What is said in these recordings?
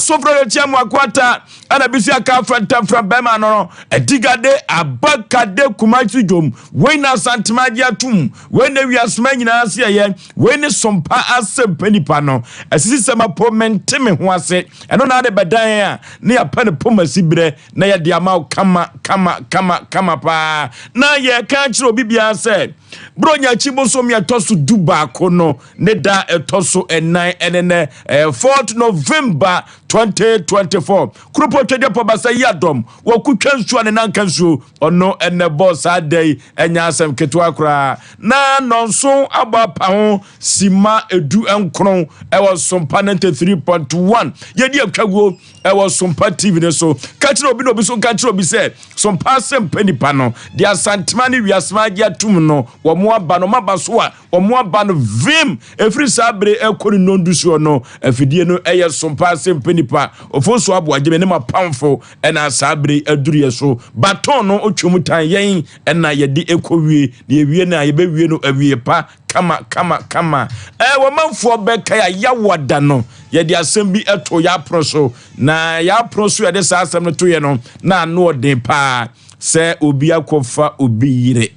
Asofra Rekyia mu akwata ɛna bi so aka afrɛntɛmfrɛ bɛrima no no adigade abakade Kumasi dwom. Wei na Asantema agye atom, wei na wiasema nyinaa ase ɛyɛ, wei ne sompa asɛmpa nipa no asisi sɛm apo mente me ho ase. Ɛno na ade bɛdan a ne yɛapɛ no pom asi berɛ na yɛde ama wo kama kama kama kama paa. Na yɛka kyerɛ obi biara sɛ Buronya akyi bosom yɛtɔ so 11 no ne da ɛtɔ so 4 ɛne nɛ 4th November 2024. Kuropɔ twɛdeɛ pɔ basa yi adɔm wɔkotwa nsuo a ne nanka nsuo ɔno ɛnɛ bɔ saa da yi, ɛnyɛ asɛm ketewa koraa. Na nɔnso abɔ apa ho sima 19 ɛwɔ Sompa 93.1. Yɛdi atwaguo ɛwɔ Sompa TV ne so. Ka kyerɛ obi na obi so nka kyerɛ obi sɛ Sompa asɛmpa nipa no de Asantema ne wiasema agye atum no, wɔn aba no ɔmo so a wɔn aba no vim. Efiri saa bere ɛkɔ ne nondu soɔ no, afidie no ɛyɛ Sompa asɛmpa nipa ofo so aboagye ne ma pamfo. Ɛna saa bere aduru yɛ so baton no otwam tan yɛn ɛna yɛde ɛkɔ wie na yɛwie no a yɛbɛwie no awie pa kama kama kama. Wɔmanfoɔ bɛka a yɛawɔ da no, yɛde asɛm bi ɛto yɛapono so, na yɛapono so yɛde saa asɛm no to yɛ no na ano ɔden paa sɛ obi akɔfa obi yere.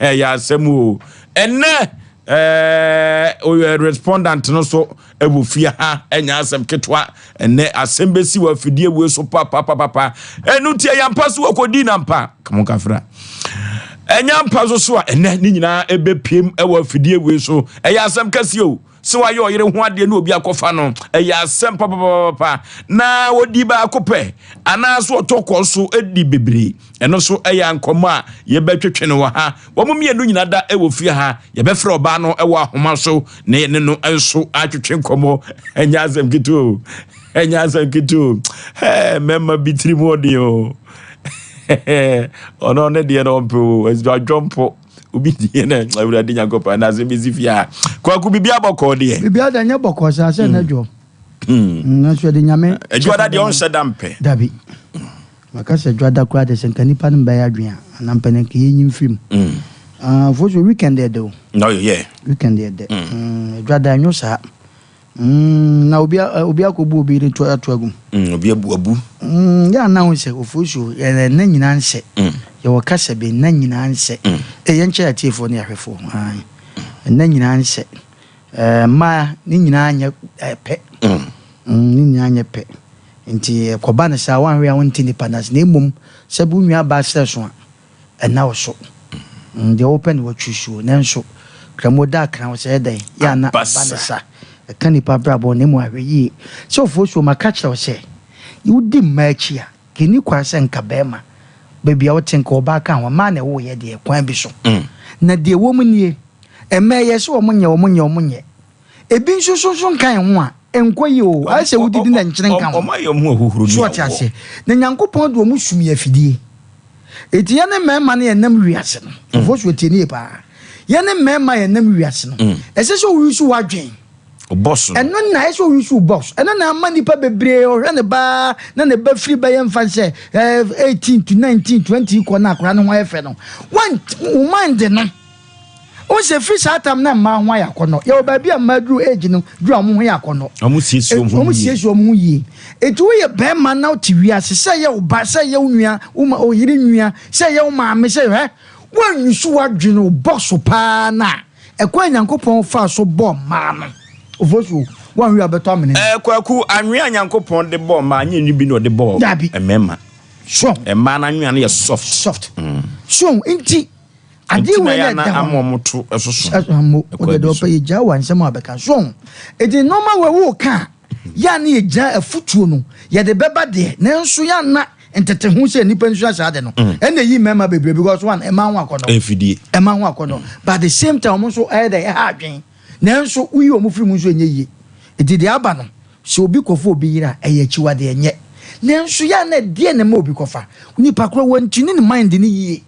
Ɛyɛ asɛm o. Ɛnɛ respondent no so ɛwɔ fie ha, ɛnyɛ asɛm ketewa. Ɛnɛ asɛm bɛsi wɔ afidie wei so papapapapa. Ɛno nti ɛyɛ mpa so wɔkɔdii na mpa kamo kafra, ɛnyɛ mpa so so a ɛnɛ ne nyinaa ɛbɛpiem ɛwɔ afidie wei so. Ɛyɛ asɛm kɛseɛ o sɛ wayɛ ɔyere ho adeɛ ne obi akɔfa no, ɛyɛ asɛm papapapa. Na wɔdi baako pɛ anaasɛ ɔtɔ kɔ so di bebree, ɛno nso ɛyɛ nkɔmmɔ a yɛbɛtwetwe no wɔ ha. Wɔn mmienu nyinaa da ɛwɔ fie ha. Yɛbɛfrɛ ɔbaa no ɛwɔ ahoma so na yɛne no nso atwetwe nkɔmmɔ. Ɛnyɛ asɛm ketewa o, ɛnyɛ asɛm ketewa o. Ɛɛ, mmarima bi tiri mu ɔden o. Ɔno ne deɛ no ɔmpɛ o, adwɔmpo obi deɛ na Awurade Nyankopɔn na asɛm bɛsi fie a. Kwaku, biribi abɔkɔɔ deɛ? Biribi ada nyɛ bɔkɔɔ saa sɛ na dwo nanso yɛde Nyame. Adwuada deɛ ɔnhyɛ da mpɛ. Dabi, maka sɛ dwoada koraa de sɛ nka nipa no mbɛyɛ adwene a anaa mpɛ no nka yɛnyi mfiri mu fo so. Weekend yɛ dɛ o. No yɛ. Weekend yɛ dɛ. Dwoada ɛnwo saa na obi obi akɔbu obi de to ato agum. Obi abu abu. Yɛ ana ho sɛ ofuo yɛ nna nyinaa nsɛ. Yɛwɔ kasa bi, nna nyinaa nsɛ. Yɛn nkyɛn atiefoɔ ne ahwɛfoɔ, nna nyinaa nsɛ. Mmaa ne nyinaa nyɛ pɛ, ne nyinaa nyɛ pɛ. Nti kɔba ne saa wanhwɛ a wonte nipa no ase. Na mmom sɛ wo nua ba serɛ so a ɛna wo so deɛ wopɛ ne watwi suo, nanso kramo da akra wo sɛ ɛdɛn yɛ ana aba ne sa ɛka nipa brabɔ. Na mu ahwɛ yie sɛ ofuo so maka kyerɛ wo sɛ wodi mmaa akyi a kɛni kwan sɛ nka bɛrima baabi a wote nka ɔbaa ka ho mmaa na ɛwɔ yɛ deɛ kwan bi so. Na deɛ wɔ mu nie, mmaa yɛ sɛ wɔn nyɛ wɔn nyɛ wɔn nyɛ ebi nso so nso nka ho a nkɔ yi o, ayɛ sɛ wodidi na nkyene nka ho. Ɔmo ayɛ ɔmo ahuhuro. So ɔte aseɛ na Nyankopɔn de ɔmo sum yɛ afidie. Eti yɛne mmarima no yɛnam wiase no fufuo so tie ne yie paa. Yɛne mmarima yɛnam wiase no, ɛsɛ sɛ owi so wadwen. Bɔs no. Ɛno na ɛsɛ owi so bɔs. Ɛno na ama nipa bebree ɔhwɛ ne baa na ne ba firi bɛyɛ nfa sɛ 18 to 19 20 kɔ na akora ne ho ayɛ fɛ no one wo mind no o sɛ firi saa tam na mmaa ho ayɛ akɔnɔ. Yɛwɔ baabi a mmaa duru age no duru a wɔn ho yɛ akɔnɔ. Ɔmo siesie ɔmo ho wɔn yie. Siesie wɔn ho yie. Etu woyɛ bɛrima na wote wiase sɛ yɛ wo ba, sɛ yɛ wo nua, wo ma oyere nua, sɛ yɛ wo maame, sɛ hɛ wɔanyusu wadwene wo bɔ so paa na ɛkwan Nyankopɔn fa so bɔ mmaa no ofo so wɔn wi abɛtɔ amene. Kwaku, anwea a Nyankopɔn de bɔɔ mmaa nyɛ ni bi na ɔde bɔɔ Dabi. mmarima. So mmaa no anwea no yɛ soft. Soft so nti adeɛ nti na wei yɛ na na ɛda hɔ ama ɔmo to ɛsoso. Ɛmo ɛkwan wode bi deɛ so. ɔpɛ yɛgya wɔ nsɛm a bɛka so ɛti nɔɔma wɔ wo ka a yɛ a ne yɛgyina afotuo no yɛde bɛba deɛ, nanso yɛana ntete ho sɛ nnipa nso ahyɛ ade no ɛna ɛyi mmarima bebree because one, ɛma ho akɔnɔ. Ɛmfidie. Ɛma ho akɔnɔ, but at the same time ɔmo nso ɛyɛ dɛ ɛha adwen, nanso woyi ɔmo firi mu nso ɛnyɛ yie. Ɛti deɛ aba no sɛ obi kɔfo obi yere a ɛyɛ akyiwadeɛ nyɛ, nanso yɛ a na ɛdeɛ na ɛma obi kɔfa nipa korɔ wɔntini ne mind ne yie.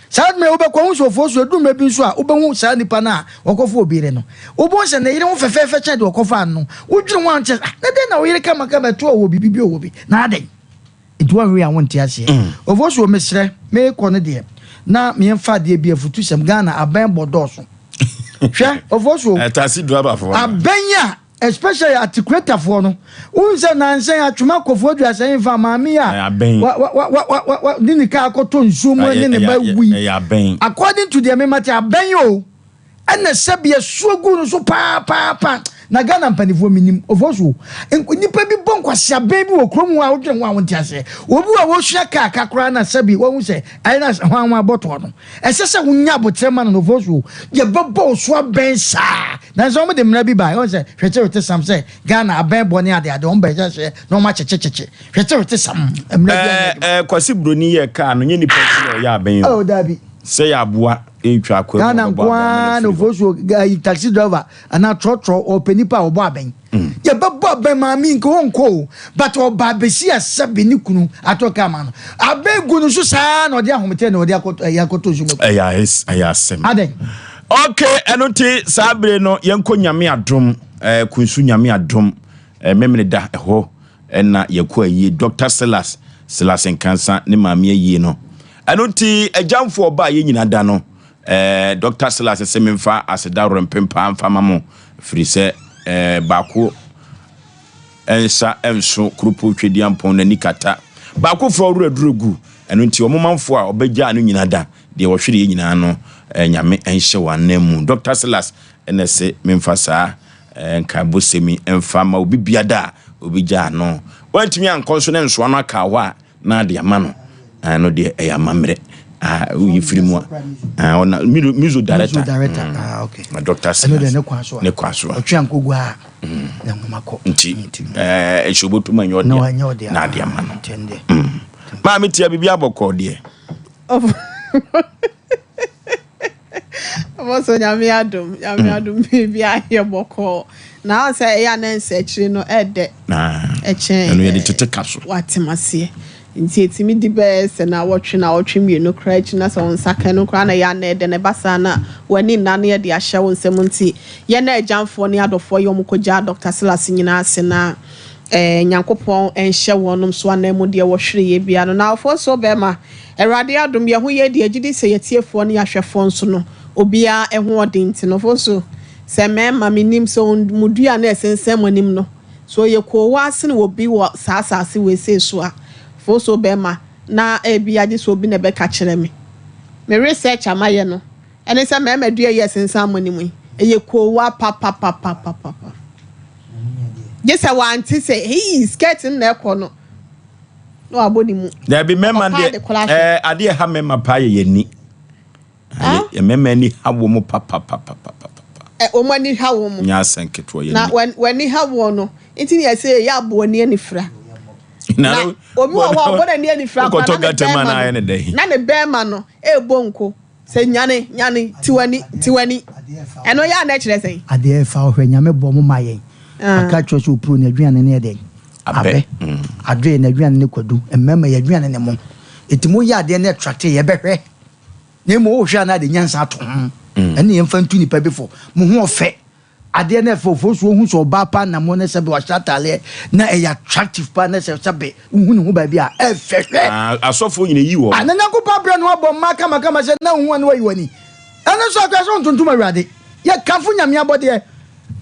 Saa mmerɛ wobɛkɔ ho sɔfoɔ so edu mmerɛ bi nso a wobɛhu saa nipa no a wɔkɔfo obi yere no, wobɛhu sɛ ne yere ho fɛfɛɛfɛ kyɛn deɛ ɔkɔfa no. Wodwene ho ankyɛ, ah, na dɛn na wo yere kamakama ɛto a wɔ biribi bi ɔwɔ bi na adɛn nti wɔnwe a wonte aseɛ. Ɔfoɔ so mesrɛ meekɔ no deɛ na meɛmfa adeɛ bi afutu sɛm. Ghana abɛn bɔ dɔɔso. Hwɛ, ɔfoɔ so taxi driver fo. Abɛn a Especially atikuretafoɔ no. Wohu sɛ nansa yi atwoma kɔfoɔ aduasa yi mfa maame yi a wa wa wa wa wa wa de ne kaa akɔtɔ nsuo mu ne ne ba wui. According to deɛ mema te abɛn o. Ɛna sɛbi asuo gu no so paapaapa. Na Ghana mpanifoɔ menim ofosuo. Nnipa bi bɔ nkwasea bɛn bi wɔ kurom hɔ a wodwene ho a wonte aseɛ. Obi wɔ a wɔsua kaa ka koraa na sɛbi wahu sɛ ɛyɛ na hwan hwan bɔtoɔ no. Ɛsɛ sɛ wonya aboterɛ ma no no ofosuo. Yɛbɛbɔ wo so abɛn saa. Nanso wɔn de mmara bi bae, wɔn sɛ hwete-hwete sam sɛ Ghana abɛn bɔ ne ade ade, wɔn bɛhyɛ aseɛ na wɔn akyekye-kyekye. Hwete-hwete sam, mmara bi anyɛ adwuma. Ɛɛ Kwasi Broni yɛ kaa no, nyɛ nipa nti na ɔyɛ abɛn o. Oh, daabi. Sɛ yɛ aboa retwa akwan mu a Ghana ɔbɛbɔ nko abɛn ama no ara na afiri hɔ. ofosuo ayi taxi driver anaa trɔtrɔ ɔpɛ nipa a ɔbɔ abɛn. Yɛbɛbɔ abɛn maame nka ɔnkɔ o, but ɔba abɛsi asɛbe ne kunu atɔ kaa ma no. Abɛn gu no so saa na ɔde ahometeɛ na ɔde akɔtɔ ɛyɛ akɔtɔ nsuo mu. Ɛyɛ ɛyɛ asɛm. Adɛn? Ok, ɛno nti saa bere no yɛnkɔ Nyame adom, eh, Kunsu Nyame adom, eh, Memeneda ɛhɔ ɛna yɛkɔ ayie, Dr. Silas, Silas Nkansa ne maame ayie no. Ɛno nti agyamfo ɔba a yɛn nyina da no, eh, Dr. Silas sɛ memfa aseda werɛmpem mfa ma mo, firi sɛ eh, baako nsa nso kuropɔn Tweduampɔn n'ani kata. Baako frɛ ɔwerɛ duro gu, ɛno nti wɔn manfoɔ a ɔbɛgyaa no nyina da, deɛ wɔhwereɛ nyinaa no, Nyame nhyɛ wɔn anan mu. Dɔkta Silas na ɛse memfa saa nkaebɔsɛm yi mfa ma obi biada a obi gyaa no. Wantumi ankɔ nso na nsoa no aka hɔ a, na ade ama no. Ɛno deɛ ɛyɛ amammerɛ. Woyi firi mu a, ɔna music director. Music director. Mm. Ah, okay. Na Dr. Silas. Ɛno deɛ ne kwan so a. Ne kwan so a. Ɔtwe ankogu a. Na nwoma kɔ. Nti, ɛɛ nhyɛ obotum anyɛ ɔdeɛ. Na ade ama no. Maame tia biribi abɔkɔ deɛ. Ɔbɔsɔ nyame adom nyame mm. adom biribi ayɛ bɔkɔɔ na ahụ sɛ ɛyɛ a na nsɛ akyire no ɛdɛ ɛkyɛn ɛno yɛde tete ka so watem aseɛ nti ɛtumi di bɛyɛ sɛ na wɔtwe na wɔtwe mmienu koraa akyi na sɛ wɔn nsa kan no koraa na ɛyɛ a na ɛdɛ na ɛba saa na w'ani nna no yɛde ahyɛ wo nsam nti yɛn na agyamfoɔ ne adɔfoɔ yɛ wɔn kɔgya Dr. Silas nyinaa ase na ɛɛ Nyankopɔn nhyɛ wɔnom so anan mu deɛ wɔhwere yɛ bia no na afoɔ so bɛrima Awurade adom yɛn ho yɛ deɛ gyidi sɛ yɛtiefoɔ ne yɛahwɛfoɔ nso no obiara ho ɔden nti no fo so sɛ mmarima menim sɛ mo dua no a ɛsensɛn mo anim no sɛ ɔyɛ koowaa sene obi wɔ saa asase wei so a fo so bɛrima na ebia gye sɛ obi na ɛbɛka kyerɛ me me research a mayɛ no ɛne sɛ mmarima dua yi a ɛsensɛn mo anim yi ɛyɛ koowaa papapapapapa gye sɛ wante sɛ hei skirt no na ɛkɔ no na wabɔ ne mu. Dabi mmarima deɛ ɛɛ adeɛ ɛha mmarima paa yɛ yɛn ani. Yɛ mmarima ani ha wɔn papapapapapa. Ɛ wɔn ani ha wɔn. Nyɛ asɛn ketewa yɛn ani. Na wɔn ani ha wɔn no nti na yɛsɛ yɛ abɔ ani anifira. Na obi wɔ hɔ a ɔbɔ n'ani anifira koraa na ne bɛrima no na ne bɛrima no ɛrebɔ nko. Sɛ nyane, nyane, te w'ani, te w'ani. Ɛno yɛ a na ɛkyerɛ sɛn? Adeɛ ɛfa ɔhwɛ Nyame bɔ mo ma yɛn. Aka kyerɛ sɛ opuro n'aduane ne ɛdɛn? Abɛ. Adoe n'aduane ne kwadu. Mmarima yɛ aduane ne mo. Eti mo yɛ adeɛ na ɛtrate yɛ bɛhwɛ. Na emu wohwɛ a na ade nyansa ato ho. Ɛne yɛn fa ntu nipa bi fo. Mo ho ɔfɛ. Adeɛ no ɛfɛ ofosuo wohu sɛ ɔbaa paa nam hɔ na sɛbe wahyɛ ataaleɛ na ɛyɛ attractive paa na sɛ sɛbe wohu ne ho baabi a ɛfɛ hwɛ. Ah, asɔfoɔ nyina yi wɔn. Ah, na Nyankopɔn abrɛ no abɔ mmaa kamakama sɛ na wohu a na wayi w'ani. Ɛno nso akora sɛ wontontom Awurade. Yɛkamfo Nyame abɔdeɛ.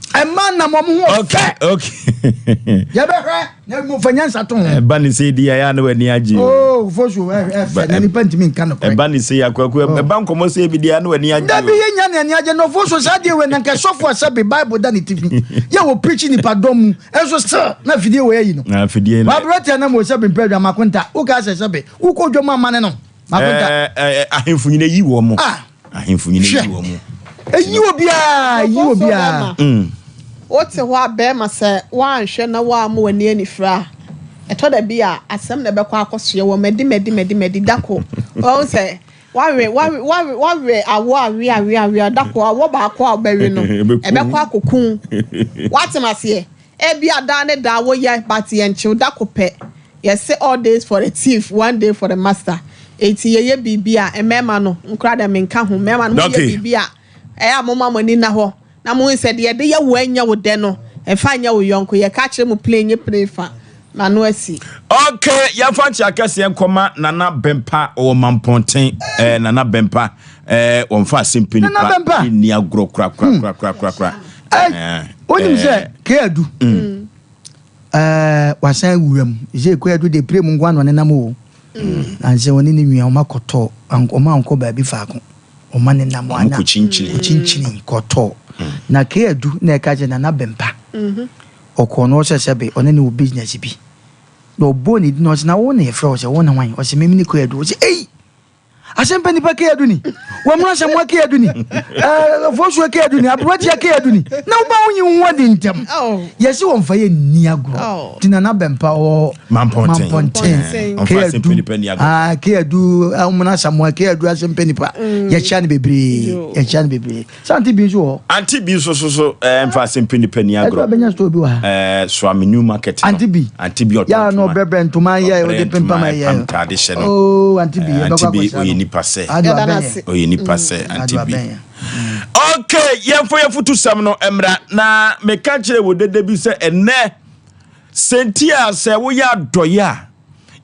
Mmaa nam wɔn ho ɔfɛ. Okay, okay. Yɛbɛhwɛ na mmom fa nyansa to ho. Ɛba ne sɛ di ayɛ a na w'ani agye. Oh, fosu ɛfɛ na nipa ntumi nka no korɛ. Ɛba ne sɛ akwaku oh. ɛba nkɔmɔ sɛ bi di a na w'ani agye. Dabi yɛ nya ne ani agye na fosu saa deɛ wei na nka sɔfo asɛ bi Bible da ne tifi. Yɛ wɔ preach nipa dɔm mu ɛnso still na fidie wɔ ayi no. Na fidie no. Wabrɛ tia na mo sɛ bi mpɛ dwa makonta woka sɛ sɛ bi wokɔ dwom amane no makonta. Ɛɛ ahemfo nyina yi wɔ mo. Ah. Ahemfo nyina yi wɔn mu. Eyi obiara, eyi obiara. Mm. Wote hɔ a bɛrima sɛ woanhwɛ na woamma w'ani anifira a, ɛtɔ da bi a asɛm na ɛbɛkɔ akɔsoɛ wɔ madi madi madi madi da ko. Wɔn sɛ wawe wawe wawe wawe awɔ awe awe awe da ko awɔ baako a wobɛwe no ɛbɛkɔ akɔku. Woatem aseɛ? Ebia daa ne daa woyɛ but yɛnkyew da ko pɛ. Yɛse all days for the thief, one day for the master. Enti yɛyɛ biribi a, mmarima no, nkoraa deɛ menka ho, mmarima no moyɛ biribi a, ɛyɛ a momma mo ani nna hɔ na mohu sɛ deɛ yɛde yɛ wo a ɛnyɛ wo dɛ no, mfa nyɛ wo yɔnko. Yɛka kyerɛ mo plain nye plain fa m'ano asi. Ok, yɛmfa nkyea kɛseɛ nkɔma Nana Bɛmpa ɔwɔ Mampɔnten. Eh, Nana Bɛmpa, eh, wɔmfa asɛm pɛ Nana nipa Bɛmpa. nni agorɔ korakorakorakorakora. Wonim sɛ Kadu wasan awura mu sɛ Kadu de pire mu nko ano nenam o. Nansɛ ɔne ne nua ɔma kɔtɔ ɔma ankɔ baabi faako ɔma nenam ana kɔkyinkyini kɔtɔ na Kadu na ɛka kyerɛ Nana Bɛmpa ɔkɔɔ no ɔsɛ sɛbe ɔne ne wɔ business bi na ɔbɔɔ ne din ɔsɛ na wo na yɛfrɛ wo sɛ wo ne hwan ɔsɛ meme ne Kadu ɔsɛ ei Asɛmpa nipa kɛ adu ni, wɔmuna samoa kɛ adu ni, fosuo kɛ adu ni, aberanteɛ kɛ adu ni. Na woba wo nyi wo ho adi ntɛm. Yɛsi wɔn fa yɛ nni agorɔ. Ti nana bɛmpa wɔ mampɔnten kɛ adu kɛ adu wɔmuna samoa kɛ adu asɛmpa nipa. Yɛkyia no bebree, yɛkyia no bebree. Sɛ ante bi nso wɔ hɔ. Ante bi nso so so ɛɛ nfa asɛmpa nipa ni agorɔ. Ɛdɔ abɛnya store bi wɔ ha. Ɛɛ Suame New Market no. Ante bi. Ante bi ɔtɔn ntoma. Yaa no ɔbrɛbrɛ ntoma yɛ ɔde pempam ɛyɛ. Ɔbrɛ ntoma ntaade hyɛ no. Oo ante bi yɛbɛkɔ akɔsra no. Ante bi ɔyɛ nipa sɛ. Ado abɛn yɛ. Ɔyɛ nipa sɛ ante bi. Okay yɛnfa yɛn futusɛm no mmra na meka kyerɛ wɔ dede bi sɛ ɛnɛ sɛnti a sɛ woyɛ adɔyɛ a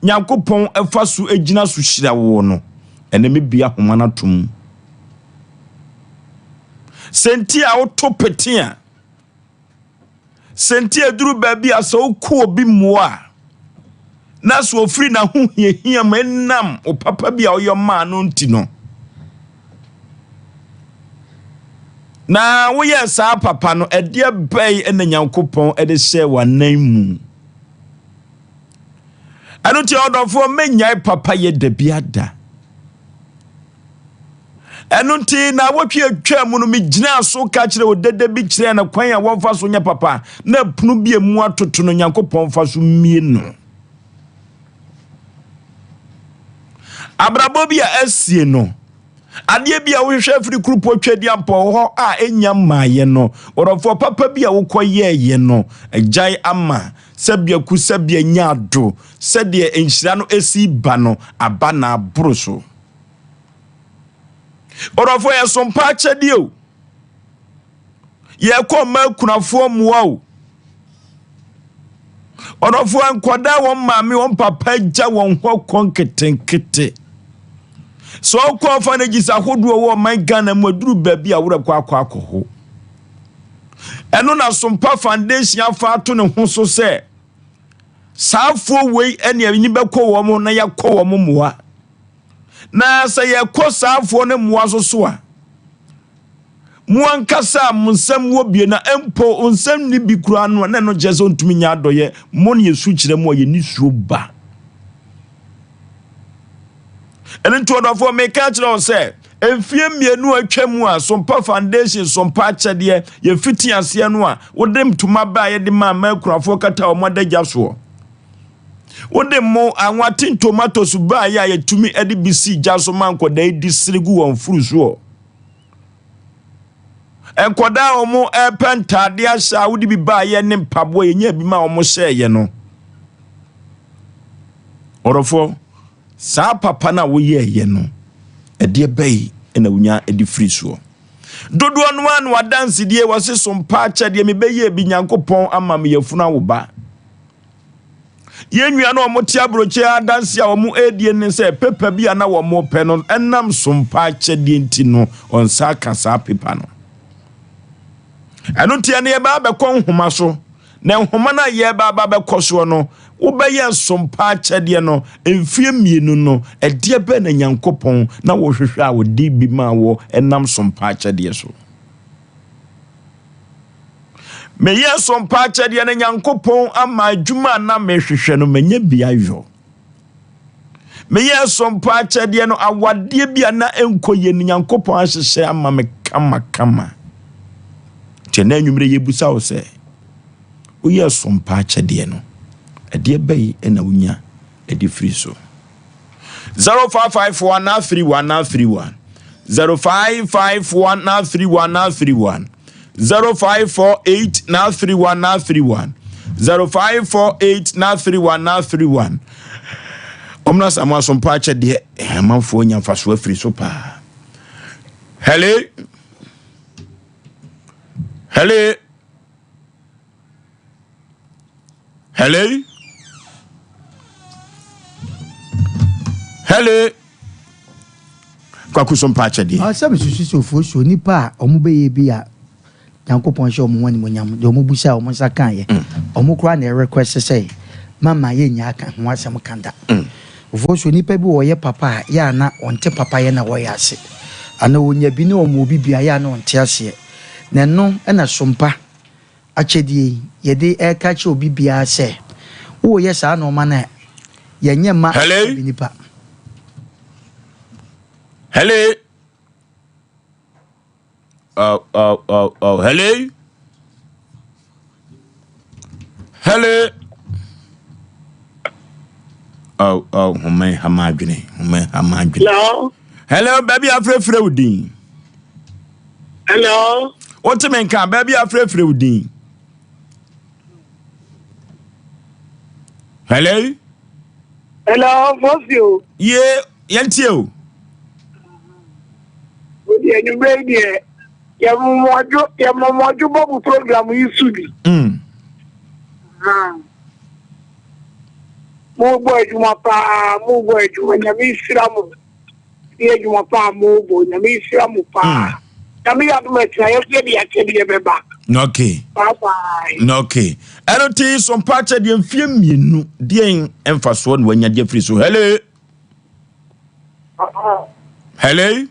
Nyankopɔn ɛfa so gyina so hyira woɔ no ɛnɛ mebia homa no atom. Sɛ nti a woto pete a, sɛ nti a ɛduru baabi a sɛ wokɔ obi mmoa a, na sɛ ofiri n'ahohiahia mu ɛnam wo papa bi a ɔyɛ maa no nti no, na woyɛ saa papa no, ɛdeɛ bɛn na Nyankopɔn de hyɛɛ w'anan mu? Ɛno nti ɔdɔfoɔ mɛnyae papa yɛ da bi ada. Ɛno nti, naawɔtwe atwa mu no, megyinaa so ka kyerɛ odede bi kyerɛɛ no kwan a wɔmfa so nyɛ papa, na pono bi emu atoto no Nyankopɔn fa so mmie no. Abrabɔ bi a asie no, adeɛ bi a wohwehwɛ afiri kuropɔ twadiampɔ hɔ a ɛnya mmaeɛ no, ɔdɔfoɔ papa bi a wokɔyɛɛyɛ no, agyae ama sɛbea ku sɛbea nya ado, sɛdeɛ nhyira no esi ba no, aba na aboro so. Ɔdɔfoɔ yɛ sompa akyɛdeɛ o. Yɛkɔ mma akunafoɔ mmoa o. Ɔdɔfoɔ nkwadaa wɔn maame wɔn papa gya wɔn hɔ kɔ nketenkete. Sɛ ɔkɔ orphanages ahodoɔ wɔ ɔman Ghana mu aduru baabi a worɛ kɔ akɔ akɔ hɔ. Ɛno na Sompa Foundation afa ato ne ho so sɛ saa afoɔ wei ɛne ani bɛkɔ wɔn na yɛakɔ wɔn mmoa. Na sɛ yɛkɔ saa afoɔ no mmoa so so a, mo ankasa a mo nsɛm wɔ bie na mpo nsɛm nni bi koraa no a, na ɛno kyerɛ sɛ ɔntumi nyɛ adɔyɛ. Mo ne yɛsu kyerɛ mo a yɛn nisuo ba. Ɛno nti ɔdɔfoɔ meka kyerɛ wo sɛ mfie mmienu a atwa mu a Sompa Foundation Sompa akyɛdeɛ yɛfiti aseɛ no a wode ntoma baa yɛde maa mmaa akunafoɔ kata wɔn adagya soɔ. Wode mo anwa tin tomatoes baeɛ a yɛtumi de bi si gya so ma nkwadaa yi di sere gu wɔn furu soɔ. Nkwadaa a wɔn repɛ ntaadeɛ ahyɛ a wode bi baeɛ ne mpaboa yɛnya bi ma wɔn hyɛeɛ no. Ɔdɔfoɔ, saa papa no a woyɛeɛ no, ɛdeɛ bɛyi na wonya de firi soɔ. Dodoɔ no ara na wadansedie wɔse so mpa akyɛdeɛ mebɛyɛ bi Nyankopɔn ama me yafunu awo ba. Yɛn nua no a wɔte aburokyire adanse a wɔredie ne sɛ pepa bi a na wɔpɛ no ɛnam sompa akyɛdeɛ nti no ɔnsa aka saa pepa no. Ɛno nti ɛne yɛbɛ abɛkɔ nhoma so na nhoma no a yɛba aba bɛkɔ soɔ no wobɛyɛ sompa akyɛdeɛ no mfie mmienu no ɛdeɛ bɛn na Nyankopɔn na wɔhwehwɛ a wɔde bi maa wɔ ɛnam sompa akyɛdeɛ so. Meyɛɛ so mpa akyɛdeɛ no Nyankopɔn ama adwuma a na mehwehwɛ no manya bi ayɔ. Meyɛɛ so mpa akyɛdeɛ no awadeɛ bi a na ɛnkɔ yie no Nyankopɔn ahyehyɛ ama me kamakama. Nti ɛnɛ anwummerɛ yɛbusa wo sɛ woyɛɛ so mpa akyɛdeɛ no ɛdeɛ bɛyi na wonya ɛde firi so? 0551 31 31 0551 31 31 0548 31 31 0548 31 31 ɔmena sa mo asompa akyɛdeɛ amanfoɔ nya mfasoɔ afiri so paa. Hello, hello. Hello? Hello? Kwaku so mpa akyɛdeɛ. Ɔsɛ mesusu sɛ ofuo so nipa a ɔmo bɛyɛ bi a Nyankopɔn nhyɛ wɔn ho animuonyam, deɛ wɔn busaa wɔn nsa kaeɛ, wɔn koraa na ɛrequest sɛ mama yɛnnya aka ho asɛm ka da. Of so nipa bi wɔ ɔyɛ papa a, yɛ a na ɔnte papayɛ na wɔyɛ ase, anaa ɔnya bi ne ɔma obi bi a, yɛ a na ɔnte aseɛ. Na ɛno na sompa akyɛdeɛ yi yɛde ɛreka kyerɛ obi biara sɛ, woreyɛ saa nnoɔma no a, yɛnyɛ mma Hello? bi nipa. Hello? Oh, oh, oh, oh. Hello? Hello? Oh, oh, home hama adwene, home hama adwene. Hello? Hello, baabi afrɛfrɛ wo din. Hello? Wote me nka, baabi afrɛfrɛ wo din. Hello? Hello, Fosio. Ye, yɛntie o. Wodi anwummerɛ yi deɛ yɛmomɔdwo yɛmomɔdwo bɔ mo program yi so bi. Mobɔ adwuma paa, mobɔ adwuma, Nyame nhyira mo. Ne adwuma paa mobɔ, Nyame nhyira mo paa. Nyame yɛ adom akyina yɛso yɛde akyɛdeɛ bɛba. Okay. Bye bye. Okay. Ɛno ti so mpa akyɛdeɛ mfie mmienu deɛn mfasoɔ na wanya deɛ firi so. Hello. Hello.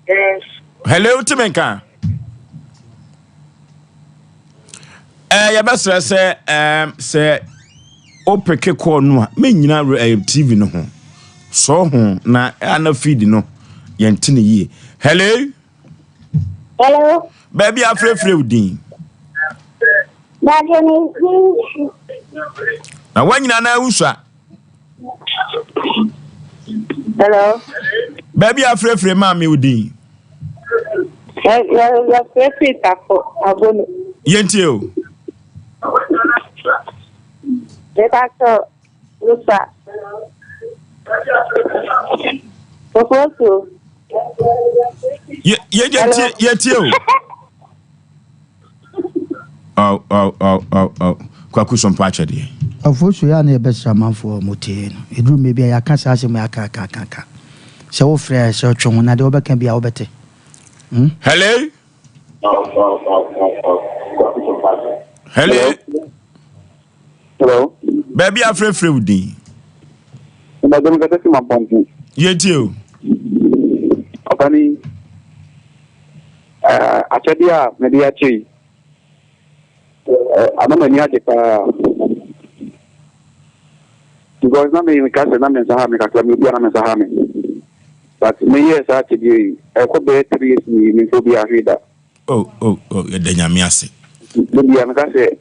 Yes. Hello, wotumi nka? Eh, yɛbɛsrɛ sɛ eh, sɛ wopeke kɔɔ no a mennyina eh, TV no ho. Sɔ ho na ana feed no yɛnte no yie. Hello. Hello. Baabi afrɛfrɛ wo din. Na woanyina na awusua. Hello. Baabi afrɛfrɛ maa me wo din. Yɛfrɛfrɛ Tafo Abono. Yɛntie o. Mepa sɛ Musa. Ofosuo. Yɛtie o. Oh, oh, oh, oh, oh. Kwaku so mpo akyɛdeɛ. Afosu yɛ a na yɛbɛsrɛ amanfoɔ a wɔtie no. Ɛduru mmerɛ bi a yɛaka saa asɛm yi aka aka aka aka. Sɛ wofrɛ a sɛ ɔtwe ho na deɛ wobɛka bi a wobɛte. Hmm? Hello? Hello? Hello? Baabi afrɛfrɛ wo din. Mbadom kasa fi Mampɔnten. Yɛtie o. Ɔpani, akyɛdeɛ a mede akyɛ yi, ama m'ani agye paa. Because na meka sɛ na me nsa ha me kakra, me obi a na me nsa ha me. But meyɛɛ saa akyɛdeɛ yi, ɛkɔ bɛyɛ 3 years ni, memfa obiara hwee da. Oh, oh, oh, yɛda Nyame ase. Da biara meka sɛ,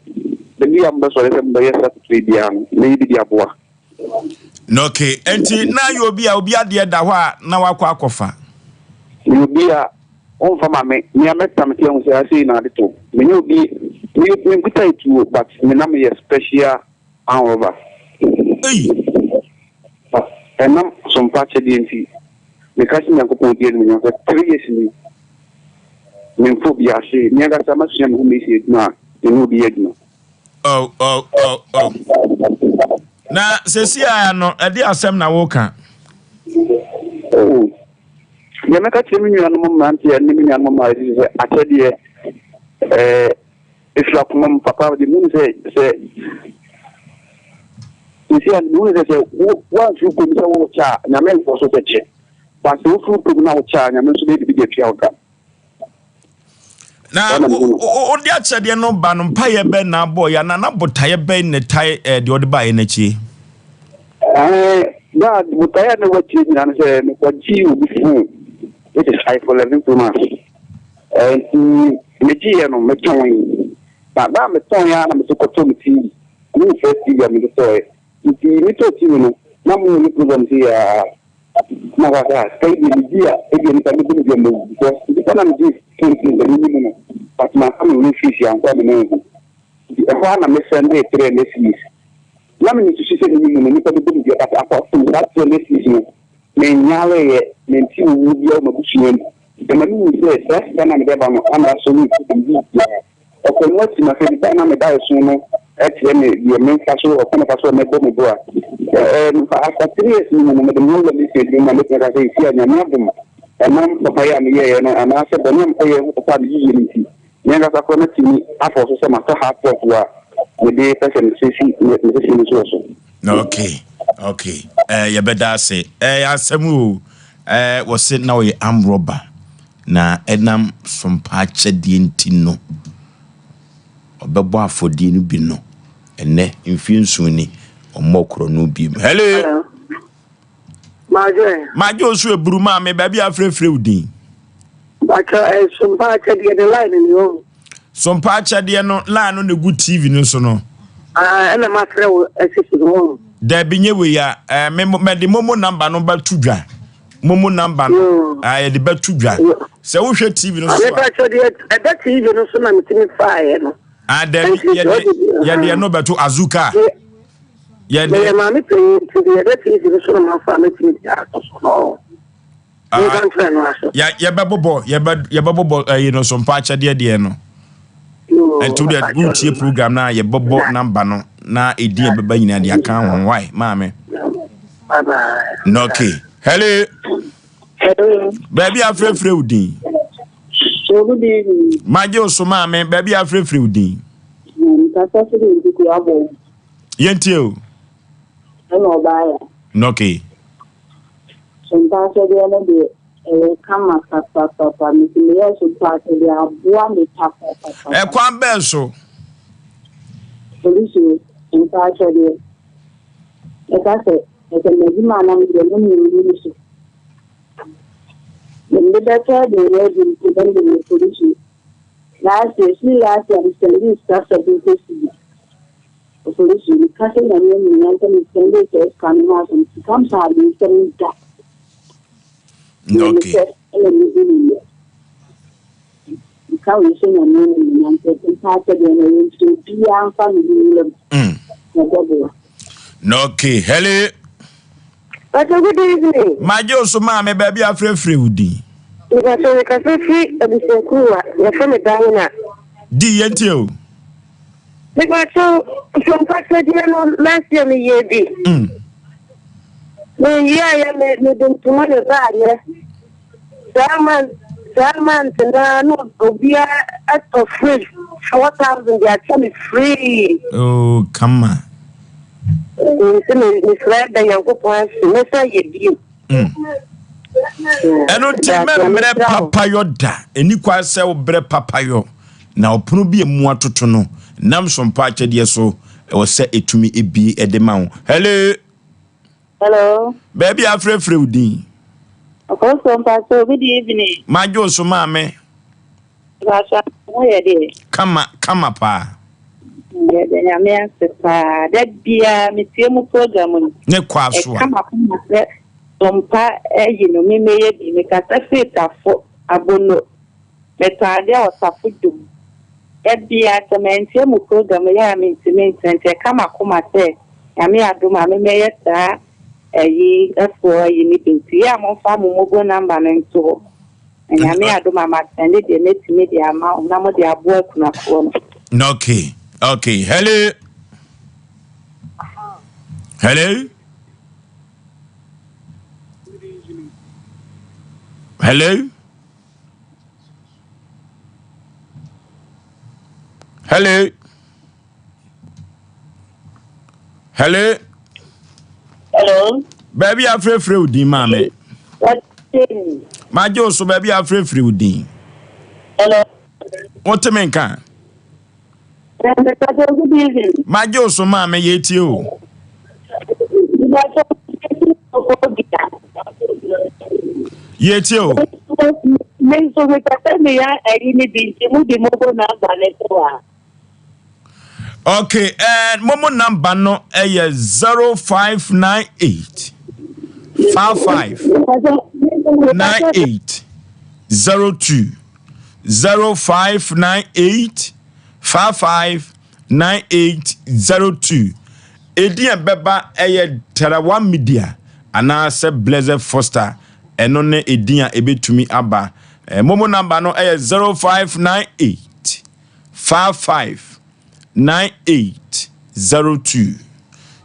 da bi a mobɛsɔre sɛ mobɛyɛ saa titire biara no, mɛyɛ bi de aboa. Na okay, enti na ayɛ obi a obi adeɛ da hɔ a na wakɔ akɔfa? Meyɛ obi a ɔmfa ma me, me a mɛtena me te ahu sɛ asei na ade to. Menyɛ obi, me menkuta etuo but me na meyɛ special armed robber. Ei! But ɛnam sompa akyɛdeɛ nti, meka hyɛ Nyankopɔn din animuonyam sɛ 3 years ni, memfa obiara hwee. Me ankasa masua me ho mesi adwuma a me ne obi yɛ adwuma. Oh, oh, oh, oh. Na sɛsi a no, ɛde asɛm na woka. Oh. Deɛ mɛka kyerɛ me nuanom mmeranteɛ ne me nuanom mmaa ɛsɛ sɛ akyɛdeɛ ɛɛ efiri akoma mu papa de mu sɛ sɛ sɛsi a mu sɛ sɛ wo woamfiri kurom sɛ wokyɛ a Nyame mfɔ so sɛ kyɛ ba sɛ wofiri kurom na wokyɛ a Nyame nso bɛyɛ biribi de atua wo ka. Na wode akyɛdeɛ no ba no, mpaeɛ bɛn na abɔeɛ anaa na botaeɛ bɛn na ɛtae eh, deɛ ɔde baeɛ no akyi? Daa botaeɛ a na ɛwɔ akyire nyinaa no sɛ mekɔgye obi phone which is iPhone 11 Pro Max. Nti megyeeɛ no metɔn. Na daa metɔn a na mese kɔtɔ me TV. Ɛno ne first TV a mede tɔɔɛ. Nti metɔɔ TV no na mo ne program sɛ yɛ na waka sɛ ah, sika yi deɛ megye a ebia nipa no bɛmu bi a mawu because nipa na megye phone no sɛ menim no but mamfa me ho fees ankɔ a me manhu. Nti ɛhɔ a na mesɛnde 300 cedis na memesusu sɛ menim no nipa no bɛmu bi a, but apart from saa 300 cedis no menyareeɛ, mente owuo biara wɔ m'abusua mu. Ɛma mehu sɛ saa sika no a mede aba no ana asɔ ne problem bi biara ɔkɔ no akyi na sɛ nipa na meda so no ɛkyerɛ me deɛ memfa so ɔkɔ mefa so a mɛbɔ me bra. After 3 years no mu no mede me ho wura me fie mu a mɛtumi aka sɛ ɛsi a Nyame adom. Ɛnam papayɛ a meyɛeɛ no anaasɛ bɔne a mekɔyɛɛ ho papa a meyiiɛ no nti, me ankasa koraa mɛtumi afɔ so sɛ matɔ hard fork a mede pɛ sɛ mesisi mesisi no so wɔ so. Okay, okay. Eh, yɛbɛda ase. Eh, asɛm o. Eh, wɔse na ɔyɛ arm robber na ɛnam sompa akyɛdeɛ nti no ɔbɛbɔ afɔdeɛ no bi no ɛnɛ mfie nson ni ɔmmɔ korɔ no bi mu. Hello. Hello. Madwe. Madwe osu eburu maame baabi afrɛfrɛ wo din. Bàtà ɛ sompa akyɛdeɛ ne line ni hɔ. Sompa akyɛdeɛ no line no na egu TV no so no. Ah, ɛna ma frɛ wo ɛsi so hɔ. Dabi nye wei a ɛɛ me mɛde momo number no bɛto dwa. Momo number no ɛɛ yɛde bɛto dwa. Sɛ wohwɛ TV no so a. Mepɛ kyɛdeɛ ɛda TV no so na metumi faeɛ no. Ah, dabi yɛde yɛde ɛno bɛto Azuka. Yɛde. Meyɛ maame panyin nti deɛ ɛda TV no so na mafa a mɛtumi de ato so no. Ah, yɛbɛbobɔ yɛbɛbobɔ ɛyi no so mpa akyɛdeɛ deɛ no. Nti wode wotie program no a yɛbɛbɔ namba no na ɛdin a ɛbɛba nyinaa de aka ho wae maame. Okay. Hello. Baabi afrɛfrɛ wo din. Magye wo so maame baabi afrɛfrɛ wo din. Yɛntie o. Ɛna ɔbaa ya. Okay. Sompa akyɛdeɛ no deɛ ɛyɛ kama papapapa mesi meyɛ sompa akyɛdeɛ aboa me papapapa. Ɛkwan bɛn so? Polisi sompa akyɛdeɛ ɛka sɛ ɛsɛ m'adwuma a na meyɛ no mmienu so. Mede bɛtɔ aduane adi mpo na meyɛ polisi. Last year, firi last year mesɛndee sika 70 cedis. Oforisuo, meka sɛ Nyame animuonyam sɛ me sɛndee saa sika no maa sɛ sika mpaa me nsam da. Deɛ mepɛ ɛna medi ne yɛ. Meka wei sɛ Nyame animuonyam sɛ mpaa sɛdeɛ na ɛyɛ nti obiara mfa ne ho nwura mu. Na ɛbɛboa. Okay, hello. Pastor, good evening. Magye wo so maame baabi afrɛfrɛ wo din. Pastor, mekasa firi abusuakuo a yɛfrɛ me Diana. Di yɛntie o. Mepakyɛw, mfasodeɛ no last year meyɛɛ bi. Meyɛeɛ me mede ntoma na ɛbaayɛ. Saa month saa month naa na obiara atɔ fridge 4,000 de akyɛ me free. Oh, kama. Nti me mesrɛ da Nyankopɔn ase mɛsan yɛ bio. Ɛno nti mɛmmerɛ papayɔ da. Ɛni kwan sɛ wobrɛ papayɔ. Na ɔpono bi a emu atoto no, nam so mpa akyɛdeɛ so, ɛwɔ sɛ ɛtumi ebie de ma wo. Hello. Hello. Baabi a afrɛfrɛ wo din. Ɔkɔso mpakyɛw, good evening. Madwo wo so maame. Mpakyɛw, ho yɛ deɛ? Kama, kama paa. Yɛda Nyame ase paa. Da biara metie mu program no. Ne kɔ aso a. Ɛka m'akoma sɛ Sompa ayi no me mɛyɛ bi. Mekasa firi Tafo, Abono. Metɔ adeɛ wɔ Tafo dwom. Da biara sɛ mantie mo program yi a mentumi ntena nti ɛka m'akoma sɛ Nyame adom a me mɛyɛ saa ayi foɔ ayi no bi nti yɛ a momfa mo mogo number no nto hɔ. Na Nyame adom a masɛnde deɛ mɛtumi de ama wo na mode aboa akunafoɔ no. Okay, okay. Hello. Hello. Hello. Hello. Hello. Hello. Baabi afrɛfrɛ wo din maame. Magye wo so baabi afrɛfrɛ wo din. Hello. Wote me nka? Magye wo so maame yɛtie o. Yɛtie o. Me nso mepɛ sɛ meyɛ ayi no bi nti mode mobo namba no to a. Okay, uh, momo number no ɛyɛ 0598 55 98 02 0598 55 9802. Edin a ɛbɛba ɛyɛ Tarawa Media anaasɛ Blessed Foster. Ɛno ne edin a ebetumi aba. Eh, momo number no ɛyɛ 0598 55 9802.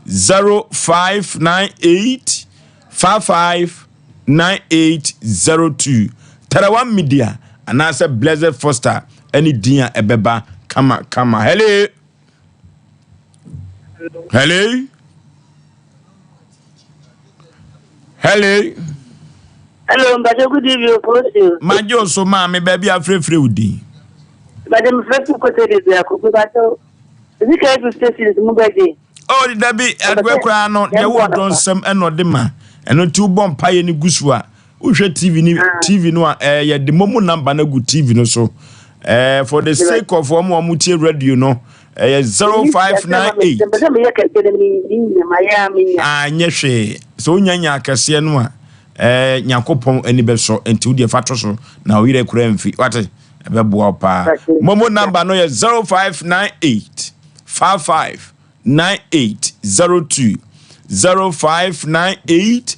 0598 55. 9802. Tarawa Media anaasɛ Blessed Foster ɛne din a ɛbɛba kama kama. Hello. Hello. Hello. Hello, Mpacho, good evening, Ofosu. Magye wo so maame baabi afrɛfrɛ wo din. Mpacho, mefrɛ fi Kote de Biako. Mpacho, sika efi stations mu bɛgye. Oh, dabi, ɛdoɛ koraa no, deɛ wɔ dɔ nsɛm ɛna ɔde ma. Ɛno nti wobɔ mpaeɛ no gu so a, wohwɛ TV ni ah. TV no a, ɛɛ yɛde momo number no agu TV no so. Ɛɛ for the sake of wɔn a wɔn tie radio no, ɛyɛ 0598. Anyɛ hwee. Sɛ wonya nya akɛseɛ no a, ɛɛ Nyankopɔn ani bɛsɔ. Nti wodeɛ fa to so na wo yerɛ koraa mfi. Wate? Ɛbɛboa wo paa. Momo number no yɛ 0598 55 9802 0598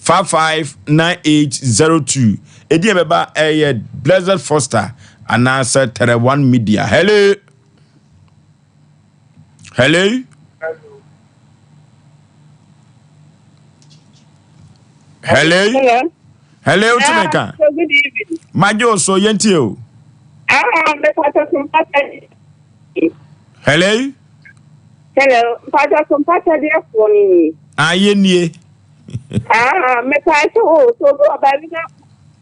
55 9802. Ɛdin ɛbɛba ɛyɛ Blessed Foster anaasɛ Tɛrɛ One Media. Hello. Hello. Hello. Hello. Hello, wote me nka? Good evening. Magye wo so, yɛntie o. Ah, mepatɔ so mpata. Hello. Hello, mpatɔ so mpata deɛ foɔ no nie. Ah, yɛnnie. Ah, mepatɔ o, so obi wɔ baabi na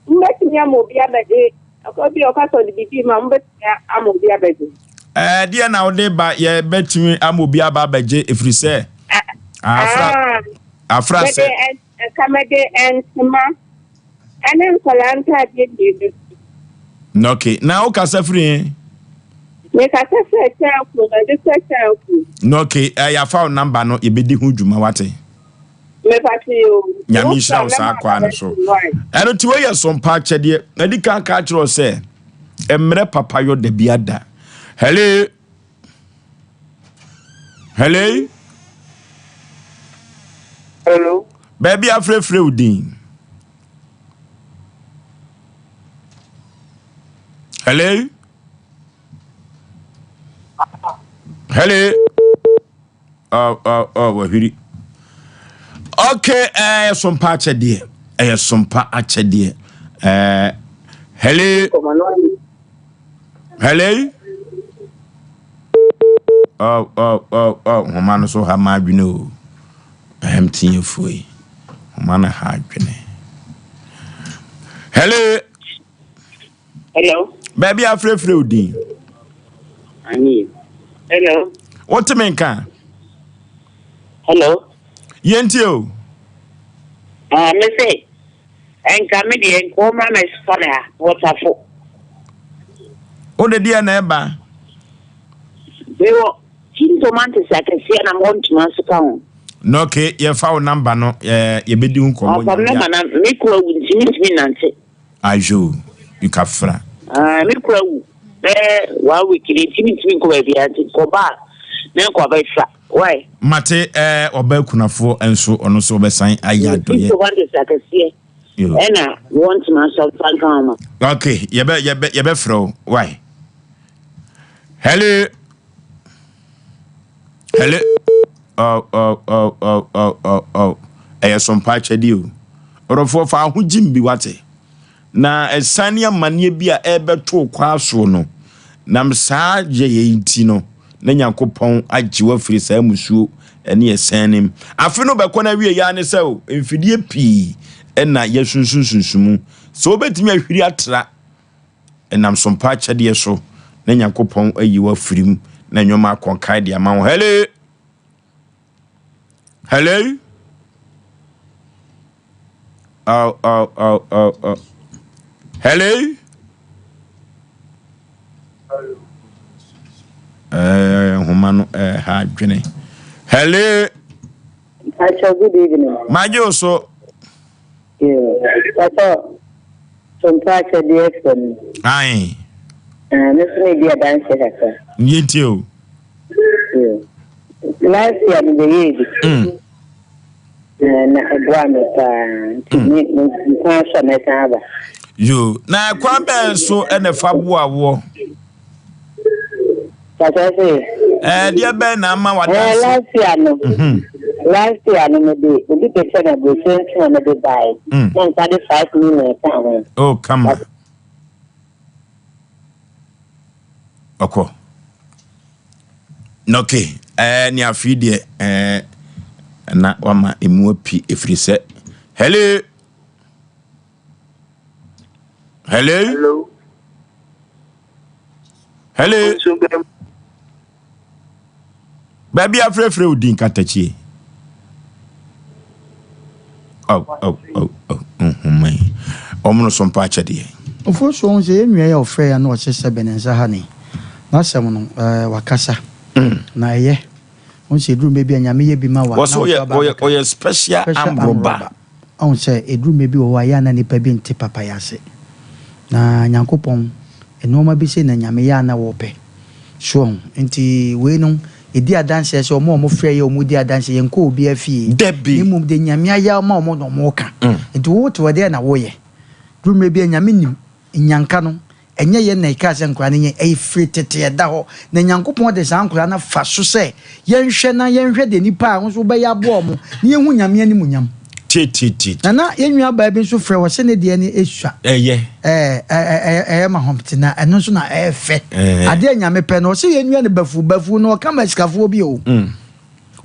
mbɛtumi ama obi abɛgye. Ɔkɔ bi ɔka sɛ ɔde biribi ma mbɛtumi ama obi abɛgye. Ɛɛ, deɛ na wode ba yɛbɛtumi ama obi aba abɛgye ɛfiri sɛ afra afra sɛ. Nka mede ntoma ne nkwadaa ntaadeɛ mmienu. Okay, na wokasa firi he? Mekasa firi Kyɛnku, mede sɛ Kyɛnku. Okay, eh, yɛafa wo namba no, yɛbɛdi ho dwuma wate. Mepate o. Nyame nhyira wo saa kwaa no so. Ɛno nti wei yɛ sompa akyɛdeɛ. Madi kan ka akyerɛ wo sɛ, mmerɛ papa yɔ da bi ada. Hello. Hello. Hello. Baabi afrɛfrɛ wo din. Hello. Hello. Oh, oh, oh, wahwiri. Okay, ɛyɛ eh, sompa akyɛdeɛ. Ɛyɛ sompa akyɛdeɛ. Eh, hello. Hello. Oh, oh, oh, oh, nhoma no so ha ma adwene o. Ɛhɛm tiɛfoɔ yi. Nhoma no ha adwene. Hello. Hello. Baabi afrɛfrɛ wo din. Ani. Hello. Wote me nka? Hello. Yɛntie o. Ah, me se, nka me deɛ nka ɔma me fa me ha, wɔtafo. Wode deɛ na ɛba? Mewɔ tin tomatoes akɛseɛ na mewɔ ntoma nso ka ho. Na okay, yɛfa wo namba no, yɛbɛdi ho nkɔmmɔ. Ɔfa me namba na me kura wu nti mentumi nnante. Ajo, you ka fra. Ah, me kura wu. Bɛyɛ one week ni nti mentumi nkɔ baabiara nti nkɔba a na nkɔ abɛfa. Why? Mate eh, ɔbaa kunafoɔ nso ɔno nso ɔbɛsan ayɛ adɔyɛ. Nti tomatoes akɛseɛ ɛna wɔn ntoma nso mfa nka ho ma. Okay, yɛbɛ yɛbɛ yɛbɛfrɛ wo. Why? Hello. Hello. Oh, oh, oh, oh, oh, oh, oh. Ɛyɛ sompa akyɛdeɛ o. Ɔdɔfoɔ fa ho gyim bi wate. Na ɛsan ne amanneɛ bi a ɛrebɛto kwaa soɔ no, nam saa yɛyɛ nti no, na Nyankopɔn agye wo afiri saa musuo ne ɛsɛn no mu. Afe no bɛkɔ no awie yɛ ne sɛ o, mfidie pii ɛna yɛsunsunsunsumu. Sɛ wobɛtumi ahwiri atra Ɛnam sompa akyɛdeɛ so na Nyankopɔn ayi wo afiri mu na nneɛma akɔ nkae de ama wo. Hello! Hello? Oh, oh, oh, oh, oh. Hello? Eh, nhoma no eh, ha adwene. Hello? Acha, good evening. Magye wo so. Papa, sompa akyɛdeɛ fam. Ae. Ah, me so medi adanse kakra. Yɛntie o. Last year mebɛyɛɛ bi. Na ɛboa me paa. Nti mm. me me kwan so a mɛsan aba. Yo, na kwan bɛn so na ɛfa boa woɔ? Papa sɛ. Ɛɛ deɛ bɛn na ama wadanse. Ɛɛ last year no. Mhm. Last year no mede obi bɛkyɛ me aburokyire nti na mede bae. Na nsa de 5 million ka ho. Oh, kama. Ɔkɔ. Na okay. Ne afei deɛ na wama emu api ɛfiri sɛ. Hello. Hello. Hello. Hello. Baabi afrɛfrɛ wo din katakyie. Oh, oh, oh, oh, nhoma yi. Ɔmo no so mpa akyɛdeɛ. Ofosu ɔhu sɛ yɛn nua yi a ɔfrɛ yɛn na ɔse sɛ bɛ ne nsa ha ne n'asɛm no ɛɛ wakasa na ɛyɛ ɔhu sɛ ɛduru mmerɛ bi a Nyame yɛ bi ma wa na Wɔsɛ ɔso ɔyɛ aba ɔyɛ abɛka ɔyɛ special special arm robber. arm robber ɔhu sɛ ɛduru mmerɛ bi wɔ hɔ a yɛ a na nipa bi nte papa yɛ ase na Nyankopɔn nnoɔma bi sei na Nyame yɛ a na wɔpɛ so ɔhu nti wei no ɛdi adanseɛ sɛ ɔmo a ɔmo frɛ yɛ ɔmo di adanseɛ yɛnkɔ obiara fie Dabi. na mmom deɛ Nyame ayɛ ama ɔmo na ɔmo ka nti wo te hɔ deɛ na woyɛ duru mmerɛ bi a Nyame nim nyanka no ɛnyɛ yɛn na ɛkaa sɛ nkwadaa no nyɛ ɛfiri tete ɛda hɔ na Nyankopɔn de saa nkwadaa no afa so sɛ yɛnhwɛ na yɛnhwɛ deɛ nipa a nso wobɛyɛ aboa ɔmo na yɛhu Nyame animuonyam. Tie tie tie. Nana yɛn nua baa bi nso frɛ wɔ sɛ ne deɛ no esua. Ɛyɛ. Ɛɛ ɛɛ ɛyɛ ma hɔn te na ɛno nso na ɛyɛ fɛ. Adeɛ Nyame pɛ no ɔsɛ yɛn nua no bafu bafu no ɔka ma sikafoɔ bi o.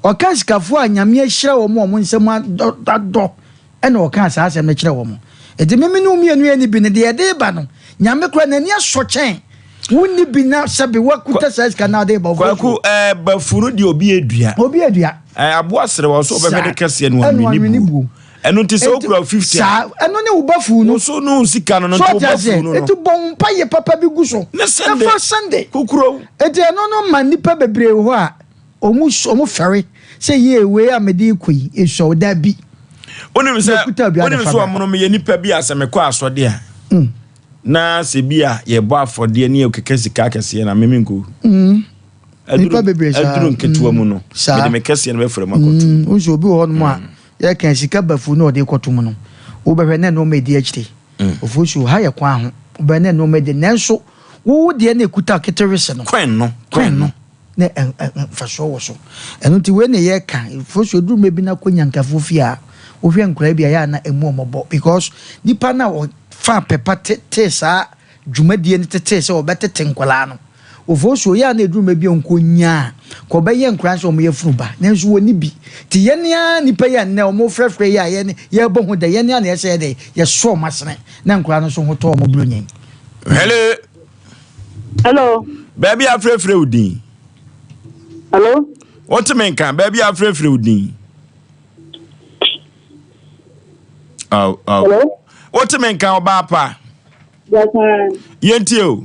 Ɔka sikafoɔ a Nyame ahyira wɔn a wɔn nsam adɔ ɛna ɔka saa asɛm no kyerɛ wɔn. Eti mímí ne mmienu yɛ ni bi no deɛ yɛde ba no Nyame kora n'ani asɔ kyɛn wonni bi na sɛbi wakuta saa sika na ɔde ba. Kwaku ɛɛ bafu no deɛ obi edua. Obi edua. Ɛɛ aboa sere wɔ so ɔbɛhwɛ ne kɛseɛ no wɔn buo. Ɛno nti sɛ okura 50. Saa ɛno ne wo bafu no. Woso no sika no no nti wo bafu no no. Eti bɔ mpa yɛ papa bi gu so. Ne sɛnde. Ɛfa sɛnde. Kukuro. Eti ɛno no ma nipa bebree wɔ hɔ a ɔmo fɛre sɛ yie wei a mede kɔ yi esɔ da bi. Wonim sɛ wonim sɛ ɔmo no meyɛ nipa bi a sɛ mekɔ asɔde a. Na sɛ bi a yɛbɔ afɔdeɛ ne yɛkeka sika akɛseɛ na meme nko. Nipa bebree saa. Aduru nketewa mu no. Mede me kɛseɛ no bɛfrɛ mu akɔto. Nso obi wɔ hɔnom a yɛka sika bafu na ɔde kɔto mu no wobɛhwɛ na nneɛma edi akyire. Ofosu ha yɛ kwan ho wobɛhwɛ na nneɛma edi nanso wo deɛ na ekuta ketewese no. Kwan no kwan no na mfasoɔ wɔ so. Ɛno nti wei na yɛka ofosu eduru mɛ bi na kɔ nyankafoɔ fie a wohwɛ nkwadaa bi a yɛ a na emu ɔmɔbɔ because nipa na ɔfa pɛpa tete saa dwumadie no tete sɛ ɔbɛtete nkwadaa no. Ofosu yɛ a na eduru mɛ bi a nkonyaa kɔ bɛyɛ nkwadaa sɛ ɔmo yɛ funu ba nanso wɔ ni bi te yɛn a nipa yi a nnɛ ɔmo frɛfrɛ yi a yɛn yɛbɔ ho dɛ yɛn a na yɛsɛ yɛ dɛ yɛsɔ ɔmo asene na nkwadaa no nso ho tɔ ɔmo buro nyɛn. Hello. Hello. Baabi afrɛfrɛ wo din. Hello. Wote me nka baabi afrɛfrɛ wo din. Aw aw. Hello. Wote me nka ɔbaa pa. Yɛntie o.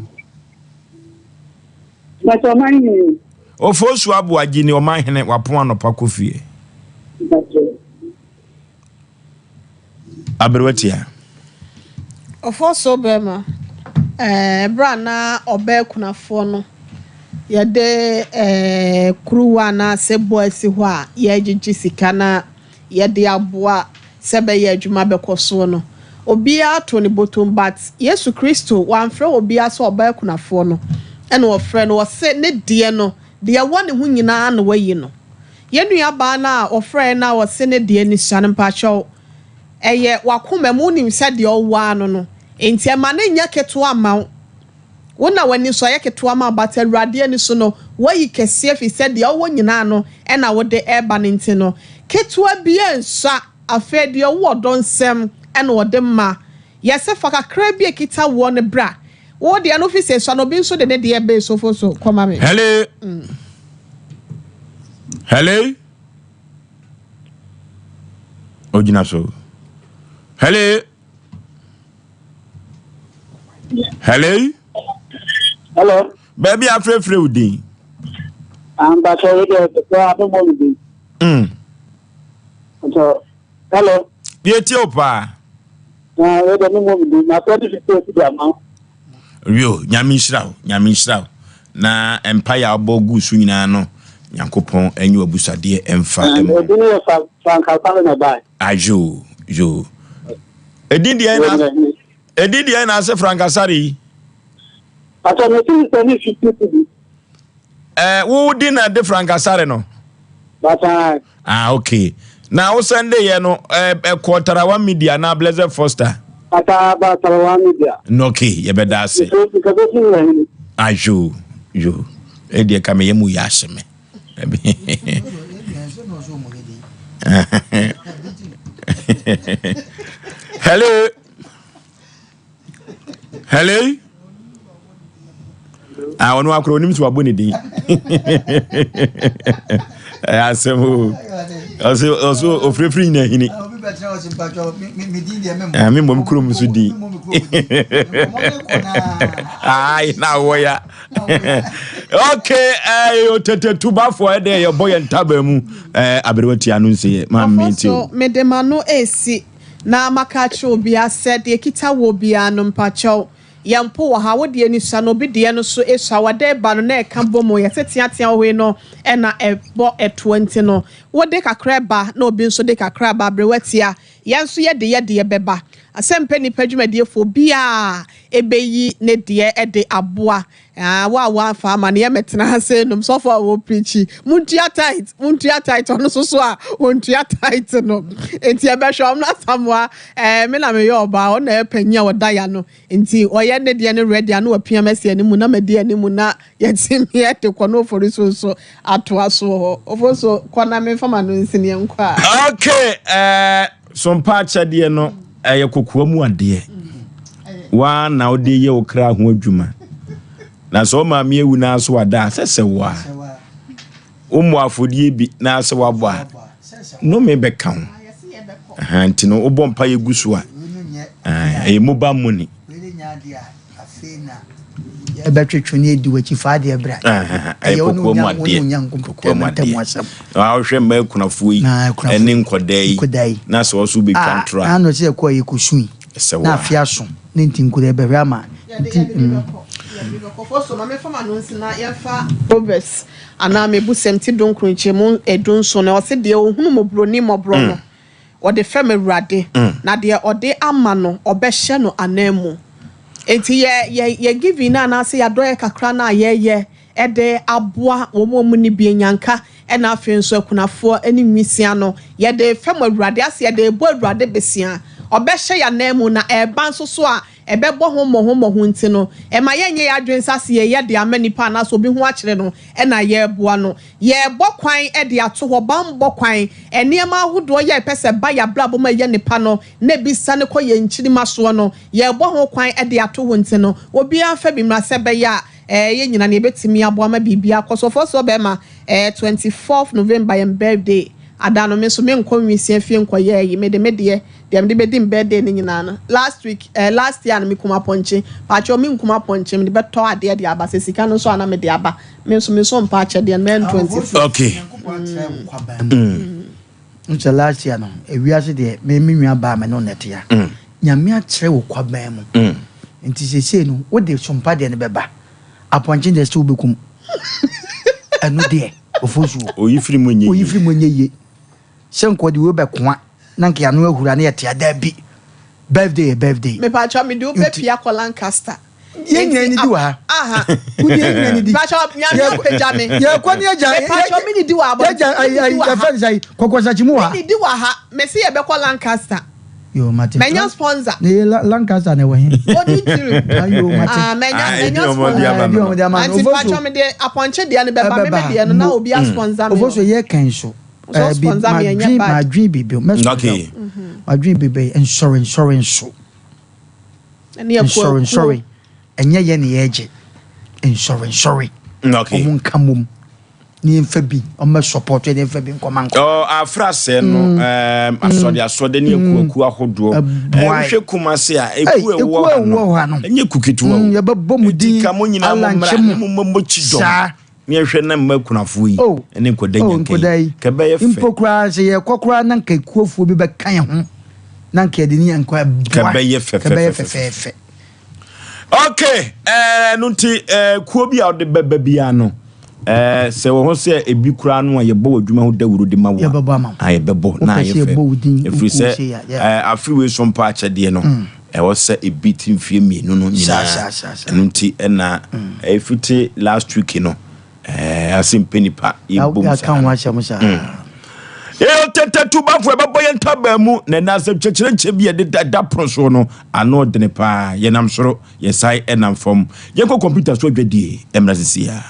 Bàtà ɔman hene. Ofosu Aboagye ni ɔman hene wapɔn anɔpa kɔ fie. Aberewa tia. Ofosu bɛrima ɛɛ bere a na ɔbaa kunafoɔ no yɛde kuruwa anaasɛ bɔ asi hɔ a yɛregyegye sika na yɛde aboa sɛ bɛyɛ adwuma bɛkɔ soɔ no obiara to ne bɔtɔm, but Yesu Kristo wamfrɛ obiara sɛ ɔbaa kunafoɔ no ɛna ɔfrɛ no. Ɔse ne deɛ no deɛ ɛwɔ ne ho nyinaa na wayi no. Yɛn nuabaa no a ɔfrɛ no a ɔse ne deɛ ne sua no, mpakyɛw, ɛyɛ wakoma mu wonim sɛ deɛ ɔwɔ ano no nti ɛma ne nyɛ ketewa ma wo. Wo na w'ani so ayɛ ketewa ma wo, but Awurade ani so no wayi kɛseɛ fi sɛ deɛ ɔwɔ nyinaa no ɛna wode ɛreba no nti no ketewa bi nsa. Afei deɛ ɔwɔ ɔdɔ nsɛm ɛna ɔde ma yɛsɛ fa kakra bi ekita woɔ no bra. Wo deɛ no fi sɛ sua no obi nso de ne deɛ bɛɛ sofo so kɔma me. Hello. Hello. Ogyina so. Hello. Hello. Hello. Baabi afrɛfrɛ wo din. Ampatɔ yi deɛ pɛpɛ abɛbɔ mi din. Ntɔ hello. Deɛ tie o paa. Na yɛ deɛ mi mɔ mi din na afɛ de fi se di ama. Yo, Nyame nhyira wo, Nyame nhyira wo. Na mpaeɛ a wobɔ gu so nyinaa no, Nyankopɔn enyi w'abusadeɛ ɛmfa ɛmma. Edin yɛ fa Frank na ba. Ayo, yo. Edin deɛ na edin deɛ na ase Frank Asare yi. Atɔ mi ti sɛ ne 50 cedi. Wo di na de Frank Asare no. Bàtà. Ah okay. Na wo sɛnde yɛ no ɛkɔ Tarawa Media na Blessed Foster. Bàtà ba Tarawa Media. No okay, yɛbɛda ase. Ayo yo. Ɛdeɛ ka meyɛ mu yɛ ahye me. Hello. Hello. Ah, ɔno akora onim sɛ wabɔ ne din. Ɛyɛ asɛm o. Ɔsɛ ɔsɛ ofirifiri nyina hini. Ah, me mmom kurom so din. Ai, na awɔ ya. Okay, eh, otete tubafo ɛdɛ yɛbɔ yɛn ntaba mu. Eh, aberewa tia no nse yɛ. Ma me ti o. Mede ma no esi. Na maka akyerɛ obiara sɛ, deɛ ɛkita woɔ biara no, mpakyɛw, yɛmpo wɔ ha, wo deɛ no sua na obi deɛ no nso sua, wɔde reba no na ɛka bɔ mu, yɛse teatea wɔ hɔ yi no na ɛbɔ ɛtoɔ nti no, wode kakra ba na obi nso de kakra ba, aberewa tia, yɛn nso yɛde yɛ deɛ bɛba. Asɛmpɛ nnipa dwumadiefoɔ, obiara bɛyi ne deɛ de aboa. Ah, wo a woamfa ama no, yɛmmɛtena ha sei nom, sɔfo a wɔpreachi, montua tithe, montua tithe, ɔno nso so a wɔntua tithe no. Nti yɛbɛhwɛ ɔmo Asamoah, eh, me na meyɛ ɔbaa, ɔno na ɛyɛ panyin a ɔda ya no. Nti ɔyɛ ne deɛ no ready a na wapia me asi anim na madi anim na yɛtumi de kɔ na Oforisuo nso atoa so wɔ hɔ. Oforisuo, kɔ na memfa m'ano nsi ne yɛnkɔ a. Okay, eh, sompa akyɛdeɛ no. Ɛyɛ kokoa mu adeɛ. Waa na wode yɛ wo kra ho adwuma. Na sɛ wo maame awu na so wada a, sɛ sɛ wo a. Wommɔ afɔdie bi na sɛ wabɔ a, nnome bɛka wo. Nti no wobɔ mpa yɛ gu so a, ɛyɛ mobile money. Yɛbɛtwetwe ne adi w'akyi fa adeɛ bra. Ɛyɛ kokoa mu adeɛ. Kokoa mu adeɛ. Wohwɛ mmaa akunafoɔ yi ɛne nkɔdaa yi na sɛ ɔso bɛtwa ntorɔ a. Ano sɛ ɛkɔ yɛ kɔsui. Na afe aso ne nti nkɔdaa bɛhwɛ ama. Nti. Proverbs anaa mebusɛm ti dunkron nkyɛmu dunson no ɔse deɛ ɔhunu mmɔborɔni mmɔborɔ no Ɔde fɛm Awurade, na deɛ ɔde ama no, ɔbɛhyɛ no ananmu. Enti yɛ, yɛ, yɛ giving no anaasɛ yɛadɔeɛ kakra no a yɛyɛ de aboa wɔn a wɔnni bi, anyanka, ɛna afei nso akunafoɔ ne nwisiaa no, yɛde refɛm Awurade, ase yɛde rebɔ Awurade besia. Ɔbɛhyɛ yɛn ananmu, na ɛreba nso so a, ɛbɛbɔ ho mmɔho mmɔho nti no, ɛma yɛnyɛ yɛn adwene sɛ ase yɛyɛ de ama nipa anaasɛ obi ho akyere no na yɛreboa no. Yɛrebɔ kwan de ato hɔ, bammɔ kwan, nneɛma ahodoɔ yi a yɛpɛ sɛ ɛba yɛn abrabɔ mu a ɛyɛ nnepa no na ebi sane kɔ yɛn nkyirimma soɔ no, yɛrebɔ ho kwan de ato hɔ nti no, obiara mfa bi mmra sɛ ɛbɛyɛ a yɛn nyinaa no yɛbɛtumi aboa ma biribiara akɔ so. Ɔfɔsoɔ bɛrima, 24th November yɛn birthday ada no, me nso menkɔ nwisiaa fie nkɔyɛ ayi, mede me deɛ Deɛ mede bɛdi me birthday no nyinaa no, last week eh, last year no mekum apɔnkye. Pakyɛw menkum apɔnkye, mede bɛtɔ adeɛ de aba. Sɛ sika no nso a na mede aba. Me nso me nso mpa akyɛdeɛ no, mɛyɛ no 24. Okay. Mm. Sɛ last year no, ewiase deɛ me me nua baa me no na ɛte ya. Mm. Nyame akyerɛ wo kwaban mu. Mm. Nti seesei no, wode sompa deɛ no bɛba. Apɔnkye deɛ sɛ wobɛkum. Ɛno deɛ, ofosuo. Oyi firi mu nyɛ yie. Oyi firi mu nyɛ yie. Sɛ nka ɔde wei bɛkoa na nka yɛano ahuru a na yɛte a, dabi. Birthday yɛ birthday. Mepakyɛw mede wo bɛpie akɔ Lancaster. Yɛn nyinaa nidi wɔ ha. Aha. Wode yɛn nyinaa nidi. Mepakyɛw Nyame apagya me. Yɛkɔ ne yɛgya. Mepakyɛw me nidi wɔ abɔnten. Yɛgya ayi ayi yɛfɛ ne sɛ kɔkɔsakyi mu wɔ ha. Me nidi wɔ ha. Mese yɛbɛkɔ Lancaster. Yoo mate. Manya sponsor. Na ye Lancaster na ɛwɔ he? Golden Tulip. Ayo mate. Ah manya manya sponsor. Ɛdi wɔn de ama no. Anti pakyɛw mede apɔnkye deɛ no bɛba me me deɛ no na obi a sponsor me. Ofoso yɛ kɛn so. Sɛ sponsor me ɛnyɛ bad. Madwen biribi o. Mɛ sponsor o. Madwen biribi nsɔre nsɔre nso. Nsɔre nsɔre. Ɛnyɛ yɛ ne yɛgye. Nsɔre nsɔre. Ɔmo nka mom. Ne yɛmfa bi ɔmo support yɛ ne yɛmfa bi nkɔma nkɔ. Ɔ afra sɛ no ɛɛm asɔde asɔde ne akuakuo ahodoɔ. Ɛhwɛ Kumase a ekuo ɛwɔ ha no ɛnyɛ ku ketewa o. Yɛbɛbɔ mu din Eti ka mo nyinaa mo mmra ne mo mmɔ kyidɔm. Saa. Ne yɛhwɛ na mma akunafoɔ yi Oh, ne nkwadaa oh, nya nka nkwadaa yi, yi. ka ɛbɛyɛ fɛ. Mpo koraa sɛ yɛkɔ koraa na nka ekuofoɔ bi bɛka yɛn ho na nka yɛde ne yɛn nkɔ Ka ɛboa. ɛbɛyɛ Ka ɛbɛyɛ fɛfɛɛfɛfɛ. fɛfɛɛfɛ. Okay, ɛɛ no nti ɛɛ kuo bi a ɔde bɛba biara no ɛɛ sɛ wɔ ho sɛ ebi koraa no a yɛbɔ wɔ adwuma ho dawuro de ma wo a, Yɛbɛbɔ ama wo. a yɛbɛbɔ na Wopɛ ayɛ sɛ fɛ. yɛbɔ wo din, wo Ɛfiri kuo sɛ sei a, yeah. ɛɛ afe wei so mpo akyɛdeɛ no ɛwɔ sɛ ebi ti mfeɛ mmienu no Saa, nyinaa. saa, saa, saa. Ɛno nti ɛna ɛfiti last week no. Ɛɛ ase mpɛ nipa yɛbom saa. Yɛaka ho asɛm saa. Yɛyɛ ɔtɛtɛtubafo ɛbɛbɔ yɛn ntabaa mu na ɛna asɛm kyerɛkyerɛnkyɛ bi yɛde da da pono so no ano ɔdene paa. Yɛnam soro, yɛsae ɛnam fam. Yɛnkɔ kɔmputa so adwadie mmra sisi a.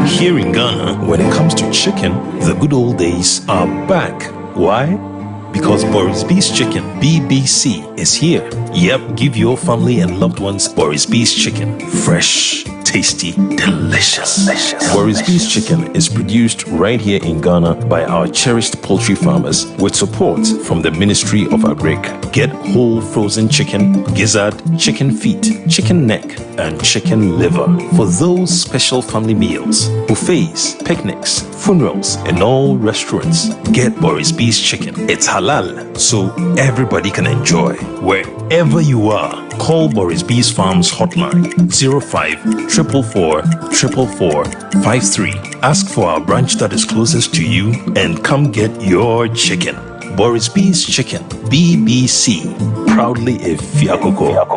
Here in Ghana, when it comes to chicken, the good old days are back. Why? Because Boris B's Chicken, BBC, is here. Yep, give your family and loved ones Boris B's Chicken. Fresh, tasty, delicious. delicious. Boris B's Chicken is produced right here in Ghana by our cherished poultry farmers with support from the Ministry of Agric. Get whole frozen chicken, gizzard, chicken feet, chicken neck, and chicken liver for those special family meals, buffets, picnics, funerals, and all restaurants. Get Boris B's Chicken. It's halal, so everybody can enjoy. Wherever you are, call Boris B's Farms hotline 05 444 444 53. Ask for our branch that is closest to you and come get your chicken. Boris B's Chicken, BBC, proudly a Fiakoko.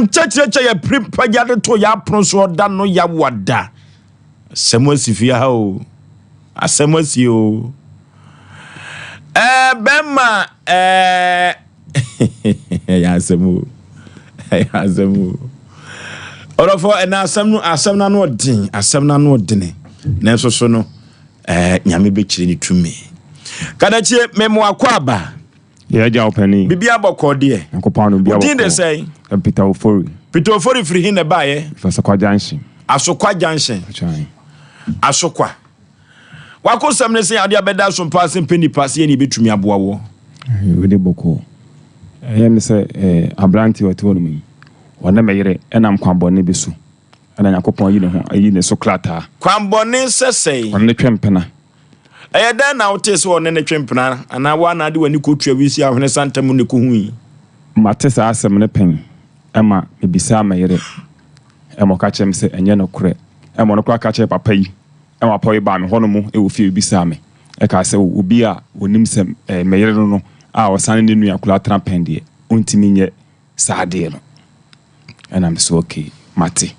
Nkyɛkyerɛkyɛ yɛ pere pagya de to yɛ apono so ɔda no yawada. Asɛm asi fie ha o. Asɛm asi o. Ɛɛ bɛrima ɛɛ ɛyɛ asɛm o. Ɛyɛ asɛm o. Ɔdɔfo ɛna asɛm no asɛm no ano ɔden asɛm no ano ɔdene nanso so no ɛɛ nyame bɛkyerɛ ne tumi. Kadakyie mɛmo akɔ aba. Yɛ agya wo panin. Bibi abɔkɔ deɛ. Nyankopɔn adom bia Wo din de bɔkɔɔ. sɛn? Peter Ofori. Peter Ofori firi he na ɛbaeɛ? Firi Asokwa Junction. Asokwa Junction. Atwan. Asokwa. Wakosɛm ne sɛ adeɛ abɛda so mpa ase mpɛ nipa sɛ yɛne yɛbɛtumi aboa woɔ. Wei de bɔkɔɔ. Ɛyɛ me sɛ eh, aberante a ɔte hɔnom yi, ɔne me yere nam kwan bɔne bi so, ɛna Nyankopɔn ayi ne ho, ayi ne so krataa. Kwan bɔne sɛ sɛn? Ɔne no twe mpena. Ɛyɛ dɛn na wotee sɛ ɔne no twe mpena, anaa wo ara na wode w'ani kɔtua wisi ahwene santa mu na ɛkɔhui? Mate saa asɛm no pɛn ma mebisaa me yere ma ɔka kyerɛɛ me sɛ ɛnyɛ nokorɛ. Ɛma ɔno koraa ka kyerɛɛ papa yi ma papa yi baa me hɔnom wɔ fie bɛbisaa me kaa sɛ obi a ɔnim sɛ me yere no no a ɔsan ne ne nua koraa tena pɛn deɛ ɔntumi nyɛ saa adeɛ no. Ɛna me sɛ okay mate.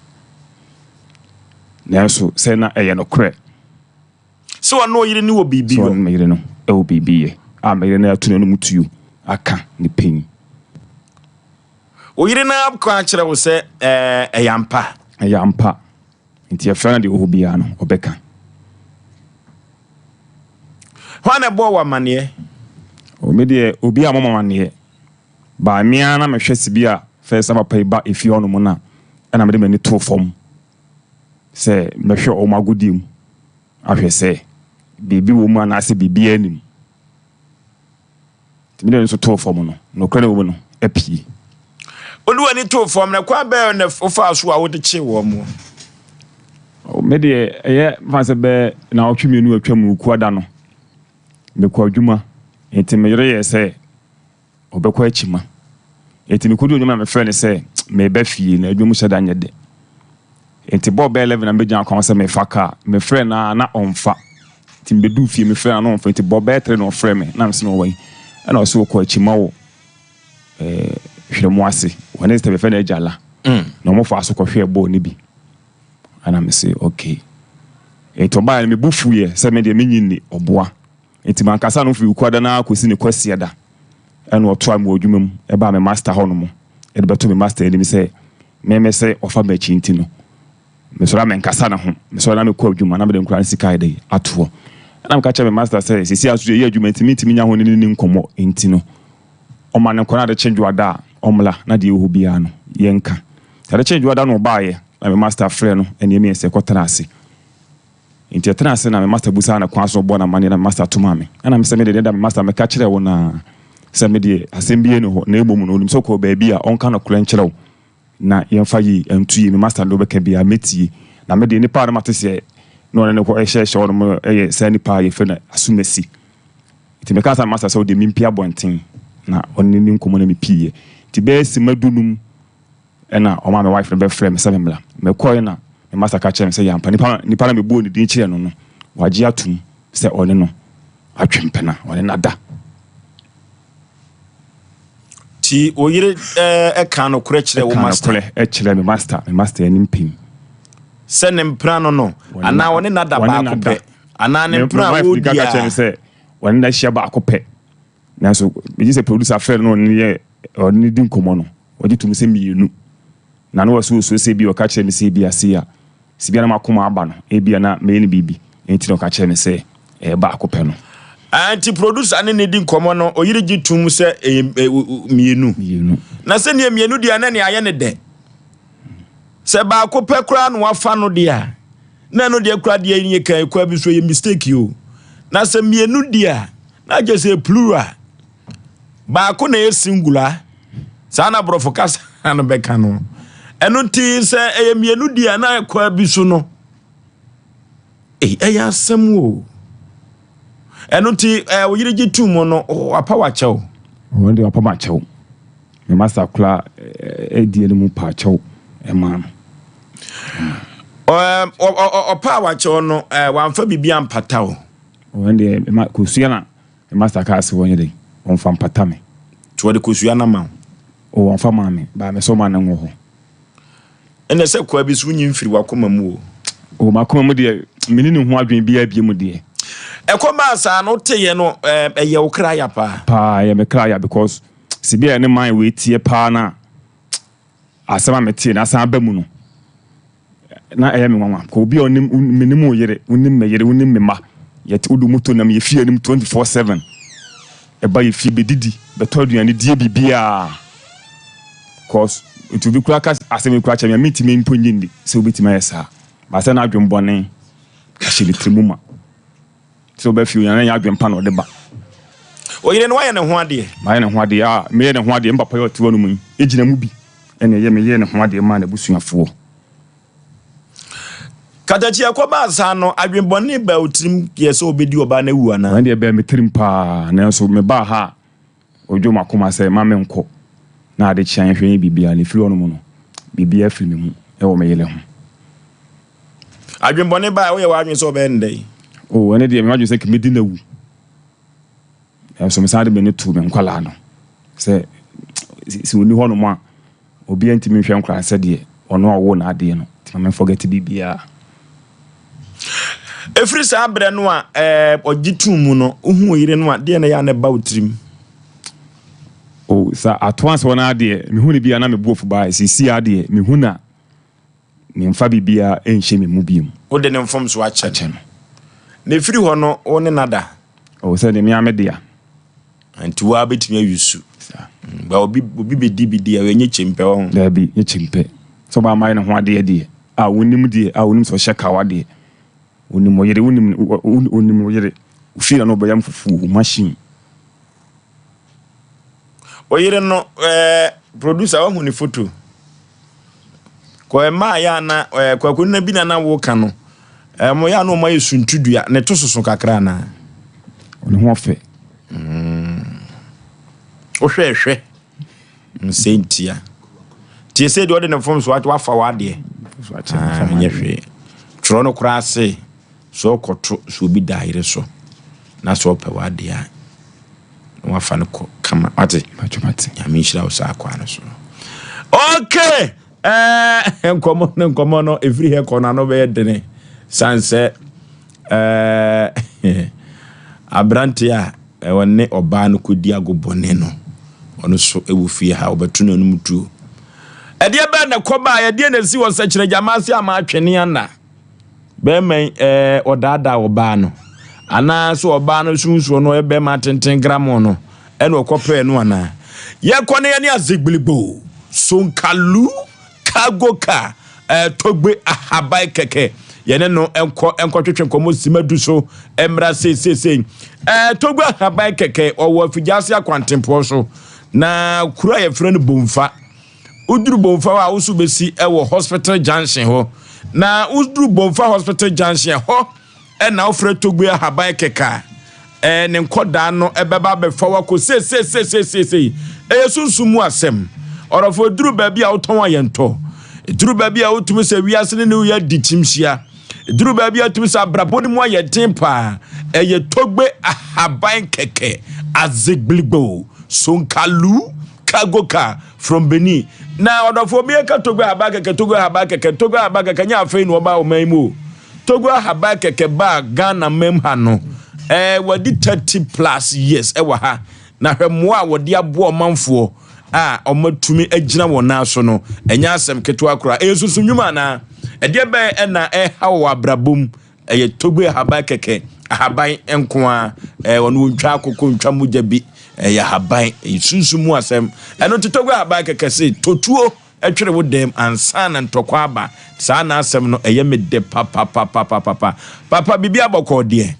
Nanso sɛ na ɛyɛ nokorɛ. Sɛ ɔne ɔyere no wɔ biribi Sɛ yɔ. ɔne me yere no wɔ biribi yɛ a me yere no ato n'anom tuo aka ne pɛn. Wo yere no aka akyerɛ wo sɛ ɛɛ ɛyɛ ampa. Ɛyɛ ampa. Nti yɛfrɛ no deɛ ɔwɔ hɔ biara no ɔbɛka. Hwan na ɛbɔɔ wo amaneɛ? O me deɛ obi ammɔ me amaneɛ. But me ara na mehwɛ sɛ bi a first na papa yi ba efie hɔnom no a ɛna mede m'ani too fam. sɛ mɛhwɛ wɔn agodie mu ahwɛ sɛ biribi wɔ mu anaasɛ biribiara nni mu. Nti mede nso too fam no, nokorɛ na ɛwɔ mu no apue. Wode w'ani too fam no, kwan bɛn na wofaa so a wode kyee wɔn? Me deɛ ɛyɛ fa sɛ bɛɛ naawɔtwe mmienu atwa mu kuada no, mekɔ adwuma nti me yere yɛɛ sɛ ɔbɛkɔ akyima. Enti mekoduu nnwom na mefrɛɛ no sɛ mereba fie na adwuma mu hyɛ da nyɛ dɛ. Enti bɔɔ bɛyɛ 11 na mebɛgyina kwan ho sɛ merefa kaa. Mefrɛɛ no ara na ɔmfa. Enti mebɛduu fie mefrɛɛ no na ɔmfa. Enti bɔɔ bɛyɛ 3 na ɔfrɛɛ me na mese no ɔwɔ he? Ɛna ɔse ɔkɔ akyima wɔ eh, Hwerɛmo ase. Wɔne sɛ bɛfrɛ no Agyala. Na wɔfaa so kɔhwɛɛ bɔɔl no bi. Ɛna mese okay. Enti ɔbaeɛ no me bo fuiɛ sɛ me deɛ menyi nni ɔboa. Enti m'ankasa no firi Wukuada no ara kɔsi ne Kwasiada ɛna ɔtoaa me wɔ adwuma mu ɛbaa me master hɔ nom de bɛtoo me master anim sɛ me me sɛ ɔfa m'akyi nti no mesɔre a menkasa ne ho, mesɔre na mekɔ adwuma na mede nkwadaa no sika ayɛ dɛn atoɔ. Ɛna meka kyerɛɛ me master sɛ seesei ara nso yɛyɛ adwuma nti mentumi nya ho ne no nni nkɔmmɔ nti no ɔma no nkɔ na ade kye dwoada a ɔmmra na deɛ ɛwɔ hɔ biara no yɛnka. Nti ade kyee dwoada no ɔbaeɛ na me master frɛɛ no ɛne yɛn mmiɛnsa yɛkɔtenaa ase. Enti yɛtenaa ase na me masta bisaa no kwan so ɔbɔɔ no amanneɛ na me masta to maa me. Ɛna me sɛ me deɛ da me masta meka kyerɛɛ wo no ara sɛ me deɛ asɛm biara nni hɔ na mmom no onim sɛ ɔkɔɔ baabi a ɔnka nokorɛ nkyerɛ wo na yɛmfa yei nto yie. Me masta no deɛ wobɛka biara mɛtie. Na me deɛ nipa a na mate sɛ na ɔne no kɔ hyɛhyɛ hɔ nom yɛ saa nipa a yɛfrɛ no Asumasi. Nti mekaa sɛ me masta sɛ ɔdeɛ mempie abɔnten na ɔne no nni nkɔmmɔ na mepiiɛ. Nti bɛyɛ simma dunum Ɛna ɔmaa me wife no bɛfrɛɛ me sɛ memmra. Mekɔe na me master ka kyerɛɛ me sɛ yɛ ampa nipa nipa no a mebɔɔ ne din kyerɛɛ no no, wagye atom sɛ ɔne no atwe mpena, ɔne no ada. Nti wo yere kaa nokorɛ kyerɛɛ wo Ɛkaa master? nokorɛ kyerɛɛ me master, me master anim pɛn. Sɛ ne mpena no no, anaa ɔne no ada Ɔne no baako ada. pɛ? Anaa ne Me, me mpena a wife di wɔredi kan ka kyerɛɛ me a? sɛ ɔne no ahyia baako pɛ. Nanso megye sɛ producer frɛɛ no na ɔne no yɛ ɔne no di nkɔmmɔ no, Ɔgye tom sɛ mmienu. Na na ɔsɛ osuro sɛ ebia ɔka kyerɛ me sɛ ebia sei a, sɛ ebia na m'akoma aba no, ebia na mɛyɛ no biribi. Enti na ɔka kyerɛɛ me sɛ ɛyɛ baako pɛ no. Enti producer ne no di nkɔmmɔ no, ɔyere gye tom sɛ ɛyɛ mmienu. Mmienu. Na sɛdeɛ mmienu deɛ na nea ayɛ no dɛ. Sɛ baako pɛ koraa na wafa no deɛ a, na ɛno deɛ koraa deɛ yɛ kan koraa bi so ɛyɛ mistake o. Na sɛ mmienu deɛ a, na kyerɛ sɛ plural. Baako na ɛyɛ singular, saa na borɔfo kasa no bɛka no. Ɛno nti sɛ ɛyɛ mmienu di a na ɛkɔ bi so no, ɛyɛ asɛm o. Ɛno nti wo yere gye tum mu no, wapa wakyɛw. Wɔn deɛ wapa makyɛw. Me masa koraa ɛdi anim pa akyɛw ɛmaa no. Ɔpa wakyɛw no, wamfa biribi ampata o. Wɔn deɛ kosua na Me master kaa se wɔnyɛ dɛn? Wɔmfa mpata me. Nti wɔde kosua no ama wo? O, wɔmfa maa me, but me sɛ ɔma no nwɔ hɔ. Ɛnna sɛ koa bi so wonyi mfiri w'akoma mu o. O m'akoma mu deɛ, menni ne ho adwene biara bio mu deɛ. Ɛkɔ baa saa no woteeɛ no ɛyɛ wo kra ya paa? Paa, ɛyɛ me kra ya because sɛ bi a ɛne man wei teɛ paa no a, asɛm a metee no asan aba mu no, na ɛyɛ me nwanwa. Kɔ obi a ɔnim, menim wo yere, wonim me yere, wonim me mma, yɛte wode moto nam yɛ fie anim 24/7. Ɛba yɛ fie bɛdidi, bɛtɔ aduane, die biribiara. Cause nti obi koraa ka asɛm yi koraa kyerɛ me a, mentumi mpo nnye nni sɛ wobɛtumi ayɛ saa. But sɛ na adwene bɔne ahyɛ ne tiri mu ma. Sɛ ɔba fie na ɛnyɛ adwene pa na ɔde ba. Oyere no wayɛ ne ho adeɛ? Mayɛ ne ho adeɛ a, meyɛ ne ho adeɛ, me papa yi a ɔte hɔ nom yi gyina mu bi ɛna ɛyɛ meyɛɛ ne ho adeɛ maa n'abusuafoɔ. Katakyi ɛkɔbaa saa no, adwene bɔne baa wo tirim yɛ sɛ wobɛdi ɔbaa no awu anaa? Ɛno deɛ ɛbaa me tirim paa, nanso mebaa ha a, Odwo m'akoma sɛ mma menkɔ na ade kye a nhwɛ nyɛ biribiara na ɛfiri hɔnom no, biribiara firi me mu wɔ me yere ho. Adwenbɔne bae a, woyɛ w'adwene sɛ wobɛyɛ no dɛn? Oh, ɛno deɛ, m'adwene sɛ nka mɛdi no awu. Nanso mesan de m'ani too me nkwadaa no sɛ, sɛ ɔnni hɔnom a, Obiara ntumi nhwɛ nkwadaa sɛdeɛ ɔno a ɔwoo n'adeɛ no, nti ma me forget biribiara. Ɛfiri saa berɛ no a ɛɛ ɔgye too mu no, wohu wo yere no a, deɛ na ɛyɛ a na ɛba wo tirim? Oh, sa ato ansa hɔ no ara deɛ, mehu no biara na me bo afu baa seesei ara deɛ, mehu no a, memfa biribiara nhyɛ me mu bio. Wode ne mfomsoɔ akyɛ no. Na ɛfiri hɔ no, wo ne no ada? Oh, sɛ deɛ me ara me dea. Nti wo ara bɛtumi ayusu. Ba obi obi bɛdi bi deɛ ɛnyɛ kyempɛ wɔ ho. Daabi, nyɛ kyempɛ. Sɛ ɔbaa mayɛ ne ho adeɛ deɛ a wonim deɛ a wonim sɛ ɔhyɛ kawa deɛ. Onim ɔyere, wonim onim ɔyere. Ofie na na ɔbɛyam fufuo, machine. Ɔyere no ɛɛ producer wahu ne photo. Kɔ ɛmaa yɛ ana ɛɛ kwaku na bi na na woka no. Ɛmo yɛ ana ɔmo ayɛ suntudua ne to soso kakra anaa. Ɔne ho ɔfɛ. Wohwɛ hwɛ nsɛ ntia. Tie sɛ deɛ ɔde ne mfomso wafa w'adeɛ. Nyɛ hwee. Twerɛ no koraa se sɛ ɔkɔto sɛ obi da ayere so na sɛ ɔpɛ w'adeɛ a na wafa no kɔ kama wate. Nyame nhyira wo saa kwaa no so. Okay. Eh, nkɔmmɔ no nkɔmmɔ no ɛfiri hɛ kɔ no ano bɛyɛ dene sane sɛ eh, aberante a ɔne ɔbaa no kɔdi ago bɔne no ɔno so ɛwɔ fie ha ɔbɛto n'anom tuo ɛdeɛ bɛɛ na ɛkɔbaa ɛdeɛ na ɛsi wɔ sɛkyerɛ gyama ase ama atwene ana Bɛrima yi ɛɛ ɔdaadaa ɔbaa no anaa sɛ ɔbaa no sunsuo no ɔyɛ bɛrima tenten gramɔ no ɛna ɔkɔpɛɛ no anaa? Yɛkɔ no yɛne azegbiligbo, sonkalu, cargo car, ɛɛ togbe ahaban kɛkɛ yɛne no nkɔ nkɔtwetwe nkɔmmɔ sima du so mmra seeseesei. Ɛɛ togbe ahaban kɛkɛ ɔwɔ afigyaase akwantempɔn so na kuro a yɛfrɛ no Bomfa. Woduru Bomfa hɔ a, wo so bɛsi wɔ Hospital Junction hɔ. Na woduru Bomfa Hospital Junction hɔ ɛna wofrɛ Togbe Ahaban kɛkɛ a, ɛɛ ne nkɔdaa no ɛbɛba abɛfa wo akɔ seeseeseeseesei. Ɛyɛ sunsum mu asɛm. Ɔdɔfo, ɛduru baabi a wotɔn a yɛntɔ. Ɛduru baabi a wotumi sɛ wiase ne ne woyɛ di kyimhyia. Ɛduru baabi a wotumi sɛ abrabɔ no mu ayɛ den paa. Ɛyɛ Togbe Ahaban kɛkɛ, Azegbiligbo, Sonkalu, Cargo car from Benin. Na ɔdɔfo obi ka Togo ahaban kɛkɛ, Togo ahaban kɛkɛ, Togo ahaban kɛkɛ nyɛ afei na ɔba ɔman yi mu o. Togo ahaban kɛkɛ baa Ghana mam ha no, eh, wɔadi 30 plus years ɛwɔ ha. Na hwɛ mmoa a wɔde aboa ɔmanfoɔ a wɔatumi agyina wɔn nan so no, ɛnyɛ asɛm ketewa koraa. Ɛyɛ sunsum nnwuma anaa? Ɛdeɛ bɛn ɛna ɛha wɔ abrabɔ mu? Ɛyɛ Togo ahaban kɛkɛ, ahaban nko ara. Ɛɛ ɔno ontwa akoko, ntwa mogya bi. Ɛyɛ ahaban, ɛyɛ sunsum mu asɛm. Ɛno nti Togo ahaban kɛkɛ se totuo twere wo dɛm ansa na ntɔkwa aba. Saa n'asɛm no ɛyɛ me dɛ papapapapapa. Papa biribi abɔkɔɔ deɛ.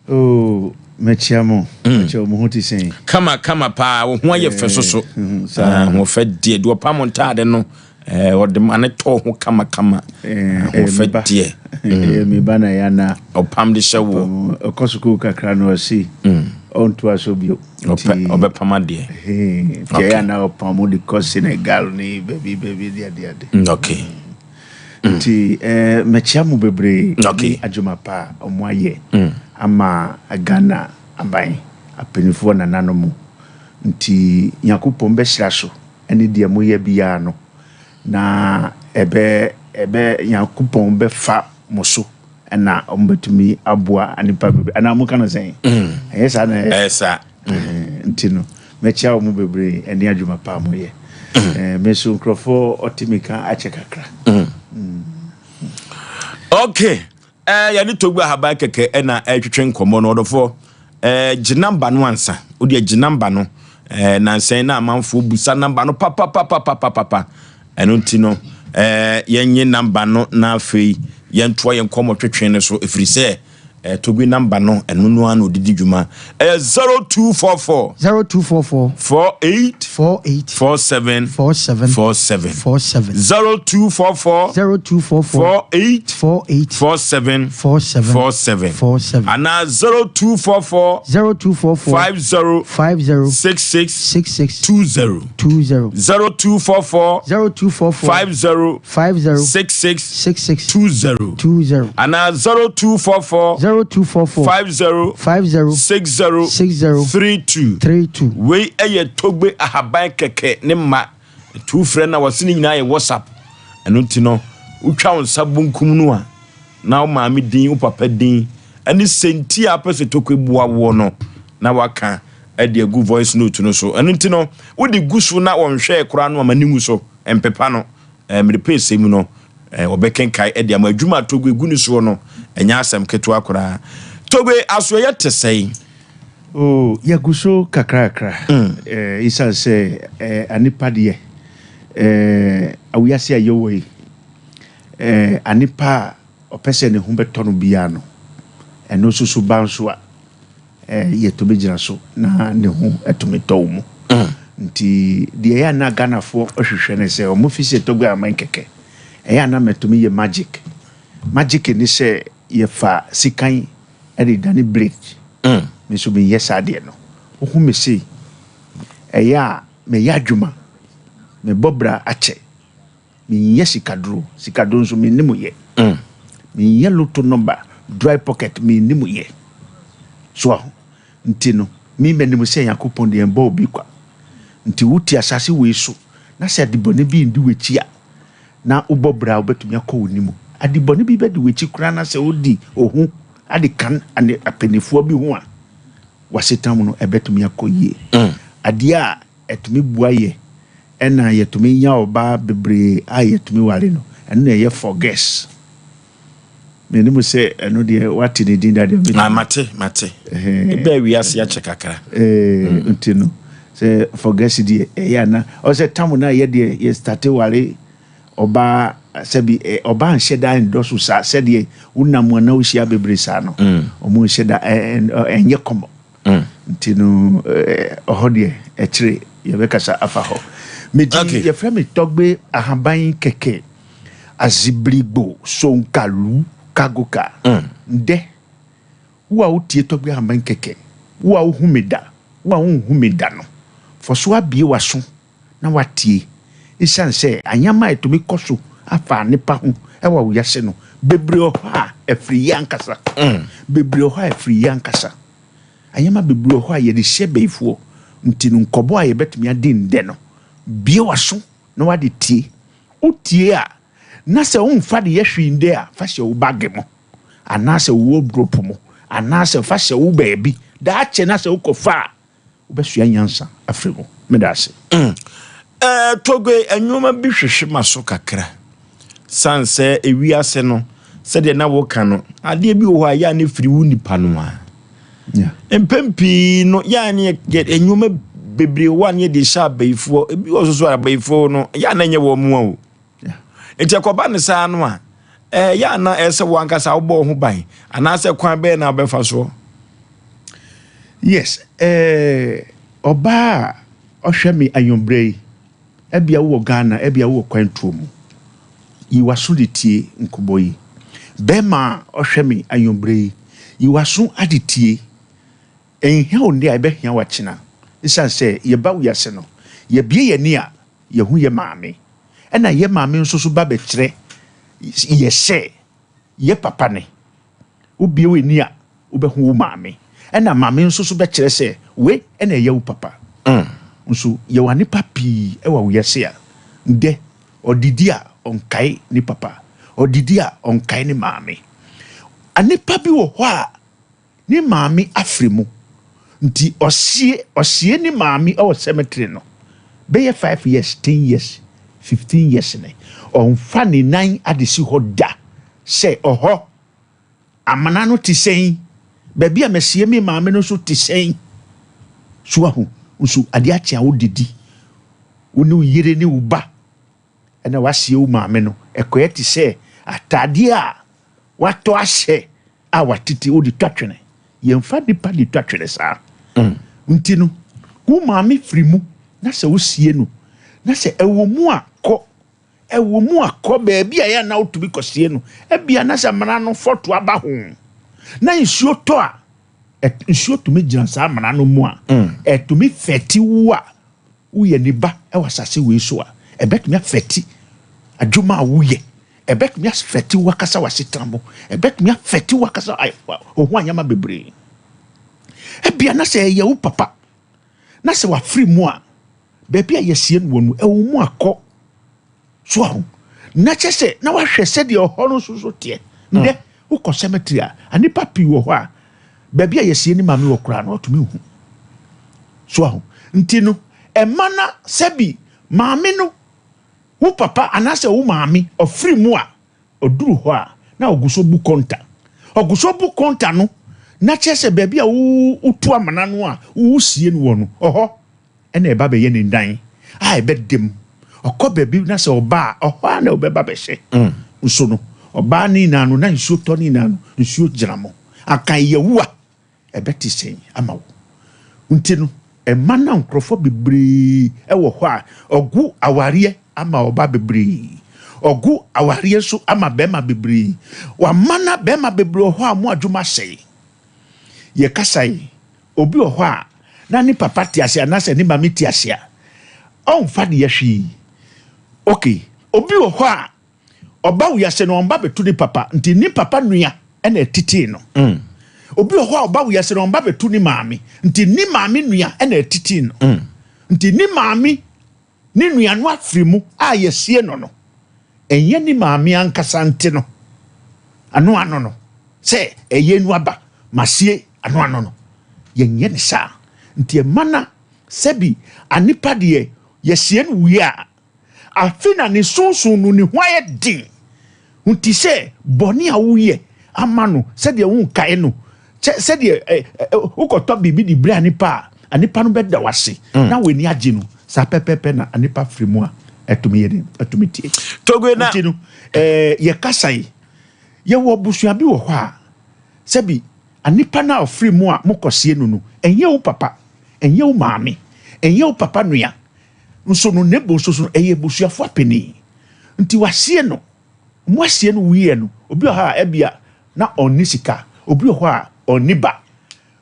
Oh, mɛkyia mo. Mɛkyia wo, mo ho te sɛn? Kama kama paa, wo ho ayɛ fɛ soso. Saa. Ho fɛ deɛ, deɛ ɔpam ntaade no, ɔde ma ne tɔɔ ho kama kama. Ho fɛ deɛ. Ɛyɛ me ba na yɛ ana. Ɔpam de hyɛ wo. Ɔkɔ sukuu kakra no ɔsi. Ɔntoa so bio. Ɔpɛ ɔbɛpam adeɛ. Nti ɛyɛ ana ɔpam de kɔ Senegal ne baabi baabi de adeɛ ade. Okay. Nti eh, mɛkyia mo bebree ne adwuma pa a ɔmo ayɛ ama Ghana aban, apanyinfoɔ nananom. Nti Nyankopɔn bɛhyira so ɛne deɛ moyɛ biara no. Na. Ɛbɛ ɛbɛ Nyankopɔn bɛfa mo so ɛna ɔmo bɛtumi aboa nipa bebree anaa mo ka no sɛn? Ɛyɛ saa na ɛyɛ. Ɛyɛ saa. Nti no mɛkyia wɔn bebree ɛne adwuma pa a moyɛ. Me nso nkurɔfoɔ ɔte mi ka akyɛ kakra. Okay. Yɛne Togbe Ahaban kɛkɛ ɛna ɛretwetwe nkɔmmɔ no ɔdɔfoɔ. Gye namba no ansa. Wodeɛ gye namba no. Nansɛn na amanfoɔ busa namba no papapapapapapa. Ɛno nti no yɛnye namba no na afei yɛntoa yɛn nkɔmmɔ twetwe no so ɛfiri sɛ Togbe namba no ɛno no ara na ɔde di dwuma. Ɛyɛ 0244. 0244. 48. 48. 47. 47. 47. 47. 0244. 0244. 48. 48. 47. 47. 47. 47. Anaa 0244. 0244. 50. 50. 66. 66. 20. 20. 0244. 0244. 50. 50. 66. 66. 20. 20. Anaa 0244. 0244. 50. 50. 60. 60. 32. 32. Wei yɛ Togbe Ahaban kɛkɛ ne mma. Tu frɛ no a wɔse ne nyinaa yɛ WhatsApp. Ɛno nti no, wotwa wo nsa bonkum no a, na wo maame din, wo papa din, ɛne sɛnti a wopɛ sɛ Togbe boa woɔ no, na waka de agu voice note no so. Ɛno nti no, wode gu so na wɔnhwɛɛ koraa no a, ma ne ngu so, mpepa no. Mmere pɛsɛ mu no, wɔbɛkenkae de ama. Adwuma a Togbe gu ne soɔ no, ɛnyɛ asɛm ketewa koraa. Togbe, asoɛeɛ te sɛn? Oh, yɛgu so kakrakra. Esiane sɛ anepa deɛ, wiase a yɛwɔ yi, anepa a ɔpɛ sɛ ne ho bɛtɔ no biara no, ɛno nso so ba nso a, yɛtumi gyina so na ne ho tumi tɔ wo mu. Nti deɛ ɛyɛ a na Ghanafoɔ hwehwɛ ne sɛ wɔn fi sɛ Togbe Aman kɛkɛ. Ɛyɛ a na mɛtumi yɛ magic. Magic ne sɛ yɛfa sikan de dane blade. Me nso menyɛ saa adeɛ no. Wohu me sei, ɛyɛ a meyɛ adwuma, mebɔ bra akyɛ. Menyɛ sikaduro, sikaduro nso mennim yɛ. Menyɛ lotto number, dry pocket mennim yɛ. So aho? Nti no, me manim sɛ Nyankopɔn deɛ ɛmbɔ obi kwa. Nti wote asase wei so na sɛ adebɔne bi ndi w'akyi a, na wobɔ bra a wobɛtumi akɔ wo nim. Adebɔne bi bɛdi w'akyi koraa na sɛ wodi ohu ade kan ane apanimfoɔ bi ho a, w'asetam no ɛbɛtumi akɔ yie. Adeɛ a ɛtumi boa yɛ ɛna yɛtumi nya ɔbaa bebree a yɛtumi ware no, ɛno na ɛyɛ forgets. Menim sɛ ɛno deɛ wate ne din dadeɛ. Ah, mate, mate. Ɛbɛɛ wiase akyɛ kakra. Nti no, sɛ forgets deɛ ɛyɛ ana. Ɔsɛ tam no a yɛ deɛ yɛ starte ware ɔbaa sɛbi ɔbaa nhyɛ da ndɔso saa sɛdeɛ wonam a na wohyia bebree saa no. Ɔmo nhyɛ da ɛnyɛ kɔmɔ. Nti no ɔhɔ deɛ ɛkyerɛ yɛbɛkasa afa hɔ. Medi yɛfrɛ me Togbe Ahaban kɛkɛ Azibrigbo Sonkalu Kagoka. Ndɛ wo a wotie Togbe Ahaban kɛkɛ, wo a wohu me da, wo a wonhu me da no, fɔ so abie w'aso na watie. Esiane sɛ anyama a ɛtumi kɔ so afa nnipa ho wɔ wiase no, bebree wɔ hɔ a ɛfiri yɛn ankasa. Bebree wɔ hɔ a ɛfiri yɛn ankasa. Anyama bebree wɔ hɔ a yɛde hyɛ bayifoɔ. Nti no nkɔbɔ a yɛbɛtumi adi ndɛ no, bue w'aso na wade tie. Wotie a, na sɛ womfa de yɛ hwee ndɛ a, fa hyɛ wo bage mu, anaasɛ wo wardrobe mu, anaasɛ fa hyɛ wo baabi. Daakye na sɛ wokɔfa a, wobɛsua nyansa afiri mu. Meda ase. Eh, Togbe, nneɛma bi hwehwe m'aso kakra. San sɛ ewiase no, sɛdeɛ na woka no, adeɛ bi wɔ hɔ a yɛ a ne firi wo nipa no a. Mpɛn pii no, yɛ a ne yɛ nneɛma bebree wɔ a ne yɛde hyɛ abayifoɔ. Ebi wɔ so so abayifoɔ no, yɛ a na ɛnyɛ wɔn mu a o. Nti ɛkɔba no saa no a, ɛyɛ a na ɛsɛ sɛ wo ankasa wobɔ wo ho ban anaasɛ kwan bɛyɛ na wobɛfa soɔ? Yes, ɔbaa a ɔhwɛ me anwummerɛ yi, ebia wowɔ Ghana, ebia wowɔ kwantuo mu, yi w'aso de tie nkɔmmɔ yi. Bɛrima a ɔhwɛ me anwummerɛ yi, yi w'aso ade tie. Ɛnhia wo nnɛ a, ɛbɛhia wo akyena. Esiane sɛ yɛba wiase no, yɛbue yɛn ani a, yɛhu yɛ maame. Ɛna yɛ maame nso so ba bɛkyerɛ yɛ sɛ yɛ papa ne. Wobue w'ani a, wobɛhu wo maame. Ɛna maame nso so bɛkyerɛ sɛ we ɛna ɛyɛ wo papa. Nso yɛwɔ anepa pii ɛwɔ wiase a, ndɛ ɔdidi a. ɔnkae ne papa. Ɔdidi a, ɔnkae ne maame. Nnipa bi wɔ hɔ a, ne maame afiri mu. Nti ɔsie ɔsie ne maame wɔ cemetery no bɛyɛ 5 years, 10 years, 15 years ne ɔnfa ne nan adesi hɔ da sɛ ɔhɔ amena no te sɛn, baabi a mɛsie me maame no nso te sɛn. So ahu nso adeɛ akye a wodidi, wo ne wo yere ne wo ba ɛna wasie wo maame no, ɛkɔyɛ te sɛ ataadeɛ a watɔ ahyɛ a watete wode twa twene. Yɛmfa nipa de twa twene saa. Nti no wo maame firi mu na sɛ wosie no na sɛ ɛwɔ mu a kɔ, ɛwɔ mu a kɔ baabi a yɛ na wotumi kɔsie no. Ebia na sɛ mmara no fɔto aba ho na nsuo tɔ a, nsuo tumi gyina saa mmara no mu a, ɛtumi fɛti wo a woyɛ ne ba ɛwɔ asase wei so a, ɛbɛtumi afɛti adwuma a woyɛ, ɛbɛtumi afɛti wakasa w'asetena mu, ɛbɛtumi afɛti wakasa ohu anyama bebree. Ebia na sɛ ɛyɛ wo papa na sɛ wafiri mu a, baabi a yɛsie no wɔ no, ɛwɔ mu akɔ so aho na kyɛ sɛ na wahwɛ sɛdeɛ ɔhɔ no nso so teɛ. Ndɛ wokɔ cemetery a, anipa pii wɔ hɔ a, baabi a yɛsie ne maame wɔ koraa no ɔtumi hu so aho. Nti no ɛma na sɛbi maame no, wo papa anaasɛ wo maame ɔfiri mu a, ɔduru hɔ a na ɔgu so bu kɔnta, ɔgu so bu kɔnta no na kyerɛ sɛ baabi a wotu amena no a wosie no wɔ no, ɔhɔ ɛna ɛba bɛyɛ ne dan a ɛbɛdem. Ɔkɔ baabi na sɛ ɔba a, ɔhɔ a na ɔbɛba bɛhyɛ. Nso no ɔbaa ne nyinaa no na nsuo tɔ ne nyinaa no nsuo gyina mo anka yɛwu a, ɛbɛte sɛn ama wo? Nti no ɛma na nkurɔfoɔ bebree ɛwɔ hɔ a ɔgu awareɛ ama ɔba bebree, ɔgu awareɛ nso ama bɛrima bebree. Wama na bɛrima bebree wɔ hɔ a mo adwuma sɛe. Yɛkasa yi, obi wɔ hɔ a na ne papa te ase anaasɛ ne maame te ase a, ɔmfa deɛ hwee. Okay, obi wɔ hɔ a ɔba wiase no, ɔmba bɛtu ne papa, nti ne papa nua ɛna ɛtitee no. Obi wɔ hɔ a ɔba wiase no, ɔmba bɛtu ne maame, nti ne maame nua ɛna ɛtitee no. Nti ne maame ne nua no afiri mu a yɛsie no, ɛnyɛ ne maame ankasa. Nti no ano ano no sɛ ɛyɛ nu aba masie ano ano no, yɛnyɛ ne saa. Nti ɛma na sɛbi anipa deɛ yɛsie no wie a, afe na ne sunsun no ne ho ayɛ den. Nti sɛ bɔne a woyɛ ama no, sɛdeɛ wonkae no, sɛdeɛ ɛ ɛ wokɔtɔ biribi de brɛ anipa a, anipa no bɛda wase na w'ani agye no saa pɛpɛɛpɛ na anipa firi mu a, ɛtumi yɛ den, ɛtumi tie. Togo na Nti no yɛkasa yi, yɛwɔ abusua bi wɔ hɔ a, sɛbi anipa no a ɔfiri mu a mokɔsie no, ɛnyɛ wo papa, ɛnyɛ wo maame, ɛnyɛ wo papa nua nso no, ne bo nso so no, ɛyɛ abusuafo apanin. Nti wasie no, mo asie no wie no, obi wɔ hɔ a ɛbia na ɔnni sika, obi wɔ hɔ a ɔnni ba,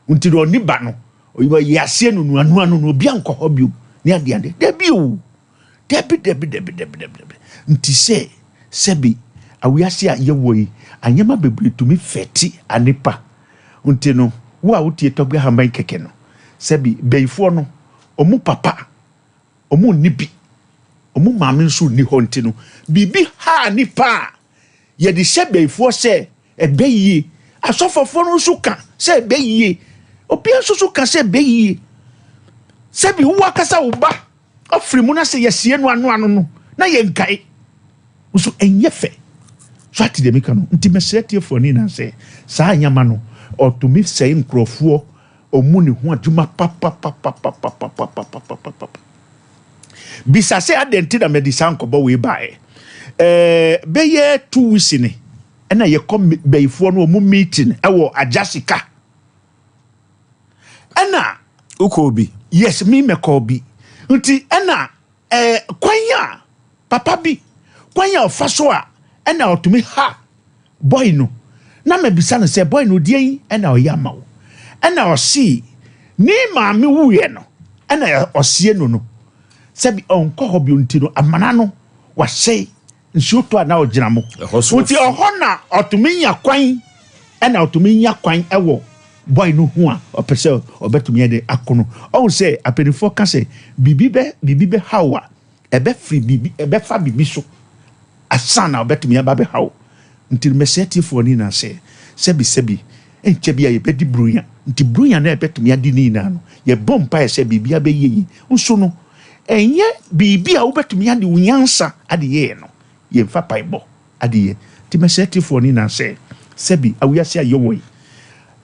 nti na ɔnni ba no, ɔyɛ asie no nuanua no, obi ankɔ hɔ bio ne adeade. Dabi o, dabi, dabi, dabi, dabi, dabi, dabi. Nti sɛ sɛbi awiase a yɛwɔ yi, anyɛma bebree tumi fɛti anipa. Nti no wo a wotie Tɔgbe Ahaban kɛkɛ no, sɛbi bɛyifoɔ no, ɔmo papa ɔmo nni bi, ɔmo maame nso nni hɔ. Nti no biribi ha nipa a yɛde hyɛ bɛyifoɔ sɛ ɛbɛ yie, asɔfɔfoɔ no nso ka sɛ ɛbɛ yie, obiara nso so ka sɛ ɛbɛ yie. Sɛbi wo akasa wo ba ɔfiri mu na sɛ yɛsie no ano ano no na yɛnkae nso, ɛnyɛ fɛ so. Ate deɛ meka no? Nti mɛsrɛ tiefoɔ ne nyinaa sɛ saa nyama no ɔtumi sɛe nkurɔfoɔ ɔmu ne ho adwuma papapapapapapapapapapa. Bisa sɛ adɛn nti na mɛde saa nkɔbɔ wei baeɛ. Bɛyɛ 2 weeks ni ɛna yɛkɔ bɛyifoɔ no ɔmu meeting ɛwɔ Agyasika ɛna Wokɔ bi? Yes, me mɛkɔ bi. Nti ɛna kwan a papa bi, kwan a ɔfa so a ɛna ɔtumi ha boy no, na mɛbisa no sɛ boy no deɛ yi ɛna ɔyɛ ama wo? Ɛna ɔsi ne maame wuyɛ no ɛna ɔsie no, sɛbi ɔnkɔ hɔ bio. Nti no amana no wasɛe, nsuo tɔ a na ɔgyina mu. Ɛhɔ so. Nti ɔhɔ na ɔtumi nya kwan, ɛna ɔtumi nya kwan ɛwɔ boy no ho a ɔpɛ sɛ ɔbɛtumi yɛ de ako no. Ɔhu sɛ apanimfoɔ ka sɛ biribi bɛ haw a, ɛbɛfiri biribi, ɛbɛfa biribi so. Ansa na ɔbɛtumi aba abɛha wo. Nti no mɛsrɛ atiefoɔ no nyinaa sɛ, sɛbi sɛbi, ɛnkyɛ biara yɛbɛdi Buronya. Nti Buronya no a yɛbɛtumi adi no nyinaa no, yɛbɔ mpaeɛ sɛ biribiara bɛyɛ yie. Nso no, ɛnyɛ biribi a wobɛtumi ade wo nyansa ade yɛɛ no. Yɛmfa paebɔ ade yɛ. Nti mɛsrɛ atiefoɔ no nyinaa sɛ, sɛbi, awiase a yɛwɔ yi,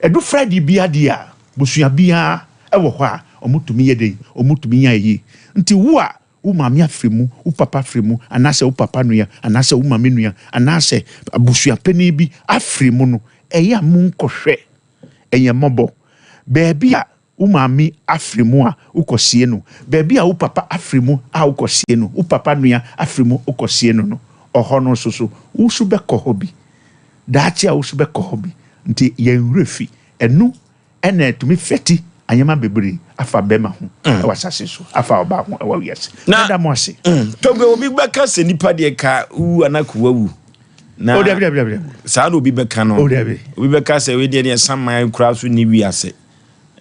ɛdu Friday biara deɛ a, busua biara wɔ hɔ a wɔtumi yɛ dɛn? Wɔtumi nya ayie. Nti wo a wo maame afiri mu, wo papa afiri mu, anaasɛ wo papa nua, anaasɛ wo maame nua, anaasɛ abusua panin bi afiri mu no, ɛyɛ a monkɔhwɛ. Ɛyɛ mmɔbɔ. Baabi a wo maame afiri mu a wokɔsie no, baabi a wo papa afiri mu a wokɔsie no, wo papa nua afiri mu wokɔsie no no, ɔhɔ no nso so, wo nso bɛkɔ hɔ bi. Daakye a wo nso bɛkɔ hɔ bi. Nti yɛn werɛ fi. Ɛno Ɛna ɛtumi fɛti anyɛma bebree afa bɛma ho mm. ɛwɔ asase so afa ɔbaa ho ɛwɔ wiase. Na mɛda mo ase. Mm. Tɔgbe obi bɛka sɛ nipa deɛ ka wu ana ko wawu. Na oh, dabi dabi dabi. Saa na obi bɛka no. Oh, dabi. Obi bɛka sɛ wei deɛ deɛ saman koraa so ni wiase.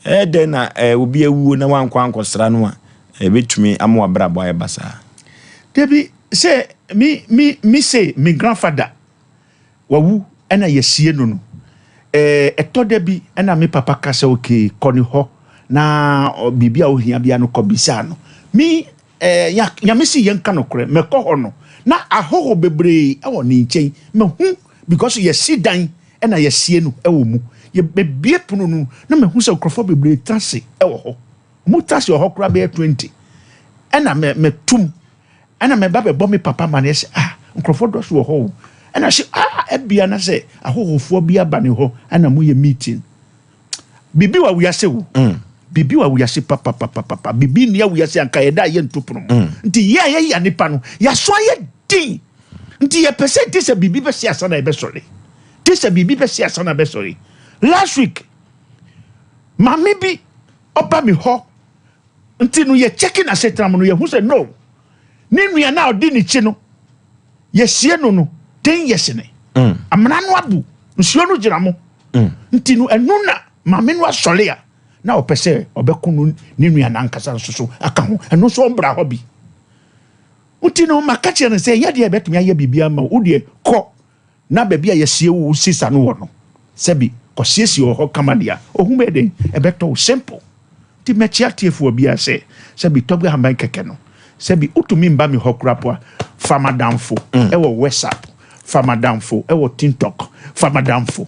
Ɛyɛ dɛn na eh, obi awuo na wankɔ ankɔsra no a ɛbɛtumi ama wabrabɔ ayɛ basaa. Dabi sɛ mi mi mi se mi grandfather Wawu na yɛasie no no, ɛtɔ da bi na me papa ka sɛ okay, kɔ ne hɔ na biribi a wohia biara no kɔ bisa no. Me eh, Nyame si yɛnka nokorɛ, mɛkɔ hɔ no na ahɔho bebree wɔ ne nkyɛn, mahu because yɛasi dan na yɛasie no wɔ mu. Yɛbɛbue pono no na mahu sɛ nkurɔfoɔ bebree tena ase wɔ hɔ. Wɔn tena ase wɔ hɔ koraa bɛyɛ 20. Ɛna mɛtum Ɛna me ba bɛbɔ me papa amaneɛ sɛ, ah, nkurɔfoɔ dɔso wɔ hɔ o. Ɛna ɔse, ah, ebia na sɛ ahɔhofoɔ bi aba ne hɔ ɛna moyɛ meeting. Biribi wɔ wiase o. Mm. Biribi wɔ wiase papapapapa. Biribi nni wiase anka yɛda a yɛnto pono mu. Mm. Nti yɛ a yɛya nipa no, yɛaso ayɛ den. Nti yɛpɛ sɛ te sɛ biribi bɛsi asa na yɛbɛsɔre. Te sɛ biribi bɛsi asa na bɛsɔre. Last week, maame bi ɔba me hɔ Nti no yɛ checki n'asetena mu no yɛhu sɛ no ne nua no a ɔdi n'akyi no yɛsie no no ten years ne mm. amena no abu nsuo no gyina mo mm. nti no ɛno na maame no asɔre a na ɔpɛ sɛ ɔbɛko no ne nua no ankasa nso so aka ho ɛno nso ɔmbra hɔ bi nti no maka kyerɛ no sɛ yɛ deɛ ɛbɛtumi ayɛ biribi ama wo deɛ kɔ Na baabi a yɛasie wo sisa no wɔ no, sɛbi, kɔsiesie wɔ hɔ kama deɛ a, ohu bɛyɛ dɛn? Ɛbɛtɔ wo. Simple. Nti mɛkyea atiefoɔ biara sɛ, sɛbi, tɔgbe ahaban kɛkɛ no, sɛbi, wotumi mba me hɔ koraa po a, fa m'adamfo wɔ WhatsApp, fa m'adamfo wɔ TikTok, fa m'adamfo.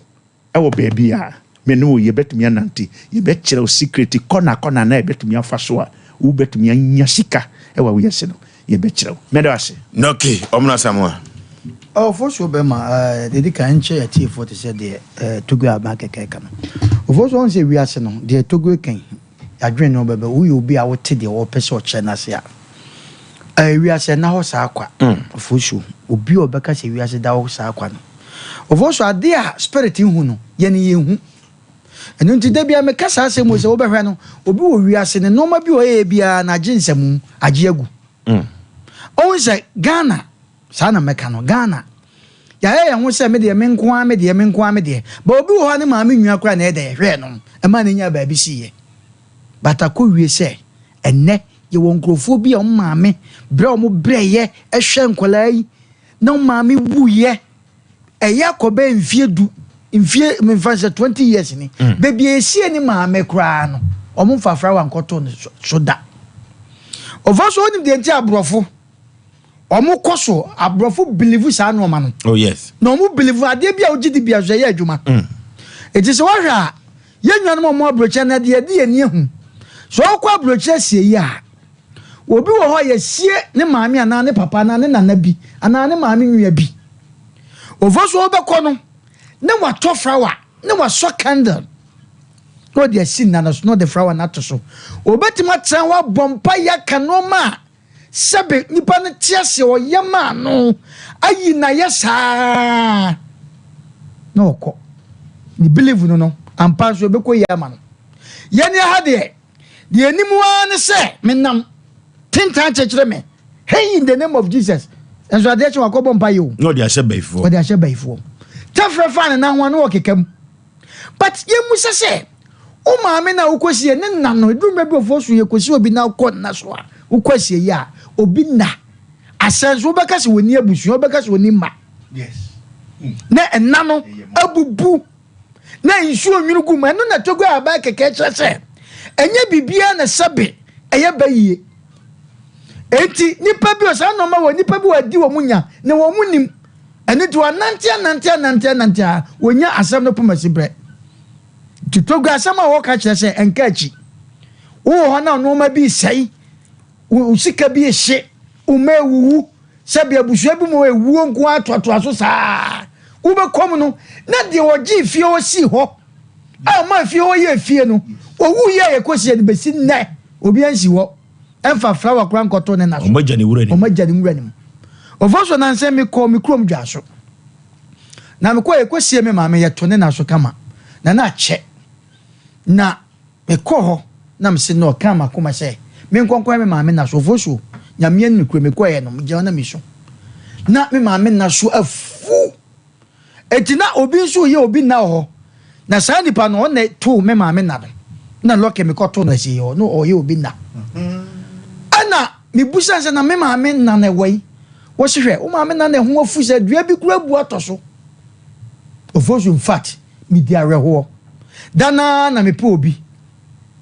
Wɔ baabi a me ne wo yɛbɛtumi anante, yɛbɛkyerɛ wo secret kɔna kɔna no a yɛbɛtumi afa so a wobɛtumi anya sika wɔ wiase no, yɛbɛkyerɛ wo. Mɛda wo ase. Nɔke, Ɔmono Asamoah. Ofosuo bɛma, deɛ ɛdi kan nkyɛ atiefoɔ te sɛ deɛ Togo aban kɛkɛ reka no. Ofosuo ɔhu sɛ wiase no, deɛ Togo reka yi, yɛadwene ne ho bɛbɛ. Woyɛ obi a wote deɛ ɔpɛ sɛ ɔkyerɛ no ase a, ɛɛ wiase ɛnna hɔ saa kwa. Ofosuo, obi a ɔbɛka sɛ wiase da hɔ saa kwa no, Ofosuo, adeɛ a spirit hu no, yɛn yɛnhu. Ɛno nti da biara meka saa asɛm wei sɛ wobɛhwɛ no, obi wɔ wiase no, nneɛma bi a ɔyɛɛ biara no agye nsamu, agye agu. Ɔhu sɛ Ghana, saa na mɛka no, Ghana, yɛayɛ yɛn ho sɛ me deɛ me nko ara me deɛ, me nko ara me deɛ. But obi wɔ hɔ a ne maame nua koraa na ɛyɛ dɛn hwɛɛ no, ɛmaa no nyaa baabi siiɛ. But akɔwie sɛ ɛnnɛ yɛwɔ nkurɔfoɔ bi a wɔn maame brɛ a wɔbrɛeɛ hwɛ nkwadaa yi na wɔn maame wuiɛ, ɛyɛ akɔ bɛyɛ mfie du, mfie memfa sɛ 20 years ni, baabi a yɛsie ne maame koraa no, wɔn mfa flower nkɔtoo no so da. Ɔfa so wonim deɛ nti aborɔfo wɔn kɔ so aborɔfo believe saa nneɛma no. Oh yes. Na wɔn believe adeɛ bi a wogye di bi a so ɛyɛ adwuma. Mm. Eti sɛ wɔhwɛ a yɛn nuanom a wɔn aburokyerɛ no deɛ yɛde yɛn ani ahu. Sɛ wɔkɔ aburokyerɛ sie yi a obi wɔ hɔ a yɛsie ne maame anaa ne papa anaa ne nana bi anaa ne maame nua bi. Ɔfa so wɔbɛkɔ no ne watɔ flower ne wasɔ candle na ɔde asi nna no so na ɔde flower no ato so. Obetumi atena hɔ abɔ mpaeɛ aka nneɛma a sɛbe nipa no te ase ɔyɛ maa no ayi n'ayɛ saa na ɔkɔ. Ne believe no no ampa nso ɛbɛkɔ yie ama no. Yɛn ha deɛ, deɛ anim ara ne sɛ menam tentan kyekyere me. Hey in the name of Jesus. Nso adeɛ kye wakɔbɔ mpaeɛ o. Na ɔde ahyɛ bayifoɔ. Ɔde ahyɛ bayifoɔ. Tɛfrɛ fa ne nan ho ano ɔkeka mu. But yɛmmusa sɛ, wo maame no a wokɔsie ne nna no, ɛduru mmerɛ bi ɔfoɔ so yɛkɔsi obi na wokɔ nna so a, wokɔ asieyi a, obi nna. Asɛ nso wobɛka sɛ wɔnni abusua, wobɛka sɛ wɔnni mma. Na ɛna no abubu na nsuo nwunu gu mu. Ɛno na Togo ahaban kɛkɛ kyerɛ sɛ ɛnyɛ biribiara na sɛbe ɛyɛ ba yie. Enti nipa bi wɔ saa nneɛma wɔ nipa bi wɔ adi wɔn nya na wɔn nim. Ɛno nti wɔanante anante anante anante a wɔnya asɛm no poma si berɛ. Nti Togo asɛm a wɔka kyerɛ sɛ ɛnka akyi. Wowɔ hɔ na nneɛma bi resɛe, wo sika bi rehye, wo mma awuwu, sɛbi abusua bi mu ewuo nko ara toatoa so saa. Wobɛkɔ mu no, na deɛ ɔgyee fie hɔ sii hɔ a ɔmaa fie hɔ yɛɛ fie no, ɔwuiɛ a yɛkɔsiee no bɛsi nnɛ, obiara nsi hɔ. Ɛmfa flower koraa nkɔto ne na so. Wɔagya ne wura no mu. Wɔagya ne wura no mu. Ɔfo so nansa mekɔɔ me kurom dwa so. Na mekɔɔ yɛkɔsie me maame yɛto ne na so kama. Na na akyɛ. Na mekɔɔ hɔ na mese na ɔkaa m'akoma sɛ menkɔ nkɔyɛ me maame nna so. Ɔfo so Nyame anim nokorɛ mekɔeɛ no megyina hɔ na mesu. Na me maame nna so afu. Enti na obi nso reyɛ obi nna wɔ hɔ. Na saa nipa no ɔno na too me maame nna no. Na lɔke mekɔtoo no asieɛ hɔ na ɔreyɛ obi nna. Ɛna mebusa sɛ na me maame nna no ɛwɔ yi? Wɔsi hwɛ wo maame nna no ɛho afu sɛ dua bi kura bu atɔ so. Ofosu in fact medi awerɛhoɔ. Da no ara na mepɛ obi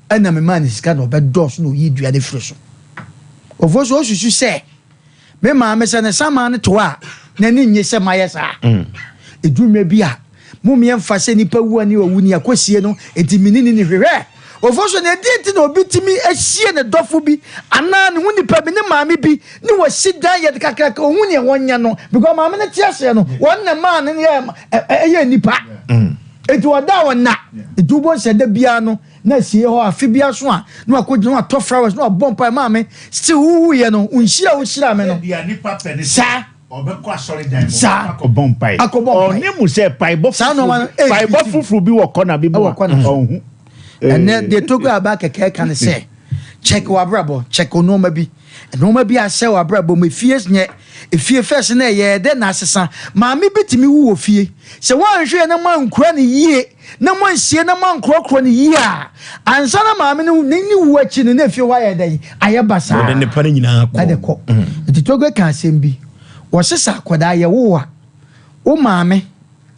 ɛna memaa no sika na ɔbɛdɔɔso na ɔyii dua no firi so. Ofosu osusu sɛ Me maame, sɛ ne saman no to a, n'ani nnye sɛ mayɛ saa. Ɛduru mmerɛ bi a, mom yɛmfa sɛ nipa wu a ne wawu ne yɛakɔsie no, enti me ne no nni hwee. Hwɛ! Ofosuo, na ɛdeɛn nti na obi tumi sie ne dɔfo bi anaa ne ho nipa bi, ne maame bi, ne wasi dan yɛ kakraka, ɔhu neɛ wɔnyɛ no, because maame no te aseɛ no, wɔn na maa no yɛ ɛyɛ nipa. Enti ɔda a ɔnna, enti wobɔ sɛ da biara no, Na asie hɔ afe biara so a na wakɔgyina hɔ atɔ flowers na wabɔ mpaeɛ maame still wowuiɛ no wo nhyira a wohyiraa me no Ebia nipa pɛ ne sɛ saa ɔbɛkɔ asɔredan mu saa akɔbɔ mpae. akɔbɔ mpaeɛ Ɔnnim sɛ paebɔ saa nneɛma foforo no bi, paebɔ ɛrepeat foforo bi wɔ kɔna bi mu ɛwɔ a kɔna so ɔnhu. ɛnɛ deɛ Togo aba kɛkɛ ka ne sɛ check w'abrabɔ check wo nneɛma bi nneɛma bi asɛ w'abrabɔ mu efie nyɛ efie fɛs na ɛyɛ dɛ na asesa maame bi tumi wu wɔ fie sɛ woanhwɛ na moankura ne yie na moansie na moankorɔkorɔ no yie a, ansa na maame no ne ne wu akyi no, na efie hɔ ayɛ dɛn? Ayɛ basaa. Wɔde nnepa no nyinaa kɔ. Ɛde kɔ. Nti Togbe ka asɛm bi. Wɔse sɛ akwadaa yɛwo wo a, wo maame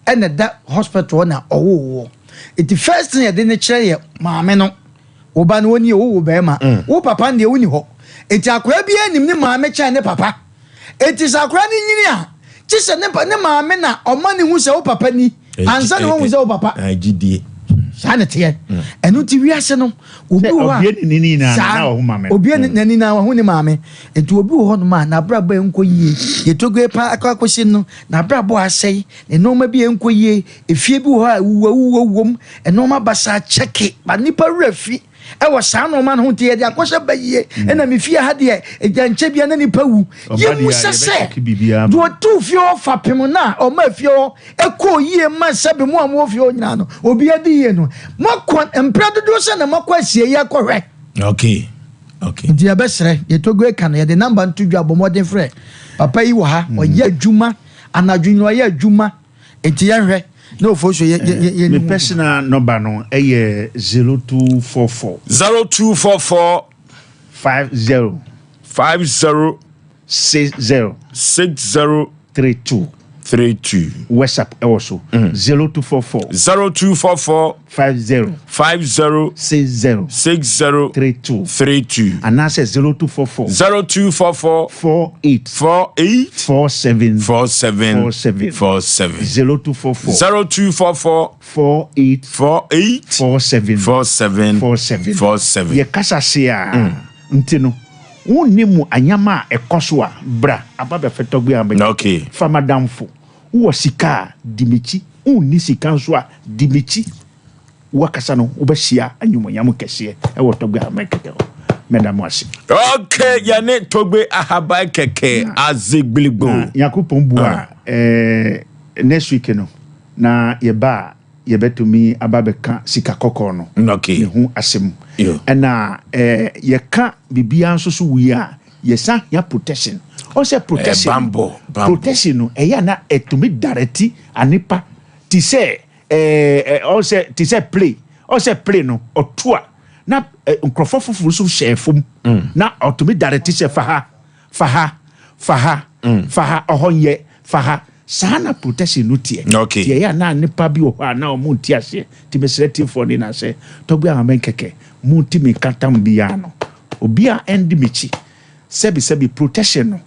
na ɛda hospital hɔ na ɔwoo woɔ. Nti first thing yɛde no kyerɛ yɛ maame no. Wo ba no ɔnie, wowo barima. Wo papa no deɛ wonni hɔ. Nti akwadaa biara nim ne maame kyɛn ne papa. Enti sɛ akwadaa no nyini a, gye sɛ ne ne maame na ɔma no hu sɛ wo papa ni ansa na wahu sɛ wo papa. Gyidie. Saa na ɛteɛ. Ɛno nti wiase no, obi wɔ hɔ a. Obie ne n'ani nyinaa saa na wahu maame. Obie ne n'ani na wahu ne maame. Nti obi wɔ hɔnom a n'abrabɔ nkɔ yie. Yɛtogoe pa akɔ akɔsi no, n'abrabɔ asɛe, ne nneɛma bi nkɔ yie, efie bi wɔ hɔ a awuwawuwa wom, nneɛma basaa kyɛke, ba nipa werɛ fi. Ɛwɔ saa nnoɔma no ho nti yɛde akɔhyɛ ba yie ɛna me fie ha deɛ ɛgya nkyɛ bia na nipa wu yɛmu sɛ sɛ deɛ ɔtu fie hɔ fapem no a ɔma fie hɔ ɛkɔɔ yie ma sɛbe mo a mowɔ fie hɔ nyinaa no obi adi yie no moakɔ mprɛ dodoɔ sɛ na moakɔ asie yi akɔhwɛ. Okay. Okay. Nti yɛbɛsrɛ yɛtogo eka no yɛde namba nto dwa bɔ mmɔden frɛ papa yi wɔ ha ɔyɛ adwuma anadwo nyina ɔyɛ adwuma. Enti yɛnhwɛ na Ofosuo yɛ yɛ yɛ Me personal number no yɛ 0244. 0244. 50. 50. 60. 60. 32. 32. WhatsApp ɛwɔ so. 0244. 0244. 50. 50. 60. 60. 32. 32. Anaasɛ 0244. 0244. 48. 48. 47. 47. 47. 47. 0244. 0244. 48. 48. 47. 47. 47. 47. Yɛkasa se a nti no wonni mu anyama a ɛkɔ so a bra aba bɛfɛ tɔgbe a mɛgye. Okay. Fa madamfo wowɔ sika a di m'akyi wonni sika nso a di m'akyi wakasa no wobɛhyia animuonyam kɛseɛ ɛwɔ tɔgbe a mɛkɛkɛ hɔ mɛda mo ase. Okay, yɛne Togbe Ahaban kɛkɛ Azigbiligbo. Na Nyankopɔn bua a eh, next week no na yɛba a yɛbɛtumi aba abɛka sika kɔkɔɔ no Okay. ne ho asɛm. Yo. Ɛna eh, yɛka biribiara nso so wie a yɛsan hia protection. Ɔsɛ protection. Eh, bambɔ, bambɔ. Protection no ɛyɛ a na ɛtumi dareti anipa te sɛ eh, eh, ɔsɛ te sɛ play. Ɔsɛ play no ɔto a na eh, nkurɔfoɔ foforɔ nso hyɛ fam na ɔtumi dareti sɛ fa ha, fa ha. Fa ha, fa ha, ɔhɔ nyɛ, fa ha. Saa na protection no teɛ. Okay. Nti ɛyɛ a na nnipa bi wɔ hɔ a na wɔn nte aseɛ. Nti mesrɛ tiefoɔ no nyinaa sɛ, Tɔgbi Ahaman kɛkɛ, monti me nka tam biara no. Obiara ɛndi m'akyi. Sɛbi sɛbi, protection no,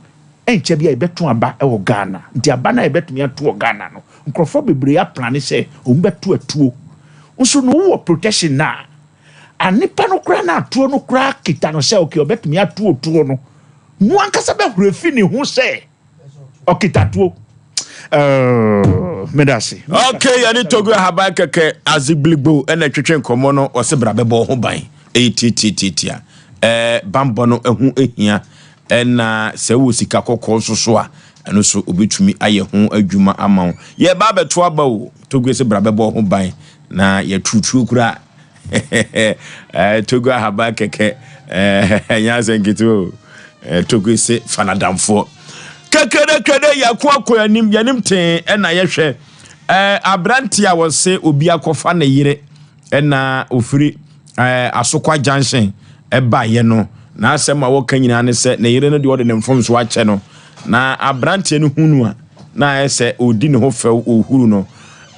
ɛnkyɛ biara yɛbɛto aba wɔ Ghana. Nti aba no a yɛbɛtumi ato wɔ Ghana no, nkorɔfoɔ bebree aplane sɛ wɔn bɛto atuo. Nso no wowɔ protection no a, a nipa no koraa na atuo no koraa kita no sɛ okay ɔbɛtumi ato otuo no, no ankasa bɛhoro afi ne ho sɛ ɔkita tuo. Uh, meda ase. Okay, yɛne Togo ahaban kɛkɛ azigbiligbo ɛna twetwe nkɔmmɔ no ɔse bra bɛbɔ ho ban ɛyɛ tiatiatiatia ɛɛ bambɔ no ɛho ehia ɛna sɛ wɔ sika kɔkɔɔ nso so a ɛno so obetumi ayɛ ho adwuma ama wo yɛba abɛto aba o Togo sɛ bra bɛbɔ ho ban na yɛtutuo kura Eh, Togo ahaban kɛkɛ eh, ɛnyɛ asɛ nketewa o eh, Togo se fa n'adamfoɔ kɛkɛdɛkɛdɛ yɛako akɔ anim yɛnim tee ɛna yɛhwɛ eh, aberante a wɔse obi akɔfa ne yere ɛna ofiri eh, Asokwa junction ɛbaeɛ no n'asɛm a wɔka nyinaa ne sɛ ne yere no deɛ ɔde ne mfomso akyɛ no na aberanteɛ no hunu a na ayɛ sɛ ɔdi ne ho fɛw ɔhuru no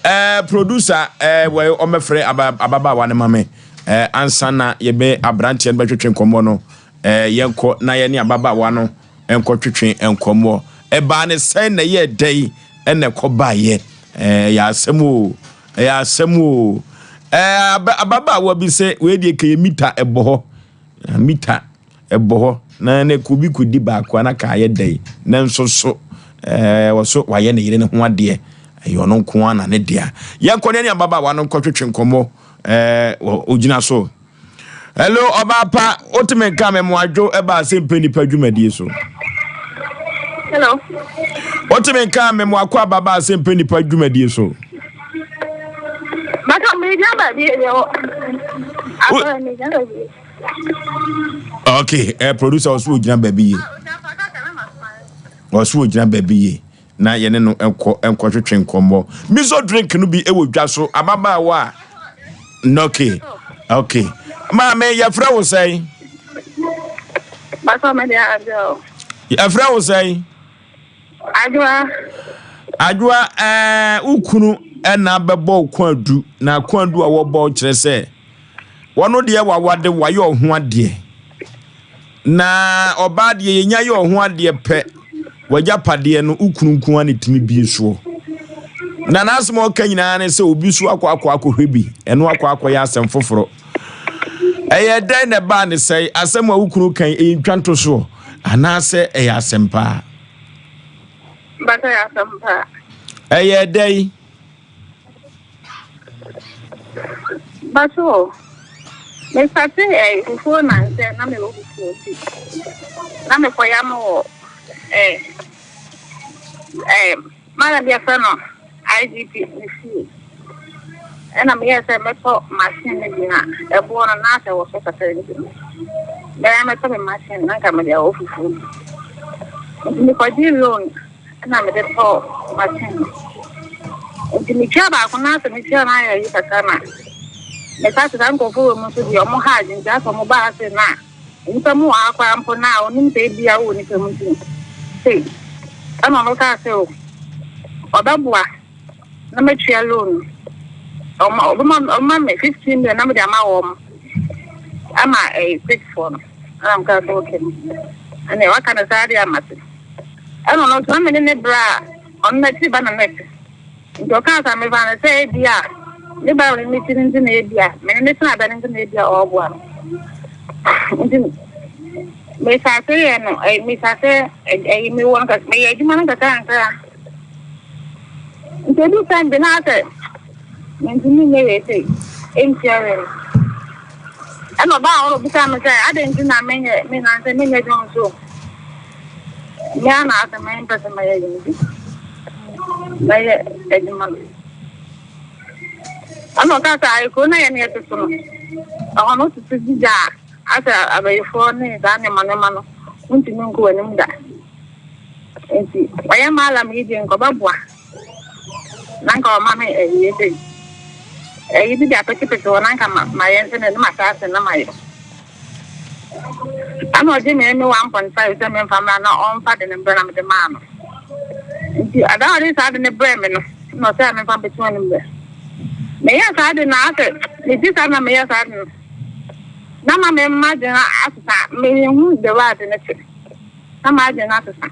Eh, producer, eh, wɔ ɔmɛfrɛ aba ababaawa no ma me. Eh, ansa na yɛbɛ aberanteɛ no bɛtwetwe nkɔmmɔ no, eh, yɛnkɔ na yɛne ababaawa no nkɔtwetwe nkɔmmɔ. Ɛbaa ne sɛn na ɛyɛɛ dɛn ɛna ɛkɔbaeɛ? Eh, ɛyɛ asɛm o, ɛyɛ asɛm o. Eh, ababaawa bi sɛ wei deɛ kɛyɛ mita ɛbɔ hɔ, mita. Ɛbɔ hɔ na na ɛkɔ obi kɔdi baako a na ka ayɛ dɛn nanso so ɛɛ wɔ so wayɛ ne yere no ho adeɛ ɛyɛ ɔno nko ara na ne dea yɛnkɔ ne ne ababaawa no nkɔtwetwe nkɔmmɔ ɛɛ ogyina so hello ɔbaa pa wotumi nka me mmoadwo ɛba ase mpɛ nipa dwumadie so hello wotumi nka me mmoakɔ ababa ase mpɛ nipa dwumadie so Bàtà mi gyina baabi yɛ wɔ. Asɔrɔ mi gyina baabi. Okay, eh, producer ɔso ogyina baabi yie. Ɔso ogyina baabi yie na yɛne no nkɔ nkɔtwetwe nkɔmmɔ. Miso drink no bi wɔ dwa so ababaawa a. Okay, okay. Maame yɛfrɛ wo sɛn? Bàtà mi de adwo. Yɛfrɛ wo sɛn? Adwoa. Adwoa, ɛɛ wo kunu ɛna bɛbɔ wo kwaadu na kwaadu a wɔbɔ kyerɛ sɛ Wɔno deɛ wawade wayɛ ɔho adeɛ na ɔbaa deɛ yɛnya yɛ ɔho adeɛ pɛ wagyapadeɛ no wo kunu nko ara na ɛtumi bie soɔ na n'asɛm a ɔka nyinaa ne sɛ obi so akɔ akɔ akɔhwɛ bi ɛno akɔ akɔyɛ asɛm foforɔ ɛyɛ dɛn na ɛbaa ne sɛe asɛm a wo kunu kan ɛyɛ ntwa ntosoɔ anaasɛ ɛyɛ asɛm paa Bàtà yɛ asɛm paa. Ɛyɛ dɛn? Bato, me starte eh, fufuo nansɛ na mewɔ fufuo nti na mekɔyam wɔ eh, eh, mana bi afrɛ no IGP ne fie ɛna meyɛɛ sɛ mɛtɔ machine no bi na ɛboɔ no na asɛ wɔ so kakra nti no bɛyɛ mɛtɔ me machine na nka mede awɔ fufuo nti mekɔgyee loan Ɛna mede tɔɔ machine no. Nti metua baako na asɛ metua no ayɛ ayi kakra na meka sɛ saa nkurɔfoɔ wɔ mu nso deɛ ɔmo ha adwene nti asɛ ɔmo ba ha se na nnipa mu wɔ ha koraa mpo na onim sɛ ebia wowɔ nnipa mu nti no sei ɛna ɔno kaa sɛ o ɔbɛboa na matua loan no ɔma ɔbɛma ɔbɛma me 15 million na mede ama wɔn ama ɛyɛ quick foɔ no ɛna meka sɛ okay ɛnna waka no saa deɛ ama se. Ɛna ɔno nso na me ne ne bra a ɔno n'akyiri ba na na ɛte. Nti ɔkaa saa mefaa no sɛ ebia ne ba a ɔne ne te no nti na ebia me ne ne tena bɛ no nti na ebia ɔreboa no. Nti mesase yɛ no ɛyi mesase ɛyi mewɔ no kakra meyɛ adwuma no kakra nkra. Nti edu time bi na asɛ mentumi nyɛ wei sei ɛntua wei no. Ɛna ɔbaa hɔ na obisaa me sɛ adɛn nti na menyɛ me nansɛ menyɛ adwuma nso. Me ara na asɛ mempɛ sɛ mɛyɛ adwuma bi. Mɛyɛ adwuma no. Ɛna ɔka sɛ ayɛ kuro na yɛne yɛte so no. Ɛhɔ no wotete gyigya a asɛ abayifoɔ ne saa nneɛma nneɛma no wontumi nkɔ w'anim da. Nti ɔyɛ maalam yi deɛ nka ɔbɛboa na nka ɔma me ɛyɛ sɛ ɛyi bi de apetepete hɔ na nka mayɛ nso na ɛnum ahyɛ ase na mayɛ. Ɛna ɔgye me me 1.5 sɛ memfa mmra na ɔmfa de no mbrɛ na mede maa no. Nti ada a ɔde saa de no brɛɛ me no, na ɔsɛ memfa mbɛto anim brɛ. Meyɛɛ saa de no asɛ medi saa na meyɛɛ saa de no. Na ma me m'adwene asesa, mehu the way ade no te. Na m'adwene asesa.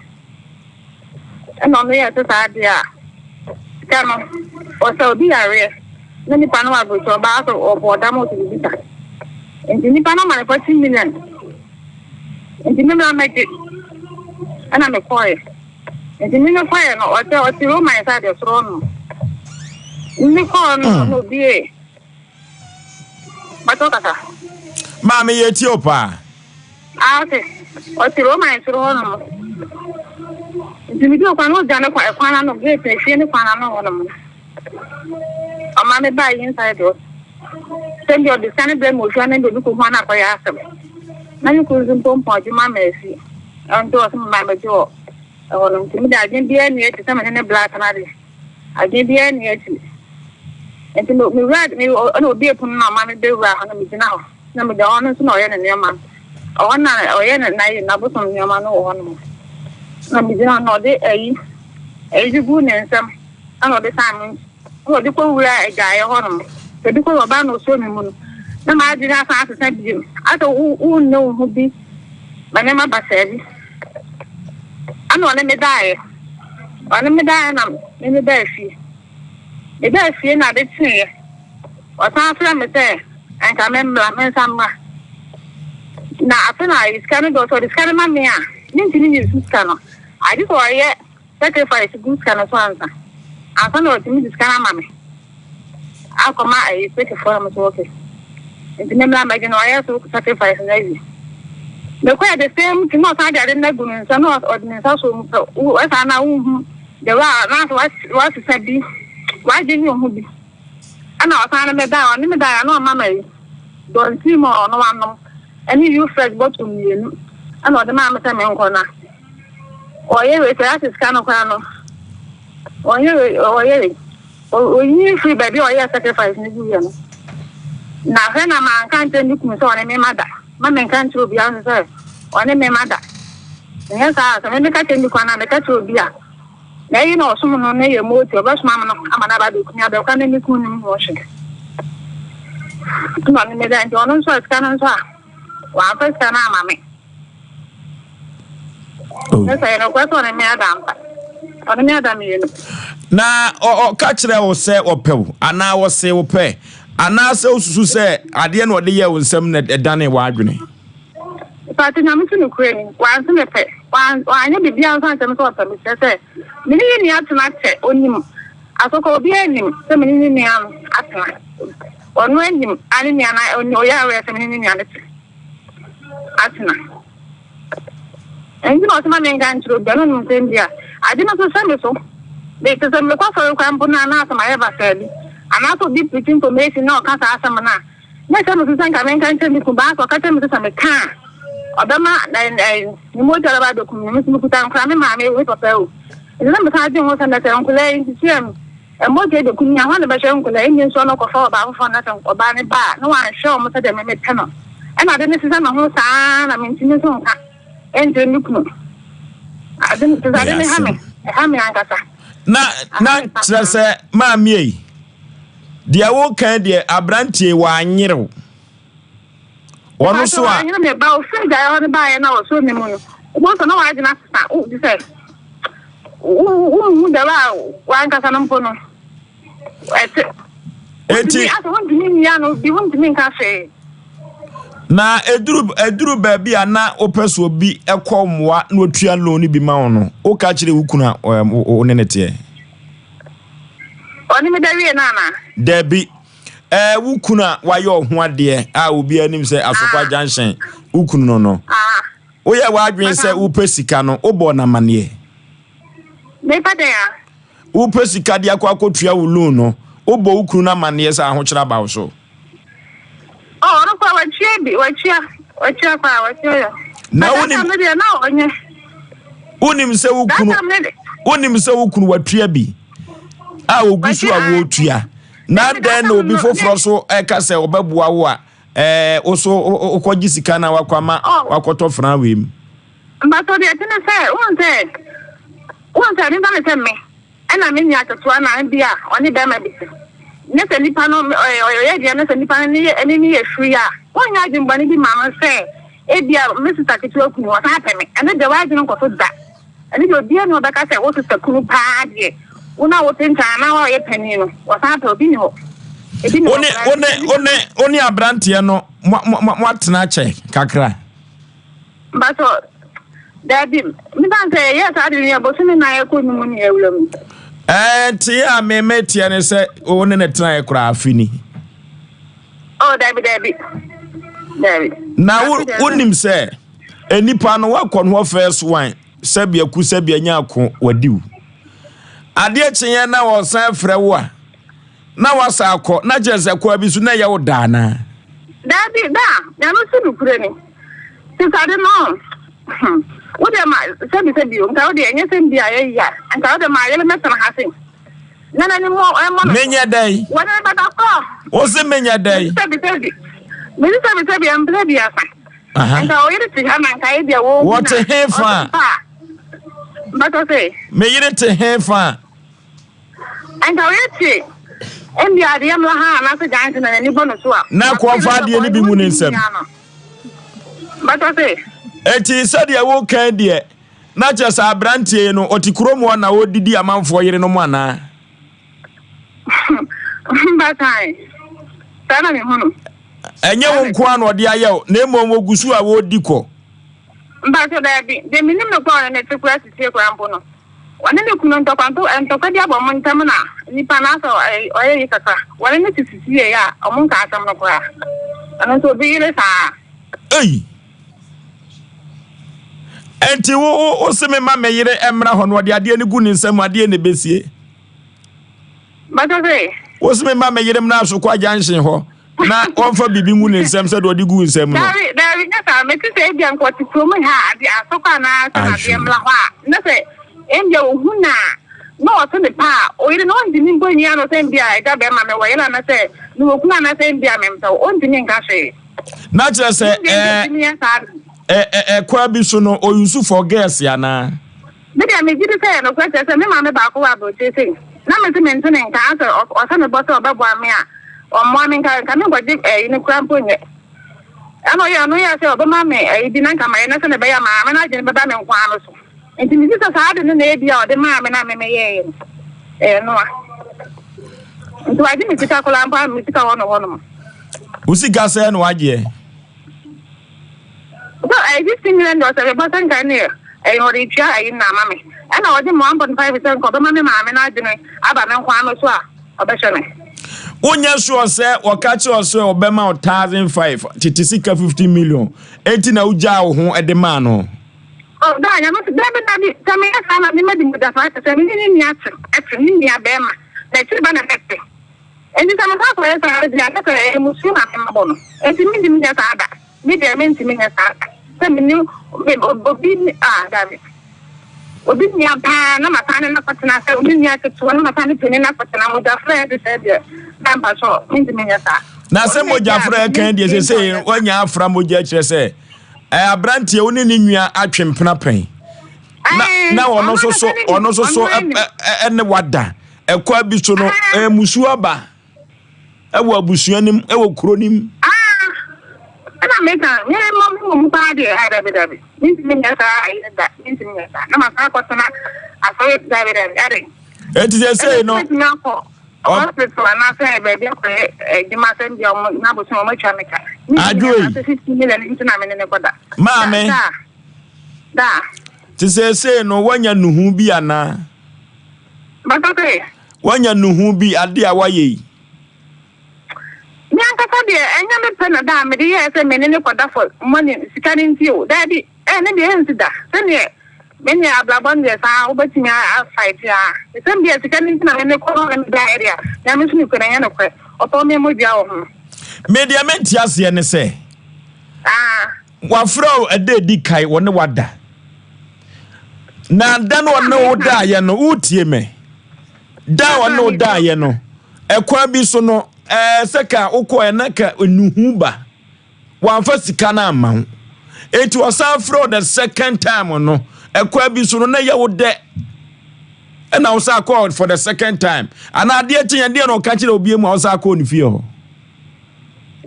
Ɛna ɔno yɛɛ sɛ saa adeɛ a sika no ɔsɛ obi yareɛ na nipa no wɔ aburokyire ɔbaa sɛ ɔbɔ ɔdam ɔsɛ biribi sa nti nipa no ama no 40 million nti me mmra mɛgye ɛna mekɔɛ nti me mekɔɛ no ɔsɛ ɔte Roman sɛ adeɛ soro no mekɔɔ no na obie Bàtɔ kasa. Maame yɛ tie o paa. Ah ɔte ɔte Roman soro hɔ nom. Nti mi di okwan no gya ne kwan ɛkwan ano gate efie ne kwan ano hɔ nom. Ɔma me baa yi inside hɔ. Sɛ bi ɔde sika ne brɛ mi ofie ne bi obi ko ho ana akɔyɛ asɛm. Na me kunu nso mpo mpɔn adwuma ma efi. Ɛnti ɔsɛ me maa mɛgye wɔ ɛhɔ nom. Nti mi de adwene biara ni akyi sɛ me ne ne bla atena de. Adwene biara nni akyi. Nti me me wura me ɛna obie pono na ɔma me bɛwura hɔ na megyina hɔ na megyina hɔ no nso na ɔyɛ ne nneɛma ɔhɔ na ɔyɛ ne n'ayi n'abosom nneɛma no wɔ hɔ nom na megyina hɔ na ɔde ayi ayi bi gu ne nsam ɛna ɔde san me ɛna ɔde kɔ wura agyaeɛ hɔ nom ɔde kɔ ɔbaa na ɔsuo me mu no na m'adwene asan asesa bio asɛ wo wo nne wo ho bi ma nneɛma basaa bi ɛna ɔne me daeɛ. Ɔne me daeɛ na me me baa fie. Me baa fie na ade kyeeɛ. Ɔsan frɛ me sɛ nka me mmra, me nsa mmra. Na afe na sika no dɔɔso, ɔde sika no ma me a, mentumi nyi so sika no. Agye sɛ ɔyɛ sacrifice gu sika no so ansa. Ansa na ɔtumi de sika no ama me. akɔma ayi sweetfoɔ na mo so okay nti me mmra mɛgye no ɔyɛ so sacrifice no awie mekɔɛ the same thing na ɔsan de ade no agu ne nsa na ɔde ne nsa so mu pɛ ɛsan na wohu the way a na wasesa bi wagye ne ho bi ɛna ɔsan ne me da ɔne me da na ɔma ma yi dɔnti mu ɔno anom ɛne you fresh bottle mmienu ɛna ɔde maa me sɛ menkɔ na ɔyɛ wei sɛ ase sika no koraa no ɔyɛ wei ɔyɛ wei Oyii firii baabi a ɔyɛɛ sacrifice no guiɛ no. Na hwɛ na manka ankyerɛ me kunu sɛ ɔne me mma da. Mma menka nkyerɛ obiara nso sɛ ɔne me mma da. Nyɛ saa a, sɛ me meka kyerɛ me kunu anaa meka kyerɛ obi a, na eyi na ɔsom no na ɛyɛ mooti, ɔbɛsoma me no ama no aba abɛku me abɛkora me me kunu nim ho hwee. Ɛna ɔne me da nti ɔno nso a sika no nso a, wamfa sika no ama me. Oh. Na ɔka kyerɛ wo sɛ ɔpɛ wo anaa ɔse wo pɛ anaasɛ wosusu sɛ adeɛ na ɔde yɛ wo nsɛm na ɛdane w'adwene? Pàtó nyame so nokorɛ ni wanse me pɛ wanyɛ biribiara nso ankyerɛ me sɛ ɔpɛ me kyerɛ sɛ me ne ne nua atena kyɛ onim asɔkɔ obiara nim sɛ me ne ne nua no atena ɔno anim a ne nua no ɔyɛ awɛ sɛ me ne ne nua no te atena. Ɛnti na ɔse ma menka nkyerɛ obi, ɔno nim sɛ nti a ade no so hyɛ me so. Me te sɛ mekɔ asɔre koraa mpo no a na asɛ mayɛ basaa bi. Anaasɛ obi preach information na ɔka saa asɛm no a, na ɛhyɛ me so sɛ nka menka nkyerɛ me kunu, baasa ɔka kyerɛ me sɛ sɛ meka a ɔbɛma ne mogya bɛba abɛkum me. Me nso mekuta nkora, me maame awu, me papa awu. Nti na mesan dwen ho sɛ na sɛ nkwadaa yi nti sɛ Mogya bekum me a, hwan na ɔbɛhwɛ nkwadaa yi? Emi nso ɔno ɔkɔfa ɔbaa foforɔ na sɛ ɔbaa no ba a, na wanhwɛ wɔn sɛdeɛ me mepɛ no. Ɛna ade no sesa me ho saa ara na mentumi nso nka nkyerɛ me kunu. Ade no sesa ade no ha me, ɛha me ankasa. Na na kyerɛ sɛ maame yi, deɛ woka deɛ aberanteɛ wanyere wo. Wɔn so a. Wanyere me ba ofiri gyaeɛ hɔ no baeɛ na ɔsɔ me mu no, wobɛhu sɛ na w'adwene asesa, wo te sɛ. Wonhu dɛm a w'ankasa no mpo no, ɛte. Eti. Asɛ wontumi nni ano bi, wontumi nka hwee. Na eduru eduru baabi a na wopɛ so obi kɔ mmoa na otua loan no bi ma wo no, woka kyerɛ wo kunu a wo ne ne teɛ? Ɔne me da wie no anaa? Dabi. Ɛɛ wo kunu a wayɛ ɔho adeɛ a obiara nim sɛ Asokwa ah. Junction wo kunu no no. Ah. Woyɛɛ w'adwene sɛ wopɛ sika no, wobɔɔ no amanneɛ? Mepɛ dɛn a? Wopɛ sika de akɔ akɔtua wo loan no, wobɔ wo kunu no amanneɛ sɛ ahokyere aba wo so? Oh, ɔno koraa watua bi, watua, watua koraa, watua yɛ. Na wonim. That time deɛ na ɔnyɛ. Wonim sɛ wo kunu, wonim sɛ wo kunu watua bi a ogu so a wɔretua. Na dɛn na obi foforɔ so ɛka sɛ ɔbɛboa wo a? ɛɛ wo so wokɔgye sika na wakɔ ama Oh. wakɔtɔ fran wei mu. Mpatsɔ deɛ ɛte ne sɛ wohu sɛ wohu sɛ memfa no sɛ me ɛna me nua ketewa na bi a ɔne bɛrima bi te ne sɛ nipa no ɔyɛ ɔyɛ deɛ ne sɛ nipa no ne yɛ ɛne ne yɛ firi a wonnya adwemmɔne bi ma no sɛ ebi a me sista ketewa kunu ɔsan pɛ me ɛno deɛ w'adwene nkɔ so da ɛno deɛ obiara ni ɔbɛka sɛ wo sista kunu paa deɛ wo na wote nkyɛn anaa woayɛ panin no ɔsan pɛ obi ni hɔ ebi ni hɔ Wo ne koraa wo ne wo ne wo ne aberanteɛ no mo mo mo atena akyɛ kakra. Mpatsɔ, daabi, mefa no sɛ yɛyɛɛ saa ade no yɛ bosome nan ɛkɔ num ne awura mu. Ɛɛ tee a me me teɛ ne sɛ wo ne ne tenaeɛ koraa afe ni. Oh, daabi, daabi, daabi. Na wo wonim sɛ nnipa no woakɔ no hɔ first one sɛbi aku sɛbi anya ako wadi wo. Adeɛ kyeeɛ na ɔsan frɛ wo a na wasa akɔ na kyerɛ sɛ kɔa bi so na ɛyɛ wo da anaa? Daabi, da, Nyame so nokorɛ ni. Sesade no, hmm, wo deɛ ma, sɛbi sɛbi o, nka wo deɛ ɛnyɛ sɛm bi a yɛyi a, nka wo deɛ ma yere mɛtena ha se, na n'anim ɛmmɔ me so. Menyɛ dɛn? Wɔne me bɛda kɔ. Wo se menyɛ dɛn? Mese sɛbi sɛbi, mese sɛbi sɛbi, ɛmprɛ bi asa. Nka ɔyere te ha na nka ebi a wɔwu na. Wɔte he fa? Bɛtɔ se. Me yere te he fa? Nka ɔyɛ tie. Ebia adeɛ mmra ha anaasɛ gyanse na n'ani bɔ no so a. Na kɔmfa adeɛ no bi ngu ne nsam. Bɛtɔ se. Enti sɛdeɛ woka yi deɛ, na kyerɛ sɛ aberanteɛ yi no, ɔte kurom hɔ na ɔredidi amanfoɔ yerenom anaa? Basan, saa na mehu no. Ɛnyɛ wo nko ara na ɔde ayɛ wo, na mmom ɔgu so a ɔredi kɔ. Mpakyɛ daabi, deɛ menim no koraa ɔne ne te koraa sisie koraa mpo no. Ɔne ne kunu ntɔkwa nto ntɔkwa bi abɔ wɔn ntam na nipa no asɛ ɔyɛ yi kakra. Wɔne no te sisi yie a wɔn nka asɛm no koraa. Ɛno nso obi yere saa. Ei! Enti wo wo wo se me ma me yere mmra hɔ na ɔde adeɛ no gu ne nsam adeɛ na ebesie. Bàtɛ sɛ. Wo se me ma me yere mmra Asokwa junction hɔ na ɔmfa biribi ngu ne nsam sɛdeɛ ɔde gu nsam no. Dabi, dabi, nyɛ saa. Mete sɛ ebia nka ɔte kurom ha a, ade asokɔ anaa sɛ adeɛ mmra hɔ a, na sɛ ebia ohu no a, na ɔte ne pa a, ɔyere no ɔntumi mpo nyi ano sɛ ebia agya bɛrima mewɔ yere anaasɛ mewɔ kunu anaasɛ ebia mempɛ wo, ɔntumi nka hwee. Na kyerɛ sɛ ɛɛ ɛkwan bi so no, ɔyusu for girls anaa? Me deɛ megye di sɛ ɛyɛ nokorɛ kyerɛ sɛ me maame baako wɔ aburokyire sei na me nso mente ne nka asɛ ɔhyɛ me bɔ sɛ ɔbɛboa me a ɔmmoa me nka nka menkɔgye ɛyi no koraa mpo nyɛ ɛna ɔyɛ ɔno yɛ sɛ ɔbɛma me ɛyi bi na nka mayɛ na sɛ na ɛbɛyɛ maame no adwene bɛba me nko ara no so nti megye sɛ saa ade no na ebi a ɔde maa me na me meyɛeɛ no ɛyɛ noa nti wagye me sika koraa mpo a me sika wɔ no hɔ nom. Wo sika sɛn na wagyeɛ? So ɛyɛ $15 million mebɔ sɛ nka ɛne ɛyɛ ɔde tua ɛyi na ama me ɛna ɔde me 1.5 sɛ nka ɔbɛma me maame no adwene aba me nko ano so a ɔbɛhwɛ me. Wonyɛ sure sɛ wɔka kyerɛ wo sɛ ɔbɛma wo 1,500 tete sika 15 million enti na wogyaa wo ho de maa no? Oh, daa nyame so dabi dabi sɛ meyɛ saa na mema di mogya saa kyɛ sɛ me ne ne nua te ɛte ne nua bɛrima na akyiri ba na mɛte enti sɛ mesan kɔyɛ saa deɛ a na sɛ ɛyɛ musuo na memabɔ no enti mentumi nyɛ saa da. Me deɛ mentumi nyɛ saa da sɛ me ne obi ah dabi obi nua paa na masan ne no akɔtena sɛ obi nua ketewa na masan ne panin no akɔtena mogyafra ɛde sɛ deɛ na mpakyɛ mentumi nyɛ saa. Na sɛ mogyafra ɛkan deɛ sɛ sɛ wanya afra mogya kyerɛ sɛ ɛ aberanteɛ wo ne ne nua atwe mpena pɛn na na ɔno nso so ɔno nso so ɛne wada ɛkɔ bi so no ɛmusuo aba. Ɛwɔ abusua no mu, ɛwɔ kuro no mu. Ah, ɛna meka, me mmɔ me mmɔ mu paa deɛ, ah, dabi dabi, mentumi nyɛ saa ayi no da, mentumi nyɛ saa, na masan akɔtena asɔre, dabi dabi, ade. Eti sɛ sei no. Mɛtumi akɔ hospital anaasɛ baabi akɔyɛ adwuma sɛ bia ɔmo n'abosom ɔmo atwa me ka. Adwo yi. Sɛ 15 million nti na me ne ne kɔda. Maame. Da. Da. Te sɛ sei no, woanya nuhu bi anaa? Bàtà sɛ. Woanya nnuhu bi ade a woayɛ yi? Me ankasa deɛ, ɛnyɛ me pɛ na da a mede yɛɛ sɛ me ne no kɔda for money, sika no nti o. Daabi, ɛno deɛ ɛnsi da. Sɛdeɛ me ne abrabɔ no deɛ saa wobɛtumi a fight a. Sɛ bia sika no nti na me ne kɔ no ne me daeɛ deɛ a, Nyame nso nokorɛ no ɛnyɛ nokorɛ. Ɔtɔ me mogya wɔ ho. Me deɛ mente aseɛ ne sɛ. Ah. Wafrɛ wo ɛda edi kan wɔne wada. Na da no ɔne wo daeɛ no, wotie me. Da a ɔne wo daeɛ no, ɛkwan bi so no, ɛɛ sɛ ka wokɔɛ na ka nuhu ba. Wamfa sika no amma wo. Enti ɔsan frɛ wo the second time no, ɛkwan bi so no na ɛyɛ wo dɛ. Ɛna wo san kɔɔ for the second time. Anaa adeɛ kye yɛn deɛ na ɔka kyerɛ obi mu a wo san kɔɔ ne fie hɔ.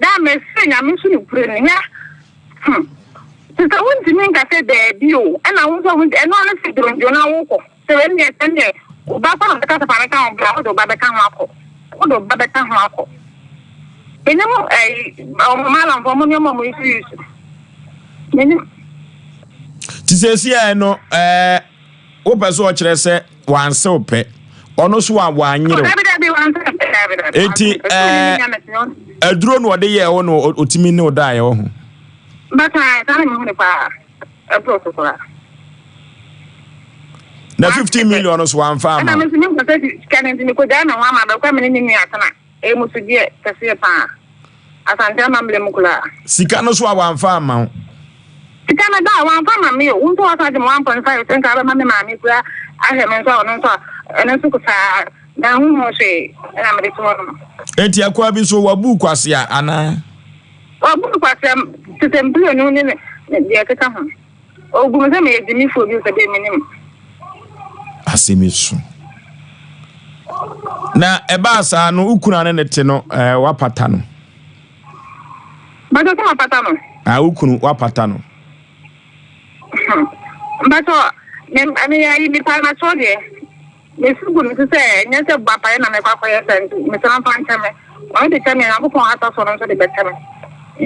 Daa mese Nyame so nokorɛ ni hwɛ hmm te sɛ wontumi nka sɛ daabi o ɛna wo nso ɛno ano sɛ dwondwo na wokɔ. Sɛ wei deɛ sɛ neɛ wo ba kɔ na ɔbɛka sɛ fa me ka ho bra wode wo ba bɛka ho akɔ wode wo ba bɛka ho akɔ menim ɛyi ɔmo malamfo ɔmo nneɛma ɔmo yusu yusu menim. Ti sɛsi a no ɛɛ wopɛ sɛ ɔkyerɛ sɛ wansew pɛ ɔno so a wanyere wo eti ɛɛ aduro na ɔde yɛɛ wo na ɔtumi ne wo da yɛ wɔ ho. Bàtà saa na mehu ne paa. Ɛboro so koraa. Na 15 million no so wamfa ama. Ɛna me nso mehu sɛ sika no nti mekɔgyae me ho ama bɛkɔ me ne ne nua atena. Ɛyɛ musudeɛ kɛseɛ paa. Asante amammerɛ mu koraa. Sika no so a wamfa ama wo. Sika no da a wamfa ama me o. Wo nso wasan gye me 1.5 sɛ nka wobɛma me maame kura ahwɛ me nso a ɔno nso a ɛno nso saa manhu ho hwee ɛna mede to hɔ nom. Enti akoa bi so wabu kwasea anaa? Wabu me kwasea te sɛ mprenu ne deɛ ɛkeka ho. Ɔbu me sɛ meyɛ gyimifoɔ bi sɛ deɛ menim. Asɛm yi so. Na ɛbaa saa no, wo kunu a ne ne te no, ɛɛ wapata no. Bàtɔ sɛ mapata no. Ah, wo kunu wapata no. Bàtɔ, me me yɛ ayi mepa na kyɛw deɛ. Mesu gu no so sɛ, ɛnyɛ sɛ boapayɛ na mekɔ akɔyɛ saa nti, mesrɛ ɔmfa nkyɛ me. Ɔno de kyɛ me a, Nyankopɔn asa so no nso de bɛkyɛ me.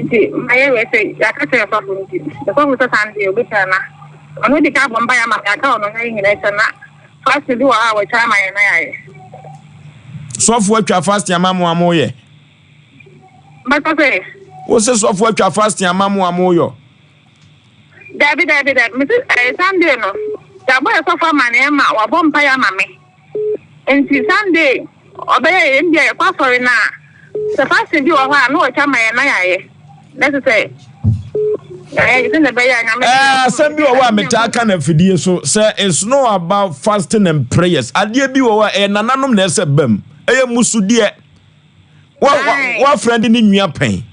Nti mayɛ wei sɛ yɛaka kyerɛ sɔfo nti, sɔfo sɛ saa no deɛ obɛtwa na ɔno di kan abɔ mpaeɛ ama me, aka ɔno na yɛn nyinaa atwa na fasting bi wɔ hɔ a watwa ama yɛn na yɛayɛ. Sɔfo atwa fasting ama mo a moyɛ? Bɛka sɛ. Wo se sɔfo atwa fasting ama mo a moyɔ? Dabi, dabi, dabi. Mese ɛyɛ Sunday no, yɛabɔ yɛ sɔfo amaneɛ ma wabɔ mpaeɛ ama me. Nti Sunday ɔbɛyɛ yɛn bia yɛkɔ asɔre no a, sɛ fasting bi wɔ hɔ a na wɔtwa ma yɛn na yɛayɛ. Na ɛsɛ sɛ yɛayɛ sɛ na ɛbɛyɛ a Nyame. Ɛɛ asɛm bi wɔ hɔ a metaa ka no afidie so sɛ it's not about fasting and prayers. Adeɛ bi wɔ hɔ a ɛyɛ nananom na ɛsɛ bam. Ɛyɛ musudeɛ. Wafrɛ de ne nua pɛn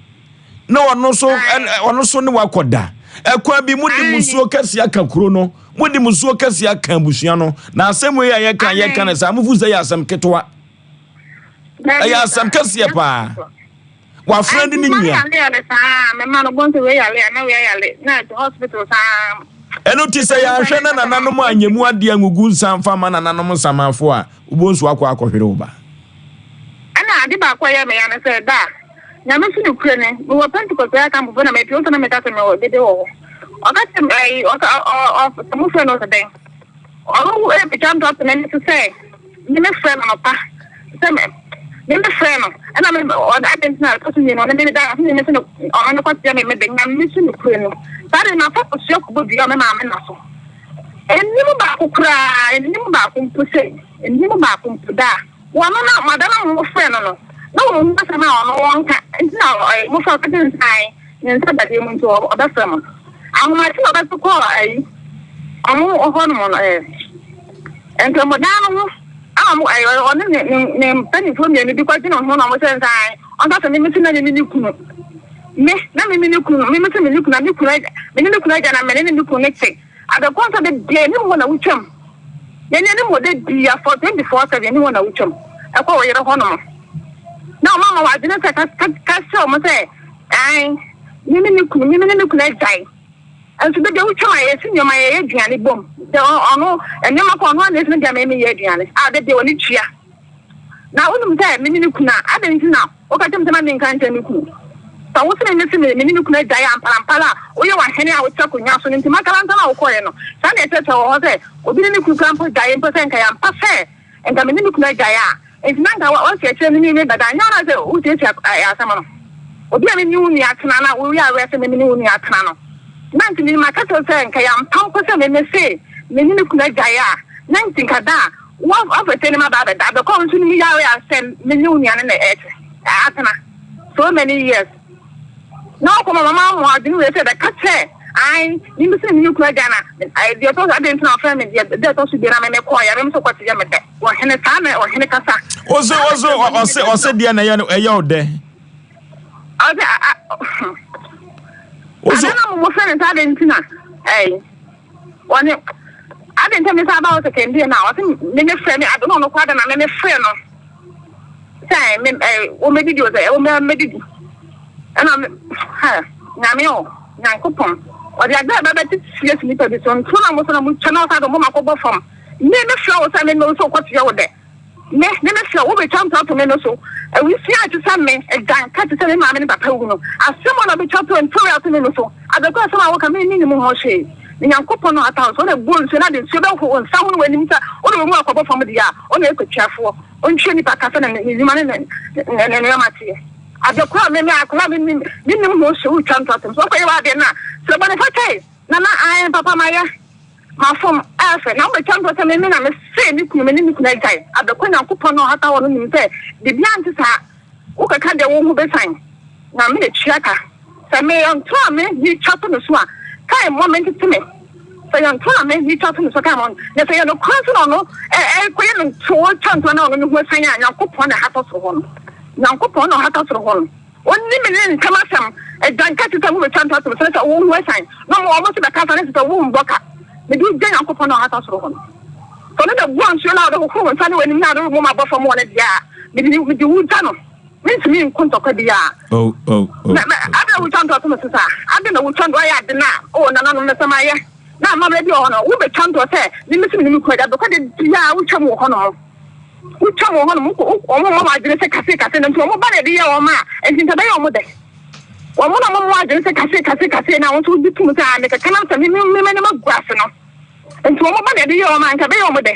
na ɔno nso ɔno nso ne wakɔda ɛkwan bi mo de musuo kɛse aka kuro no mo de musuo kɛse aka abusua no na asɛm wei a yɛka yɛka no saa mofu sɛ yɛ asɛm ketewa ɛyɛ asɛm kɛseɛ paa wafrɛ de ne nua ɛno ti sɛ yɛanhwɛ na nananom anyɛ mu adeɛ angugu nsa mfa ma nananom nsamanfoɔ a Wobɔ nsu akɔ akɔhwere wo ba. Ɛna ade baako a ɛyɛ me ya ne sɛ, da a, Nyame so nokorɛ ni, mewɔ Pentecost prayer camp mpo na mapue, wo sɛ na meka sɛ mewɔ dede wɔ hɔ. Ɔka kyerɛ me, ɛyi, ɔka, ɔ, ɔ, sɛ mofrɛ no sɛ dɛn? Ɔno ɛpagya ntoato n'ani so sɛ, me me frɛ no anɔpa, sɛ me, me me frɛ no, ɛna me, ɔda ade nti na ɛtɔ so mmienu, ɔne me da, ɔse me me se no, ɔno ne kɔteɛ me me de, Nyame so nokorɛ ni. Saa de, mafa kosua kɔbɔ dua wɔ me maame na so. Nni mu baako koraa, nni mu baako mpo sei, nni mu baako mpo da a wɔno na madam a mofrɛ no no, na wɔn ho asɛm a ɔno ɔnka nti na mofrɛ ɔka kyerɛ no sɛ ae, ne nsa da deɛ mu nti ɔbɛfrɛ mo. Ahomakye na ɔbɛto kɔɔ ayi, ɔmo hɔ nom no ɛɛ, nkramodan no ho a ɔmo ɛɛ ɔne ne ne ne mpanimfoɔ mmienu bi kɔgye ne ho na ɔmo kyerɛ no sɛ ae, ɔnka sɛ me mese na me ne ne kunu, me na me ne ne kunu, me mese me ne kunu na me kunu agya, me ne me kunu agya na me ne me kunu ne te. Adekɔ nso de bia anim hɔ na wotwam. Yɛn anim hɔ de bia for 24/7 anim hɔ na wotwam. Ɛkɔ wo yere hɔ nom. Na ɔma ma wadwene sɛ ka ka ka kyerɛ wɔn sɛ ɛn me ne me kunu me ne me kunu agyae. Nso de bia wotwam a yɛsi nneɛma yɛyɛ aduane bom. Sɛ ɔno nneɛma kɔ ɔno a na esi no deɛ mɛmɛ yɛ aduane a de bia wɔne tua. Na wonim sɛ me ne me kunu a, adɛn nti na woka kyerɛ me sɛ ma menka nkyerɛ me kunu? Sɛ wose me mese me ne me kunu agyae amparampara a, woyɛ w'ahene a wote akonnwa so no nti, mankasa na wokɔeɛ no. Saa na ɛkyerɛkyerɛ wɔ hɔ sɛ obi ne ne kunu koraa mpo gyae mpo sɛ nka ɛyɛ ampa sɛ nka me ne me kunu agyae a, enti na nka woasi akyire ne me bɛda. Ɛnyɛ wo na sɛ wosiesie asɛm no. Obi a me ne wo nua atena na woyɛ aware sɛ me ne wo nua atena no, na nti me maka kyerɛ wo sɛ nka ɛyɛ ampa mpo sɛ me mese me ne me kunu agyae a, na nti nka da a Wo ɔfɛsɛ no ma ba abɛda abɛkɔ nso no mu yare a sɛ me ne wo nua no na ɛte atena so many years na ɔkɔ ma mama mo adwene wei sɛ bɛka kyɛ ae me me sɛ me ne kunu agya na deɛ ɛtɔ so adeɛ nti na ɔfrɛ me deɛ deɛ ɛtɔ so bie na me me kɔɔ yɛ me nso kɔte yɛ me dɛ ɔhene saa na ɔhene kasa. Ɔse ɔse ɔse ɔse deɛ na ɛyɛ ɛyɛ ɔdɛ. Ɔse a a. Ada na mo frɛ no sɛ adɛn nti na ɛyi wɔne adɛn nti me san ba hɔ second day na ɔse me me frɛ me ade na ɔno kɔ ada na me me frɛ no sɛ me ɛ wɔmɛdidi o sɛ wɔmɛdidi ɛna me ha nyame o nyankopɔn ɔde ade a bɛbɛ tete asi nipa bi so nto na mo so na mo twa na ɔsa de mo ma kɔbɔ fam me me frɛ wo sɛ me me so kɔteɛ wo dɛ. Me, me mefrɛ wo, wobɛtwa nto ato me no so. Awisiaa te sɛ me, agyanka te sɛ me maame ne papa wu no, asɛm a na wobɛtwa to nto ato me no so. Abɛkɔ asɛm a woka, me mennim ho hwee. Me Nyankopɔn na ɔhata wo so, ɔna ɛbɔ nsuo na de nsuo bɛhohoro wo nsa ho ne w'anim sɛ wode wo mu akɔbɔ fam deɛ a, ɔna ɛyɛ kwatuafoɔ. Ɔntua nipa ka sɛdeɛ ne nnwuma ne ne nneɛma teɛ. Abɛkɔ a me, me akwadaa a mennim, mennim ho hwee, wotwa nto ato me so. Woakɔyɛ w'adeɛ no a, srɛ bɔnefakyɛ. Nana, ae, papa mayɛ. Mafom, ɛyɛ fɛ, na wobɛtwa ntorɔ sɛ me me na mesee me kunu, me ne me kunu agyae. Abɛkɔ Nyankopɔn a ɔhata hɔ no nim sɛ biribiara nte saa. Wokɛka deɛ wo ho bɛsan, na me na tua ka. Sɛ meyɛ ntorɔ a me metwa to no so a, kae mmɔ me ntete me. Sɛ yɛ ntorɔ a me metwa to no so a, kae mmɔ me. Na sɛ yɛ nokorɛ nso na ɔno ɛrekɔyɛ no ntorɔ twa ntorɔ na ɔno ne ho asiane a, Nyankopɔn na ɛhata soro hɔ no. Nyankopɔn na ɔhata soro hɔ no. Onni me ne ne ntam asɛm. Agya nka te sɛ mobɛtwa ntoa tom sene sɛ wo ho asiane, na ɔmo ɔmo nso bɛka asane te sɛ wo mbɔ ka. Mede wo gya Nyankopɔn a ɔhata soro hɔ no. Sɛ ɔno na bua nsuo no a wode hohoro wo nsa ne w'anim na wode wo moma bɔ fam wɔ no deɛ a, mede mede wo gya no. Mentumi nko ntɔkwa biara. Oh, oh, oh. Na, na, adɛn na wotwa ntoa to me so saa? Adɛn na wotwa ntoa ayɛ ade no a, oh, nananom, mɛsɛ mayɛ. Na amammerɛ bi wɔ hɔ no, wobɛtwa ntoa sɛ me mese me ne me kunu agya, bɛkɔ de biara wotwam wɔ hɔnom. Wotwa wɔn hɔnom, wokɔ, wo, wɔn mma wɔn adwene sɛ kase kase no, nti wɔn ba na ɛde yɛ wɔn a, nti nka ɛbɛyɛ wɔn dɛ. Wɔn na wɔn mma adwene sɛ kase kase kase na wɔn nso wogye tom sɛ, ah, mekeka nam sɛ me, me, me m'anim agu ase no. Nti wɔn ba na ɛde yɛ wɔn a, nka ɛbɛyɛ wɔn dɛ.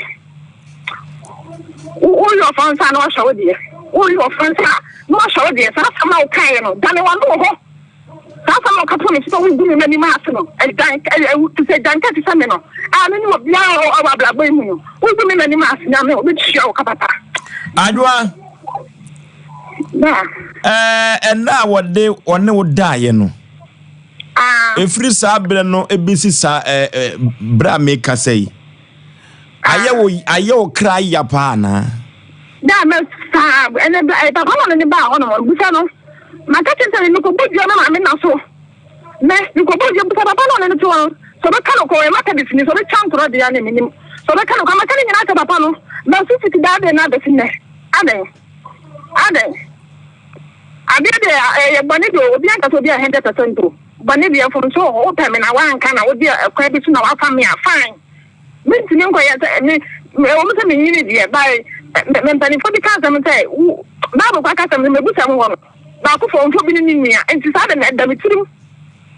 Wo, woyɛ ɔfa nsa a na wahyɛ wo deɛ. Woyɛ ɔfa nsa a na wahyɛ wo deɛ. Saa asɛm a wokaeɛ no, dane w'ano wɔ hɔ. Saa asɛm a ɔka too me so sɛ wogu me m'anim ase no, agyan, te sɛ agyanka te sɛ me no, a me ne obiara wɔ wɔ abrabɔ yi mu no, wogu me m'anim ase, Nyame, obetua wo ka papa. Adwoa, Na. Ɛɛ, ɛnna a wɔde wɔne wo daeɛ no, Ah. ɛfiri saa berɛ no ɛbɛsi saa ɛɛ ɛ berɛ a mekasa yi, Ayɛ wo ayɛ wo kra ya paa anaa? Da mɛ saa ɛnɛ bɛ ɛ papa na ne ba hɔ nom bisa no maka kyerɛ sɛ mekɔ bɔ dua me maame na so mɛ mekɔ bɔ dua bisa papa na ɔne no te hɔ no sɛ ɔbɛka no kɔ ɔyɛ Methodist ni sɛ ɔbɛtwa nkorɔ deɛ ne menim sɛ ɔbɛka no kɔ maka ne nyinaa kyɛ papa no mɛ so fiti daa de na abɛsi nnɛ adɛn adɛn adeɛ deɛ ɛyɛ bɔne deɛ obi anka sɛ obi a 100% o bɔne deɛ mfomso wɔ hɔ wopɛ me na woanka na wode ɛkwan bi so na wafa me a fine. Mentumi nkɔyɛ sɛ me, ɛwɔ mu sɛ menyini deɛ, but me, me mpanimfoɔ bi ka asɛm sɛ, wo, Bible kora ka asɛm sɛ, mebusɛm wɔ no, baako fɔmfo bi ne ne nua, nti saa de na ɛda me tirim.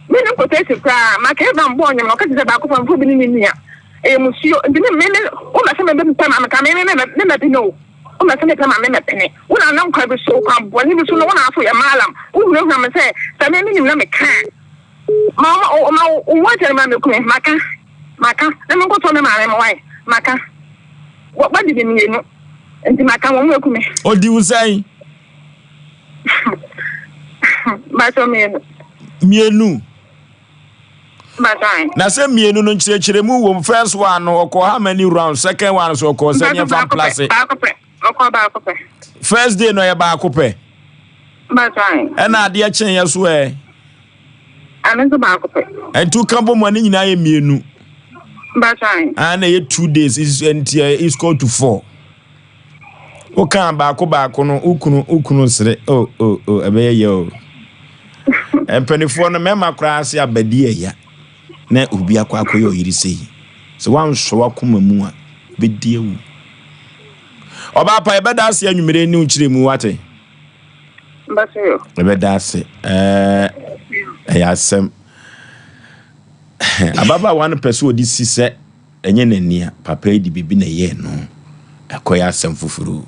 Me ne quotation koraa, Mark Abraham bɔɔ nnwom no, ɔka kyerɛ sɛ baako fɔmfo bi ne ne nua, ɛyɛ musuo, nti me, me, me, wo mɛsɛ me bɛpɛ ma meka, me, me, me, me mɛpene o, wo mɛsɛ mepɛ ma me mɛpene, wo na nam kwan bi so, kwan bɔne bi so no, wo na afo yɛ maalam, wo hunahuna me sɛ, sɛ me, menim na meka a. Ma wo ma wo wo akyɛre ma me kunu maka maka na me nkɔtɔ me maame mo wae maka wadi me mmienu nti maka wɔn mu aku me. Odi wo sɛn? Bàtɔ mmienu. Mmienu. Bàtɔ Na sɛ mmienu no nkyerɛkyerɛmu wɔ mu first one no ɔkɔ how many rounds second one so ɔkɔ sɛ nneɛma fa mplase. Baako pɛ ɔkɔ baako pɛ. First day no ɔyɛ baako pɛ. Bàtɔ Ɛna adeɛ kyeeɛ so ɛ. Ɛno nso baako pɛ. Ɛnti woka bɔ mu a ne nyinaa yɛ mmienu. Bàtɔ Ah, na ɛyɛ 2 days nti ɛyɛ is equal to 4. Woka baako baako no wo kunu wo kunu sere oh oh oh ɛbɛyɛ yɛ o. Mpanimfoɔ no mmarima koraa ase abadi ɛya na obi akɔ akɔyɛ ɔyere sei. Sɛ wansɔ w'akoma mu a bɛdi awu. Ɔbaa pa yɛbɛda ase anwummere ne wo kyerɛ mu wate. Yɛbɛda ase ɛɛ ɛyɛ asɛm. Ababaawa no pɛ sɛ ɔde si sɛ ɛnyɛ n'ani a papa yi de biribi na ɛyɛɛ no. Ɛkɔyɛ asɛm foforɔ.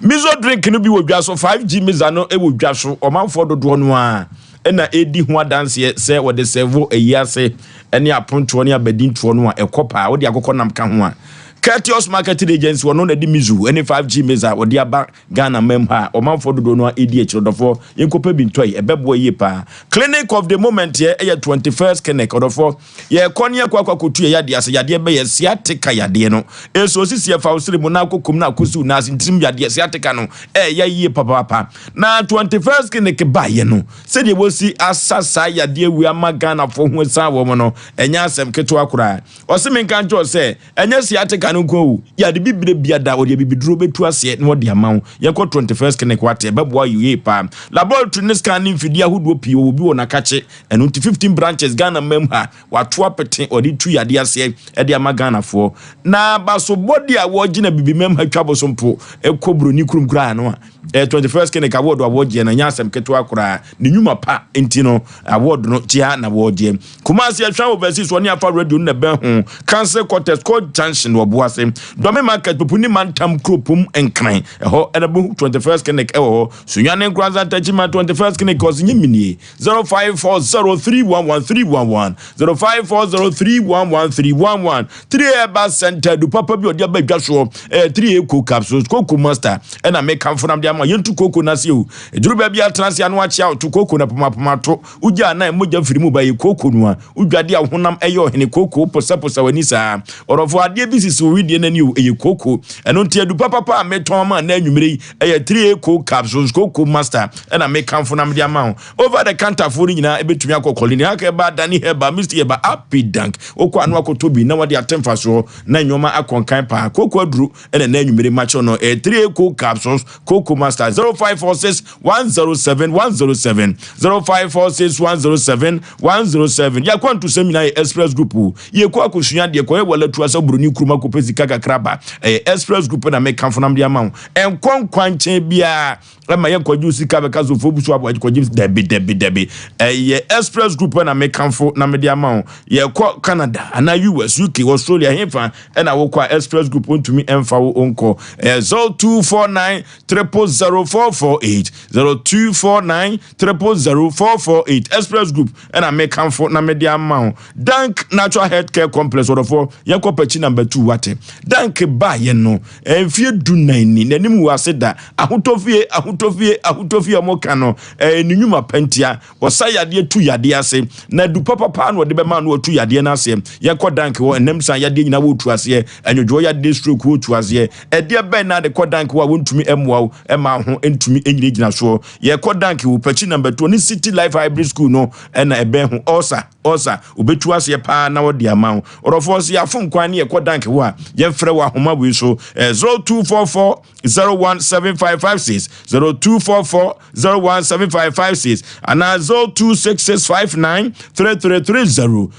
Mizo drink no bi wɔ dwa so, 5G miza no wɔ dwa so. Ɔmanfoɔ dodoɔ no ara na ɛredi ho adanseɛ sɛ wɔde sɛvo ayi ase ne apontoɔ ne abadintoɔ no a ɛkɔ paa. Wode akokɔ nam ka ho a. Courteous Marketing Agency wɔno na ɛde Mizu ne 5G Maize a wɔde aba Ghana man mu ha a ɔmanfoɔ dodoɔ no ara ɛdi akyire. Ɔdɔfoɔ, yɛnkɔpɛ bi ntɔ yi, ɛbɛboa yie paa. Clinic of the moment yɛ ɛyɛ 21st Clinic. Ɔdɔfoɔ, yɛkɔ ne yɛkɔ akɔ akɔtu yɛ yadeɛ ase. Yadeɛ bɛyɛ sciatica yadeɛ no. Ɛso sisi ɛfa wo sere mu na akɔkum na akɔsi wo nan ase ntirim yadeɛ sciatica no ɛyɛ yie papaapa. Na 21st Clinic baeɛ no, sɛdeɛ wɔsi asa saa yadeɛ wei ama Ghanafoɔ ho asiane wɔn no, ɛnyɛ asɛm ketewa koraa. Ɔse menka nkyerɛ wo sɛ, ɛnyɛ sciatica no nko o, yade bibire bia da ɔde abibiduro bɛtu aseɛ na ɔde ama wo. Yɛnkɔ 21st Clinic wate, ɛbɛboa wo yie paa. Laboratory ne scan ne mfidie ahodoɔ pii wɔwɔ bi wɔ Nakakye, ɛno nti 15 branches Ghana man mu ha, wato apete ɔde tu yadeɛ aseɛ de ama Ghanafoɔ. Na basobɔdeɛ a wɔgyina bibimam ha twa bosompo kɔ buroni kurom koraa no a, Eh, 21st Clinic award a wɔgyeɛ no ɛnyɛ asɛm ketewa koraa. Ne nnwuma pa nti no, award no gyea na wɔgyeɛ. Kumasi Ɛhwɛn Overseas wɔne Afa Radio no na ɛbɛn ho. Council Quarters, Court Junction wɔ Boase. Dɔme Market, Pupuni Mantam Kuropom Nkran. Ɛhɔ ɛna bɛhu 21st Clinic ɛwɔ hɔ. Sunyani Nkoranza Ntakyima 21st Clinic ɔse nye minie. 0540311311 0540311311 3 Herbal Center du papa bi ɔde aba dwa soɔ ɛyɛ 3 Eco Capsules Coco Master ɛna mekamfo nam de ama yɛntu koko no ase o ɛduru baabi atena ase ano akyea ɔto koko na pomapoma to wogya anan mogya firi mu ba yɛ koko no a wodwade a honam ɛyɛ ɔhene koko posaposa w'ani saa ɔrɔfo adeɛ bi sisi wo wedeɛ n'ani o ɛyɛ koko ɛno nti adu papapa a metɔn ama na anwummere yi ɛyɛ 3 Eco Capsules Coco Master ɛna mekamfo nam de ama wo Over the counter foɔ no nyinaa ɛbɛtumi akɔ Colina Haka ɛba Dani Herbal Misty Herbal Apidank wokɔ ano akɔtɔ bi na wɔde ate mfasoɔ na nneɛma akɔ nkan paa Koko aduro ɛna na anwummere makyɛw no ɛyɛ 3 Co capsules Koko Master 0546 107 107 0546 107 107 yɛakɔ ntusɛm nyinaa yɛ Express Group o yɛkɔ akɔsua adeɛ kɔyɛ walatu asɛ buroni kurom akɔpɛ sika kakra ba ɛyɛ Express Group na mekamfo nam de ama wo ɛnkɔ nkwankyɛn biara ɛma yɛ nkɔgye sika bɛka so fo busu abo kɔgye dabi dabi dabi ɛyɛ express group na mekamfo na mede ama wo yɛkɔ Canada anaa US UK Australia hefa ɛna wokɔ a express group ntumi ɛmfa wo nkɔ ɛyɛ 0249 000448 0249 000448 express group ɛna mekamfo na mede ama wo Dank Natural Health Care Complex ɔdɔfoɔ yɛnkɔ pakyi number 2 wate Dank ba yɛ no mfie 14 ni n'anim wu ase da ahotɔ fie ahotɔ fie ahotɔ fie a wɔka no ɛyɛ ne nnwuma pa ntia wɔsa yadeɛ tu yadeɛ ase na du papapa na wɔde bɛma no wɔtu yadeɛ no aseɛ yɛnkɔ Dank hɔ ɛnam san yadeɛ nyinaa wɔtu aseɛ ɛnwodwoɔ yadeɛ stroke wɔtu aseɛ ɛdeɛ bɛn na de kɔ Dank hɔ a wɔntumi mmoa wo ɛma ho ntumi nyinagyina soɔ yɛkɔ Dank hɔ pakyi number 2 ne City Life Hybrid School no ɛna ɛbɛn ho ɔsa Ɔsa, obetu aseɛ paa na ɔde ama wo. Ɔdɔfoɔ, sɛ yɛafom kwan ne yɛkɔ dank hɔ a, yɛmfrɛ wɔ ahoma wei so, 0244 017556, 0244 017556, anaa 0266593330,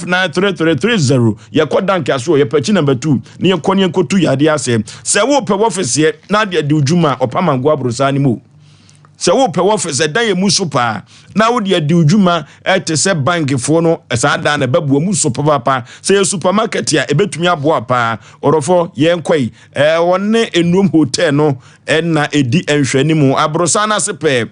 0266593330. Yɛkɔ dank ase wɔ yɛpɛ akyi number 2 ne yɛnkɔ ne yɛnkɔtu yadeɛ aseɛ. Sɛ wopɛ wɔfeseɛ na ade adi wo dwuma a, ɔpamango aborosaa no mu. Sɛ wopɛ wɔfis ɛdan emu so paa na wode adi wo dwuma te sɛ bankfoɔ no saa dan na ɛbɛboa mu so papaapa. Sɛ yɛ supermarket a ɛbɛtumi aboa paa. Ɔdɔfoɔ yɛnkɔ yi wɔne Enuom Hotel no na ɛdi nhwɛanimu. Aborosan no ase pɛɛ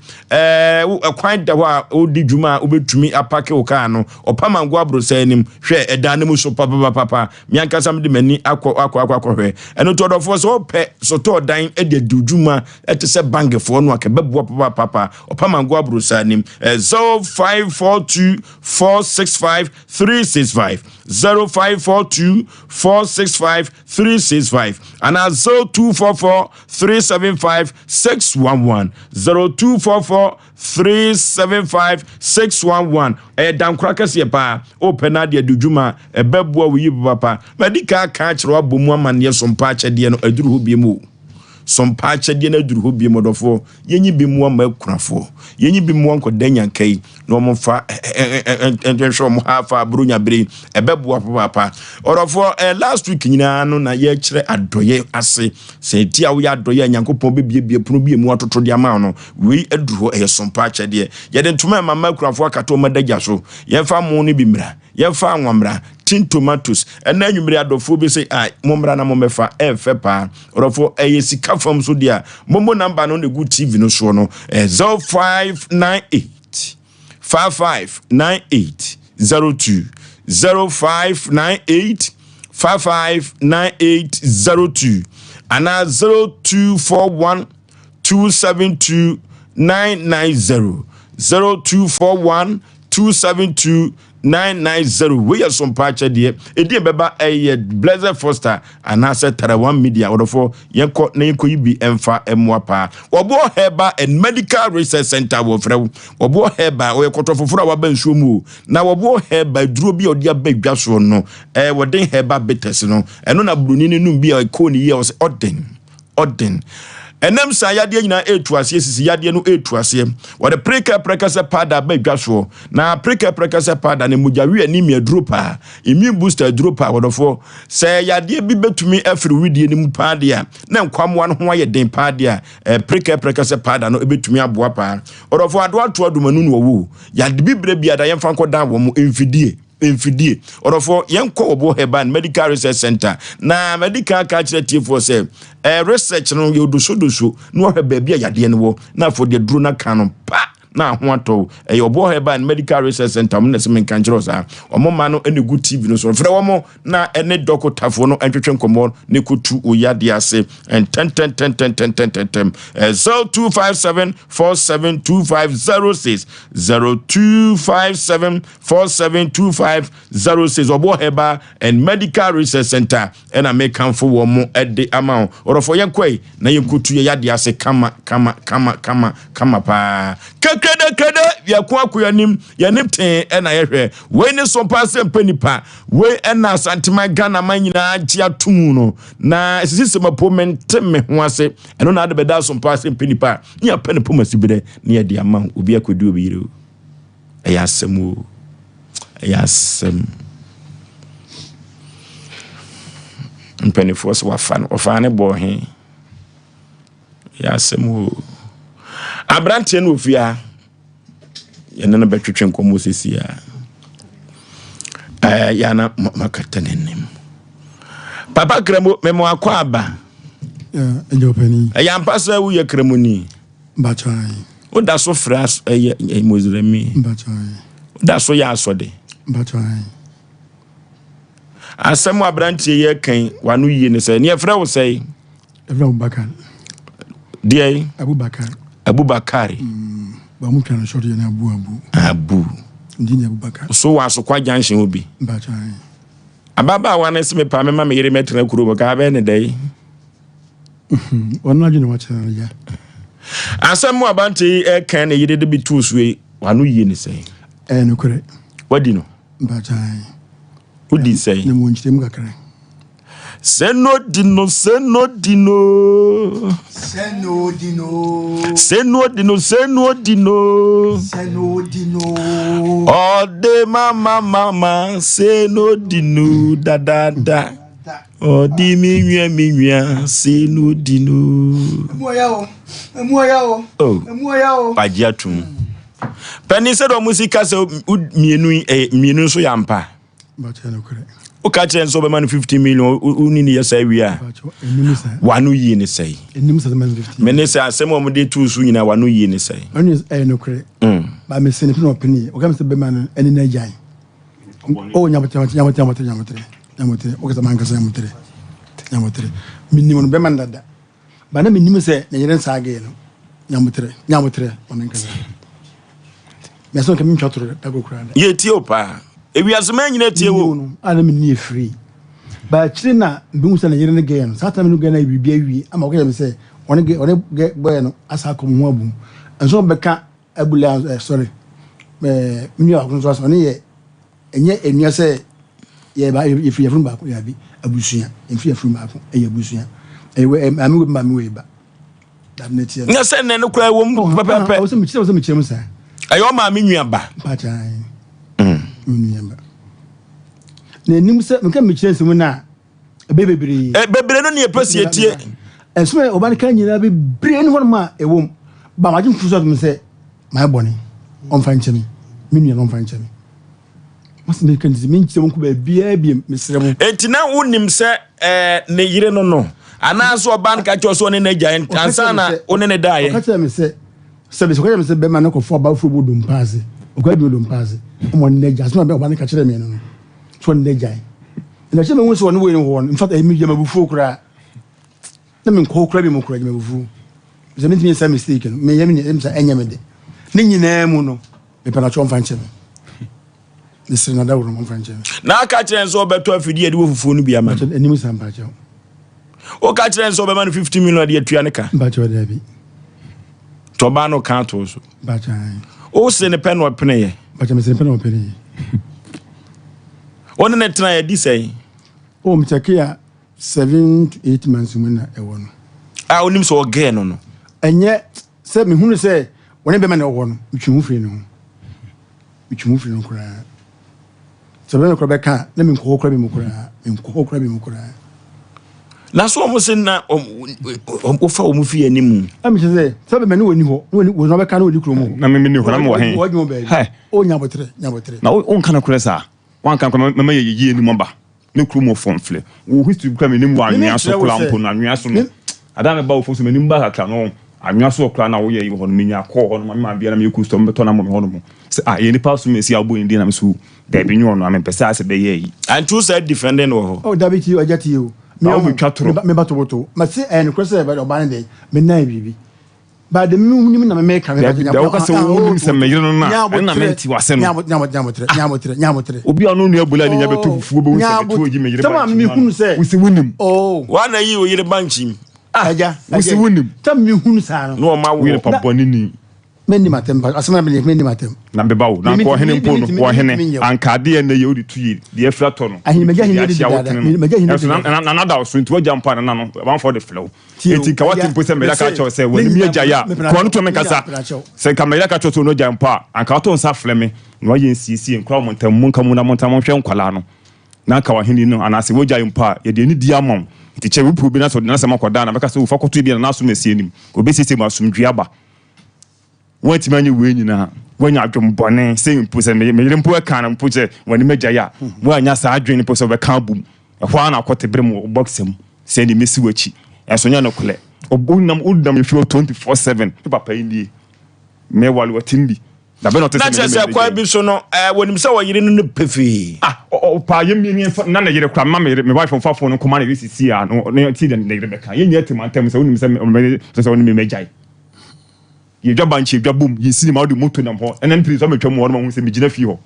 ɛkwan da hɔ a wodi dwuma a wobɛtumi apake wo kaa no. Ɔpamango aborosan anim hwɛ ɛdan no mu so papapapa. Me ankasa mede m'ani akɔ akɔ akɔ akɔhwɛ. Ɛno nti ɔdɔfoɔ sɛ wopɛ sotɔɔ dan de adi wo dwuma ɛte sɛ bankfoɔ no a kɛbɛboa papaapa ɔpamango aborosa anim 0542 465 365 0542 465 365 anaa 0244 375 611 0244 375 611 ɛyɛ dankora kɛseɛ paa wopɛ no adeɛ de dwuma ɛbɛboa wo yi papa madi ka aka akyerɛ wabɔ mu amanneɛ so mpa akyɛdeɛ no aduru hɔ biem o So mpa akyɛdeɛ no aduru hɔ biom ɔdɔfoɔ? Yɛnyi bi mmoa mma akunafoɔ. Yɛnyi bi mmoa nkɔda nyanka yi na wɔn mfa nhwɛ wɔn ha afa buronya bere yi. Ɛbɛboa papaapa. Ɔdɔfoɔ, eh, last week nyinaa no na yɛkyerɛ adɔyɛ ase. Sɛ ɛti a woyɛ adɔyɛ a Nyankopɔn bɛbiebie pono bi emu atoto de ama wo no, wei aduru hɔ, ɛyɛ so mpa akyɛdeɛ. Yɛde ntoma ɛma mma akunafoɔ akata wɔn adagya so. Yɛmfa mo no bi mmra. Yɛmfa anwa mmra, tin tomatoes. Ɛnɛ anwummere adɔfoɔ bi sɛ, ah, mommra na mommɛfa, ɛɛfɛ paa. Ɔdɔfoɔ, ɛyɛ sika fam so deɛ a, momo namba no na ɛgu TV no soɔ no, ɛyɛ 0598 5598 02 0598. 55 9802 anaa 0241 272 990 0241 272 990. Wei yɛ sompa akyɛdeɛ ɛdi ɛbɛba ɛyɛ Blessed Foster anaasɛ Tarawan Media. Wɔdɔfoɔ, yɛnkɔ na yɛnkɔyi bi ɛmfa mmoa paa. Wɔboɔ Herbal and Medical Research Center wɔfrɛ wo Wɔboɔ Herbal. Ɔyɛ kɔtɔ foforɔ a waba nsuo mu o. Na Wɔboɔ Herbal duro bi a ɔde aba dwa soɔ no, ɛɛ wɔden herbal bitters no, ɛno na buroni no nom bi a ɛkɔɔ ne yie a ɔsɛ ɔden ɔden. Ɛnam saa yadeɛ nyinaa ɛretu aseɛ, sisi yadeɛ no ɛretu aseɛ. Wɔde prekɛ prɛkɛsɛ powder aba dwa soɔ. Na prekɛ prɛkɛsɛ powder no mogya we anemia duro paa, immune booster duro paa. Wɔdɔfoɔ, sɛ yadeɛ bi bɛtumi afiri widie no mu paa deɛ a, na nkwammoa no ho ayɛ den paa deɛ a, prekɛ prɛkɛsɛ powder no ɛbɛtumi aboa paa. Ɔdɔfoɔ, adoa to adomanu no ɔwɔ yade bi berɛ biara yɛmfa nkɔdan wɔn mfidie mfidie. Ɔdɔfoɔ, yɛnkɔ Wɔbo Herbal and Medical Research Center na madi kan aka akyerɛ atiefoɔ sɛ eh, research no yɛ odosodoso na wahwɛ baabi a yadeɛ no wɔ na afɔ deɛ duro no aka no pa na aho atɔ wo. Ɛyɛ Ɔboɔ Herbal and Medical Research Center, wɔn na ɛsɛ menka nkyerɛ wo saa. Wɔn ma no ɛna egu TV no so. Frɛ wɔn na ɛne dɔkotafoɔ no ntwetwe nkɔmmɔ ne kɔtu wo yadeɛ ase ntɛntɛntɛntɛntɛntɛntɛm. 0257 472506 0257 472506. Ɔboɔ Herbal and Medical Research Center ɛna mekamfo wɔn mo de ama wo. Ɔdɔfoɔ, yɛnkɔe na yɛnkɔtu yɛ yadeɛ ase kama kama kama kama kama paa. Kekedekede yɛko akɔ yɛnim yɛnim tee ɛna yɛhwɛ. Wei ne so paa sɛ mpɛ nipa. Wei ɛna Asanteman Ghana man nyinaa gye atom no. Na ɛsisi sɛ mapo mente me ho ase. Ɛno na ade bɛda so paa sɛ mpɛ nipa. Ne apɛ ne poma si berɛ ne yɛde ama wo. Obi akɔdi obi yere o. Ɛyɛ asɛm o. Ɛyɛ asɛm. Mpanimfoɔ sɛ wafa no, ɔfaa ne bɔɔ he. Ɛyɛ asɛm o. Aberanteɛ no wɔ fie ha. Yɛne no bɛtwetwe nkɔmmɔ sisi a. Ɛɛ yana makata n'anim. Papa Kramo, mema wakɔ aba. Ɛyɛ ampa sɛ woyɛ Kramoni? Woda so frɛ ɛyɛ Muslimni? Woda so yɛ asɔde? Asɛm a aberanteɛ yi ɛkan wano yie ne sɛ, neɛ frɛ wo sɛe? Ɛfrɛ Abubakar. Deɛ? Abubakar. Abubakar. Ba mu twa no short yɛ no Abu Abu. Abu. Ndi ne Abubakar. So wɔ Asokwa junction hɔ bi? Ababaawa no se mepa mema me yere mɛtena kurom ka abɛyɛ ne dɛn? Ɔno adwene wakyerɛ no ya. Asɛm mu abante yi ɛka ne yere de bi too so yi, wano yie ne sɛn? Ɛyɛ nokorɛ. Wadi no? Mpakyan. Wodi sɛn? Na mewɔ nkyerɛmu kakra. Sɛ no di no, sɛ no di no. Sɛ no di no. Sɛ no di no, sɛ no di no. Sɛ no di no. Ɔde mama mama, sɛ no di no da da da. Ɔde me nua me nua, sɛ no di no. Emu ɔya o, emu ɔya o, oh. Emu ɔya o. Wagye atum. Panin sɛ dɛ ɔmo si ka sɛ mmienu mmienu nso yɛ ampa. Woka kyerɛ nso wobɛma no 15 million, woni ne yɛ saa wie a, wano yie ne sɛe. Mene sɛ asɛm a wɔde too so nyinaa wano yie ne sɛe. Ɛyɛ nokorɛ. Ba mese ne pene ɔpene ɔka me sɛ bɛma no ɛne no agyae. Oh, nyabotere, nyabotere, nyabotere, nyabotere, nyabotere. Wokasa mankasa nyabotere, nyabotere. Menim no bɛma no dada. Ba na menim sɛ ne yere nsa agee no. Nyabotere, nyabotere, ma menkasa. Mɛsɛ nka mentwa toro da kokora da. Yɛ tie o paa. Ewiase man nyina tie wo. No, a na menni afiri. Ba akyire na mehu sɛ ne yere ne gɛɛ no. Saa tena me no gɛɛ no ayɛ biribi awie ama ɔka kyerɛ me sɛ ɔne gɛɛ ɔne gɛɛ bɔɛ no asa akɔ mo ho abom. Nso ɔbɛka abula eh, sorry. Eh, me nua baako nso asɛ ɔne yɛ ɛnyɛ enua sɛ yɛ ba yɛfiri yɛfunu baako yɛ abi abusua yɛfiri yɛfunu baako ɛyɛ abusua ɛyɛ wɛ maame wei maame wei ba dabi ne teɛ no. Nyɛ sɛ nnɛ no koraa ɛwɔ mu pɛpɛpɛ. Ɔwɔ sɛ mekyerɛ sɛ mekyerɛ mu saa. Ɛyɛ ɔmaame nua ba. Mpakyɛ me nua ba. Na enim sɛ meka mekyerɛ nsɛm no a ɛbɛyɛ bebree. Ɛ bebree no ne yɛpɛ sɛ yɛtie. Ɛsɛm a ɔba no ka nyinaa bebree ne hɔnom a ɛwɔ mu. Ba magye mfomso atom sɛ mayɛ bɔne. Ɔmfa nkyɛ me. Me nua no ɔmfa nkyɛ me. Mase meka nti sɛ menkyerɛ mo nkɔ baabiara biom mesrɛ mo. Enti na wonim sɛ ɛɛ ne yere no no anaasɛ ɔbaa no ka kyerɛ sɛ ɔne no agyae ansa na wo ne no daeɛ? Ɔka kyerɛ me sɛ sɛbi sɛ ɔka kyerɛ me sɛ bɛrima no kɔfo ɔbaa foforɔ bɔ dompa ase ɔkɔ adwuma dompa ase ɔma ɔne no agyae. Asɛm a ɔbaa no ka kyerɛ me no no sɛ ɔne no agyae. Na kyɛ mehu sɛ ɔne wei no wɔ no, in fact, ɛyɛ me mabufuo koraa. Na menkɔ hɔ koraa bi mu koraa, gye mabufuo. Sɛ mentumi nsa mistake no, meyɛ me nea sɛ ɛnyɛ me de. Ne nyinaa mu no, mepɛ na kyɛ ɔmfa nkyɛ me. Mesrɛ no adaworo ɔmfa nkyɛ me. Na aka kyerɛ nso ɔbɛtɔ afidie de wɔ fufuo no bi ama no. Anim sa mpakyɛw. Woka kyerɛ nso ɔbɛma no 50 million de atua ne ka. Mpakyɛw daabi. Tɔbaa no ka ato so. Mpakyɛw. Wo se ne pɛ na ɔpeneyɛ. Mpakyɛw mesɛ ne pɛ na ɔpeneyɛ. Wo ne ne tena yɛ di sɛn? Oh, me check ya 7 to 8 months mu na ɛwɔ no. A wonim sɛ ɔgɛɛ no no. Ɛnyɛ sɛ mehunu sɛ wɔne bɛma na ɛwɔ no, metwe ho firi ne ho. Metwe ho firi no koraa. Sɛ bɛma koraa bɛka a, na menkɔ hɔ koraa bi mu koraa. Menkɔ hɔ koraa bi mu koraa. Na so wɔn se na wofa wɔn fi anim. Ɛmi kyerɛ sɛ sɛ bɛma ne wɔni hɔ, ne wɔni wɔn bɛka ne wɔni kurom hɔ. Na mimi ni hɔ na mewɔ he. Wɔadwuma baabi. O nyabotere, nyabotere. Na wonka no korɛ saa. Wanka korɛ mɛma yɛ yie anim aba. Ne kurom wɔ fɔmflɛ. Wo history bi kora menim wɔ anwea so koraa mpo no anwea so no. Ada a meba wo fam so m'anim ba kakra no anwea so koraa na woyɛ yi wɔ hɔ no menya kɔɔ hɔ no ma me maame biara meyɛ kustɔm bɛtɔ na mmɔ me hɔ nom sɛ ah yɛ nipa so mesi a wobɔ ne din na me so daabi nyɛ ɔno a mempɛ sɛ asɛ bɛyɛ yi. Anti wo saa defending wɔ hɔ. Oh dabi tie o agya tie o. Na wo betwa toro. Me ba toboto. Ma se ɛyɛ nokorɛ sɛ ɔbaa no deɛ me nan biribi. Ba de me nim na me meka me ba Dabi da wo ka sɛ wo nim sɛ me yere no na ɛno na mente wase no. Nyabotrɛ nyabotrɛ nyabotrɛ. Obi a ɔno nua bula ne nya bɛtɔ fufuo bɛhu sɛ meto oyi me yere ba nkyim ma no. Wo se wo nim. Oh. Wa na yi wo yere ba nkyim. Ah. Agya. Wo se wo nim. Tam me hunu saa no. Na ɔma wo. Wo yere pa bɔne ni. Menni m'atɛm pa asɛm na menni menni m'atɛm. Na meba wo, na anka ɔhene mpo no, ɔhene, anka adeɛ ɛnnɛ yɛ wode tu yie, deɛ afiri atɔ no, wode tu deɛ akyea wo tene no, ɛnso na nana da wo so, nti w'agya mpo a nana no, amanfoɔ de frɛ wo. Enti nka woate mpo sɛ Mɛyere aka akyerɛ wo sɛ w'anim yɛ gyae a, kɔ no to me nkasa. Sɛ nka Mɛyere aka akyerɛ wo sɛ ɔno agyae mpo a, anka woto nsa frɛ me, na woayɛ nsiesie, nkora mo ntam, monka mu na montena monhwɛ nkwadaa no, na anka w'ahenni no, anaasɛ w'agyae mpo a, yɛde anidie ama wo. Nti kyɛ wopɛ obi na sɛ ɔde n'asɛm akɔda a, na mɛka sɛ, O fa kɔto ebia nana asom asi anim, ɔbɛsiesie ma asomdwoeɛ aba. Woantumi anyɛ wei nyinaa. Woanya adwemmɔne sɛ mpo sɛ me yere mpo ɛka no mpo sɛ wɔne m'agyae a, woanya saa adwene mpo sɛ wobɛka abom. Ɛhɔ ara na akɔte bere mu wɔ boxer mu sɛ ɛne mesi w'akyi. Ɛnso nyɛ nokorɛ. Wonam wonam efie hɔ 24/7. Me papa yi nie. Mewale ɔtem bi. Da bɛn na ɔte Na sɛ me kyerɛ ne sɛ me kwan yere bi so no, ɛɛ wɔnim sɛ ɔyere no no pefee. Ah, ɔpaa yɛ mi mi na ne yere koraa mma me yere me wife mfa phone nkɔma ne yere sisi a no ne ti ne yere bɛka. Yɛn nyinaa te mantam sɛ wonim sɛ me sɛ ɔne me magyae. Yɛdwa bankye, yɛdwa bom, yɛsi ne ma wode moto nam hɔ. Ɛnɛ mpiri sɛ metwa mu hɔ no mahu sɛ megyina fie hɔ.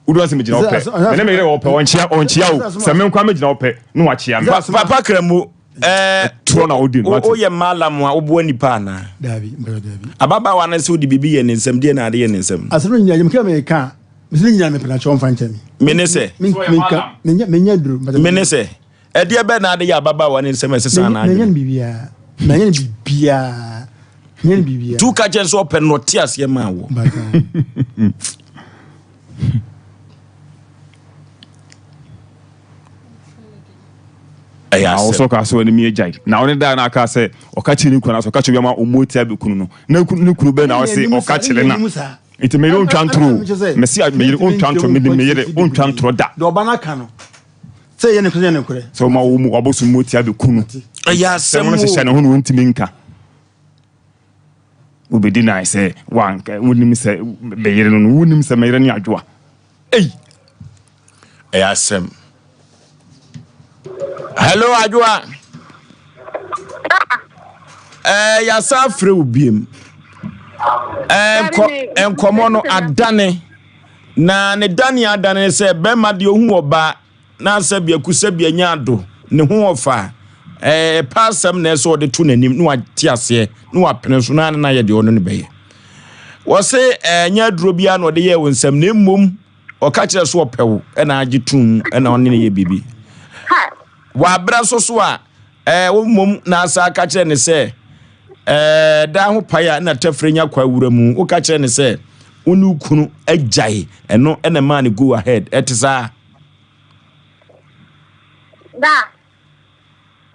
Wodu ase megyina hɔ pɛ. Me ne me yere wɔ pɛ, ɔnkyea, ɔnkyea o. Sɛ me nkoa megyina hɔ pɛ, na wakyea me. Papa Kramu, ɛɛ, Torɔ na wodi no, wate. woyɛ malam a woboa nipa anaa? Daabi, mpɛ daabi. Ababaawa no sɛ wode biribi yɛ ne nsam, deɛ na ade yɛ ne nsam? Asɛm no nyinaa, meka meka a, mese ne nyinaa mepɛ na kyɛ ɔmfa nkyɛ me. Me ne sɛ? Menka, menyɛ duro. Me ne sɛ? Ɛdeɛ bɛn na ade yɛ ababaawa no nsam a ɛsesa n'adwene? Manyɛ no biribiara. Manyɛ no biribiara. Manyɛ no biribiara. Tu ka kyɛn sɛ ɔpɛ no ɔte aseɛ maa wɔ. Ɛyɛ asɛm. Na ɔsɔ kaa sɛ ɔne mi agyae. Na ɔne daa na aka sɛ ɔka kyerɛ ne kunu anaasɛ ɔka kyerɛ obi ama ɔmo atia bɛkunu no. Na ne kunu bɛn na ɔse ɔka kyerɛ na. Nti me yere ontwa ntoro. Mesi me yere ontwa ntoro. Me yere ontwa ntoro da. Deɛ ɔba no aka no. Sɛ ɛyɛ nokorɛ sɛ ɛnyɛ nokorɛ. Sɛ ɔma wo mu wabosom mu tia bɛku no. Ɛyɛ asɛm o. Sɛ hyehyɛ ne ho na ɔntumi nka. Wobɛdi nan sɛ wanka wonim sɛ meyere no no wonim sɛ meyere ne adwoa. Ei! Ɛyɛ asɛm. Hello adwoa. Ɛɛ yasa afrɛ wo biem. Ɛɛ nkɔ nkɔmɔ no adane. Na ne dane adane ne sɛ bɛrima deɛ ɔhu ɔbaa na sɛ biaku sɛ bianya ado ne ho ɔfa a, ɛpɛ asɛm na ɛsɛ ɔde to n'anim na wate aseɛ na wapene so na ne na yɛ deɛ ɔno ne bɛyɛ. Wɔse ɛnyɛ aduro biara na ɔde yɛɛ wo nsɛm na mmom ɔka kyerɛ so ɔpɛ wo ɛna agye tom ɛna ɔne ne yɛ biribi. Wɔ aberɛ so so a Ɛɛ, wo mmom na asa aka kyerɛ ne sɛ, ɛɛ, daa ho pae a na tɛfrɛ nya kwa wura mu. Woka kyerɛ ne sɛ, wo ne wo kunu agyae. Ɛno na ɛmaa ne go ahead. Ɛte saa? Da,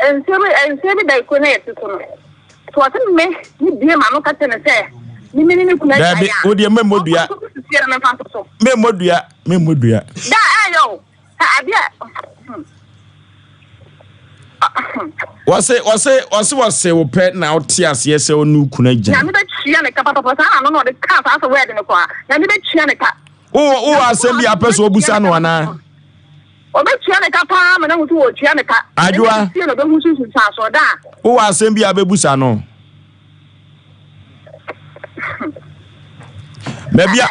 nsuo bi, nsuo bi da kuro no a yɛte so no. So ɔse me, me bie m'ano ka kyerɛ ne sɛ, me me ne me kunu agyae Daabi, a, wo deɛ memmɔ dua. ɔmfa nto so sie na memfa nto so. Memmɔ dua, memmɔ dua. Da, ɛyɛ o. Wɔse wɔse wɔse wɔse wo pɛ na wote aseɛ sɛ ɔne wo kunu agya. Nyame bɛtua ne ka papapa saa na ano na ɔde kaa saa sɛ wɛɛde no kɔ a Nyame bɛtua ne ka. Wowɔ wowɔ asɛm bi a pɛ sɛ ɔbusa no anaa? Ɔbɛtua ne ka paa ma no ahu sɛ wɔretua ne ka. Adwoa. Ɛnyɛ seesei na ɔbɛhu so nsunsuansoɔ da a. Wowɔ asɛm bi a wobɛbusa no? Baabi a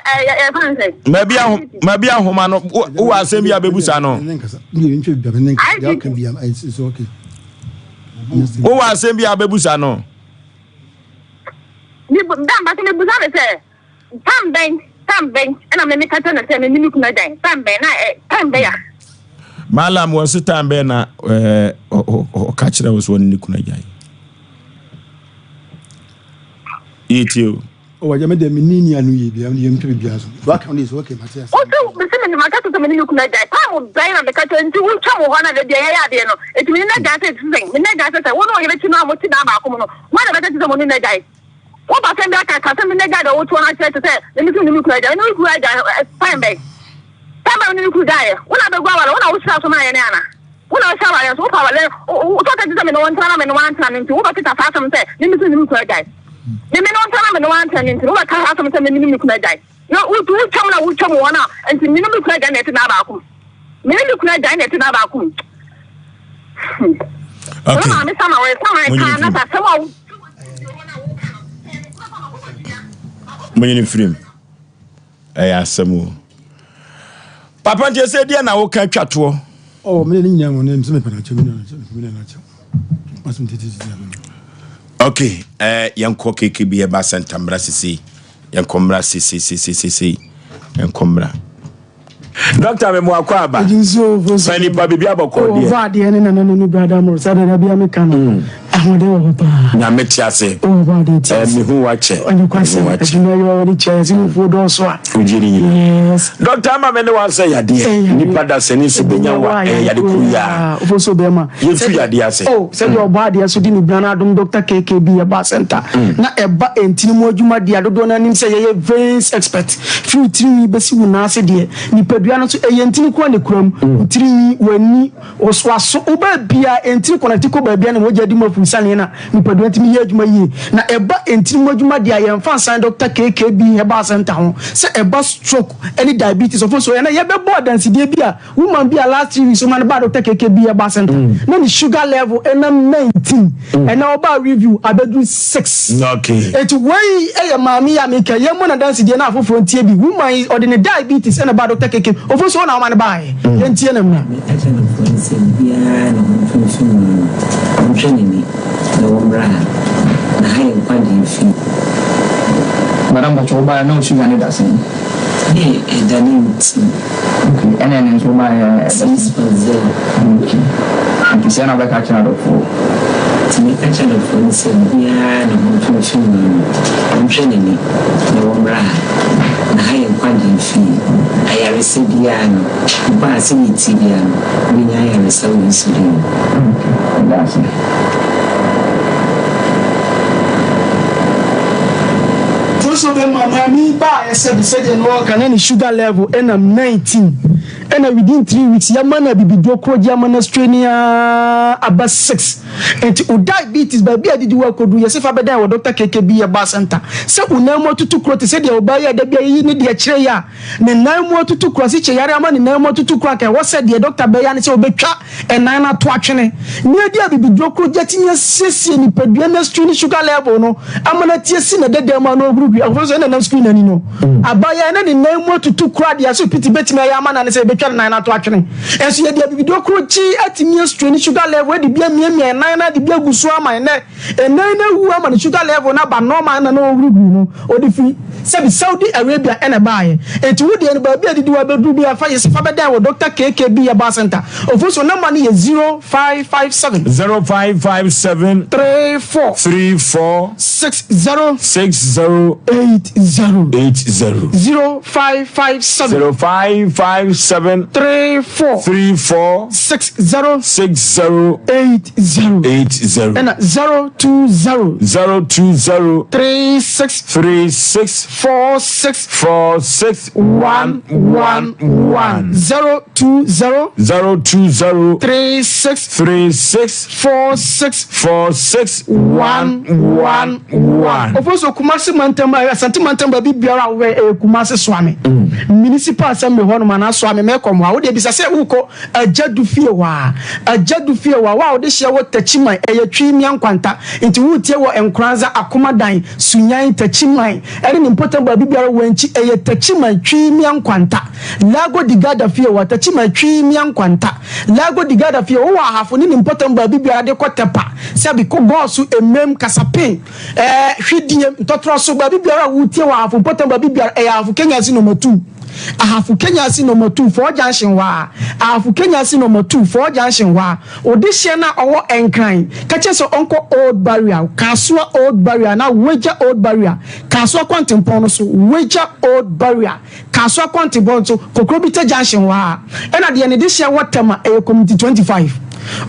baabi a baabi ahoma no wowɔ asɛm bi a wobɛbusa no? Wowɔ asɛm bi a wobɛbusa no? Mebusa no sɛ Tam bɛn, tam bɛn na me meka kyerɛ no sɛ me ne me kunu agyae? Tam bɛn na ɛ, tam bɛn a? Malam, wɔ se tam bɛn na ɛɛ ɔka kyerɛ wo sɛ ɔne ne kunu agyae? Yɛtie o. Oh, agya me deɛ me ni ni ano yie bia me deɛ mpɛ biribiara so waka wo deɛ so okay mate ase. Wo se me se me maka kyerɛ sɛ me ne me kunu agyae tam bɛn na meka kyerɛ nti wotwa mo hɔ na da bia yɛyɛ adeɛ no nti me ne no agyae sɛ ɛte sɛn me ne no agyae sɛ sɛ wo ne ɔyere te no a mote dan baako mu no hwan na ɛbɛka kyerɛ sɛ mo ne no agyae? Wo ba sɛm bi aka ka sɛm bi na gyae deɛ wotoɔ no akyerɛ te sɛ me me ne me kunu agya me ne me kunu agya time bɛn time bɛn me ne me kunu gyaeɛ wo na abɛgu aware wo na wohyira so maayɛ ne ana wo na wohyɛ awareɛ so wopɛ awareɛ wotɔ sɛ te sɛ me ne wo ntena na me ne wo antena no nti wobɛkeka saa asɛm sɛ me me ne me kunu agyae me me ne wo ntena na me ne wo antena no nti wobɛka saa asɛm sɛ me me ne me kunu agyae na wotwam na wotwam wɔn a nti me ne me kunu agyae na ɛte naa baako mu me ne me kunu agyae na ɛte naa baako mu. Okay. Maame sama wɔ sama ka na sa asɛm a Monyini firim. Ɛyɛ asɛm o. Papa nti ɛsɛ deɛ na woka twa toɔ. Oh, me ne nyinaa mu ne msɛ mepɛ n'akyɛ me nua n'akyɛ me nua n'akyɛ. Asɛm tete tete ano. Okay, eh yɛnkɔ KKB ɛba center mmra sesei. Yɛnkɔ mmra sesei sesei sesei. Yɛnkɔ mmra. Dɔkta me mo akɔ aba. Fa nipa bibi abɔkɔ deɛ. Ɔbɔ adeɛ ne nana no brada mo sɛ dada bia me ka no. Mm. Ahoɔden wɔ hɔ paa. Nyame te ase. Ɔbɔ adeɛ te ase. Ɛɛ mehu wakyɛ. Ɔnyɛ kwasɛm adwuma yɛ ɔde kyɛ ɛsɛ mufuo dɔɔso a. Wogye ne nyina. Yes. Dɔkta ama me ne wansɛ yadeɛ. Nipa da sɛ ne nso bɛnya wa ɛyɛ yade koro yi a. Ofo so bɛrima. Yɛtu yadeɛ ase. Oh sɛdeɛ ɔbɔ adeɛ so de ne bra no adom Dɔkta KKB ɛba center. Na ɛba ntini mu adwuma deɛ dodoɔ no anim sɛ yɛyɛ veins expert. Firi wo tirinwi bɛsi wo nan ase deɛ, nipadua no nso, ɛyɛ ntini nko ara na ɛkura mu. Wo tirinwi, w'ani, w'aso, wo baabiara, ntini kɔnɛte kɔ baabiara na mogya di mu afurusiane na nipadua ntumi yɛ adwuma yie. Na ɛba ntini mu adwuma deɛ a, yɛmfa nsan Dɔkta KKB Herbal Centre ho. Sɛ ɛba stroke ne diabetes, ɔfo nso, ɛnnɛ yɛbɛbɔ adansedie bi a Woman bi a last 3 weeks ɔma no baa Doctor KKB herbal center na ne sugar level ɛnam 19 ɛnɛ ɔbaa review abɛduru 6. Okay. Eti wei ɛyɛ maame yi a meka yɛn mmɔ n'adansedie na afoforɔ ntie bi. Woman yi ɔde ne diabetes ɛna baa Doctor KK ofo so ɔna ɔma no baeɛ. Yɛn tie no mmra. Meka kyerɛ nkurɔfoɔ no sɛ obiara ne ho mfimfini mu no, ɔntwe n'ani na wɔmmra ha, na ha yɛ nkwagyeɛ fie. Madam pakyɛ wo baeɛ na wo sugar no da sɛn? Ne ɛda ne nti. Ok ɛna ɛno nso wobaeɛ ɛda sɛn? 6.0. Ok nti sɛn na wobɛka akyerɛ adɔfoɔ? Nti meka kyerɛ adɔfoɔ no sɛ obiara ne ho mfimfini mu no, ɔntwe n'ani na wɔmmra ha, na ha yɛ nkwagyeɛ fie. Ayaresa biara no, mpo a sɛdeɛ ɛteɛ biara no, wobɛnya ayaresa wɔ Yesu din mu. Ok meda ase. Nso bɛma maame yi baeɛ sɛbi sɛdeɛ na ɔreka na ne sugar level ɛnam 19 ɛna within 3 weeks yɛama no abibiduro korɔ gye ama no astraini aa aba 6 nti wo diabetes baabi a adidi wo akɔduru yɛse fa bɛdan wɔ Doctor KKB Herbal Center sɛ wo nan mu atutu kuro te sɛ deɛ ɔbaa yi a da bi a yɛyi ne deɛ kyerɛ yi a ne nan mu atutu kuro asikye yare ama ne nan mu atutu kuro anka ɛwɔ sɛ deɛ doctor bɛyɛ ne sɛ ɔbɛtwa ɛnan no ato atwene na adi abibiduro koro gye atumi asiesie nipadua no astiri ne sugar level no ama no ati asi ne deda mu a na ɔhurihuri akɔfo nso ɛna nam screen ani no abayewa na ne nan mu atutu koro adeɛ so piti bɛtumi ayɛ ama no ne sɛ yɛbɛtwa ne nan no ato atwene ɛnso yɛde abibiduro koro gye atumi astiri ne sugar level de bi amiamia ɛnan no ade bi agu so ama ɛnɛ Ɛnan no awu ama ne sugar level no aba normal na na ɔhurihuri no ɔde firi sɛbi Saudi Arabia ɛna ɛbaeɛ. Enti wo deɛ no baabi a adidi wabɛduru biara fa yɛsi fa bɛdan wɔ Doctor KKB Herbal Center. Ofosuo number no yɛ 0557. 0557. 34. 34. 60. 60. 80. 80. 0557. 0557. 34. 34. 60. 60. 80. 80. Ɛna 020. 020. 36. 36. 46. 46. 1 1 1. 020. 020. 36. 36. 46. 46. 1 1 1. Ofoso Kumasi mantam a. Asante mantam baabi biara a wowɛ ɛyɛ Kumasi Soame Municipal Assembly hɔnom anaa Soame Mɛkɔm hɔ a, wodeɛ bisa sɛ wokɔ Agyadu fie hɔ a. Agyadu fie hɔ a, wo a wode hyeɛ wɔ Takyiman, ɛyɛ Twi Mmea Nkwanta, nti woretie wɔ Nkoranza, Akomadan, Sunyan, Takyiman, ɛne ne mpɔtam baabi biara wɔ Wankyi, ɛyɛ Takyiman, Twi Mmea Nkwanta. Lago di Garda fie hɔ a, Takyiman, Twi Mmea Nkwanta. Lago di Garda fie hɔ, wowɔ Ahafo ne ne mpɔtam baabi biara de kɔ Tɛpa, Sɛbi, Kogɔɔso, Emem, Kasapen, Ɛɛ, hwidiem, ntɔtorɔ so, baabi biara a wotie wɔ Ahafo mpɔtam baabi biara, ɛyɛ Ahafo Kenya ase nɔma tuu. Ahafo Kenya ase nɔma tuu, Four Junction hɔ a. Ahafo Kenya ase nɔma tuu, Four Junction hɔ a. Odehyeɛ no a ɔwɔ Nkran, ka kyerɛ sɛ ɔnkɔ Old Barrier, Kasoa Old Barrier anaa Wagya Old Barrier, Kasoa kwantempɔn no so, Wagya Old Barrier, Kasoa kwantempɔn no so, Kokrobite Junction hɔ a. Ɛna deɛ ne dehyeɛ wɔ Tema, ɛyɛ Community 25.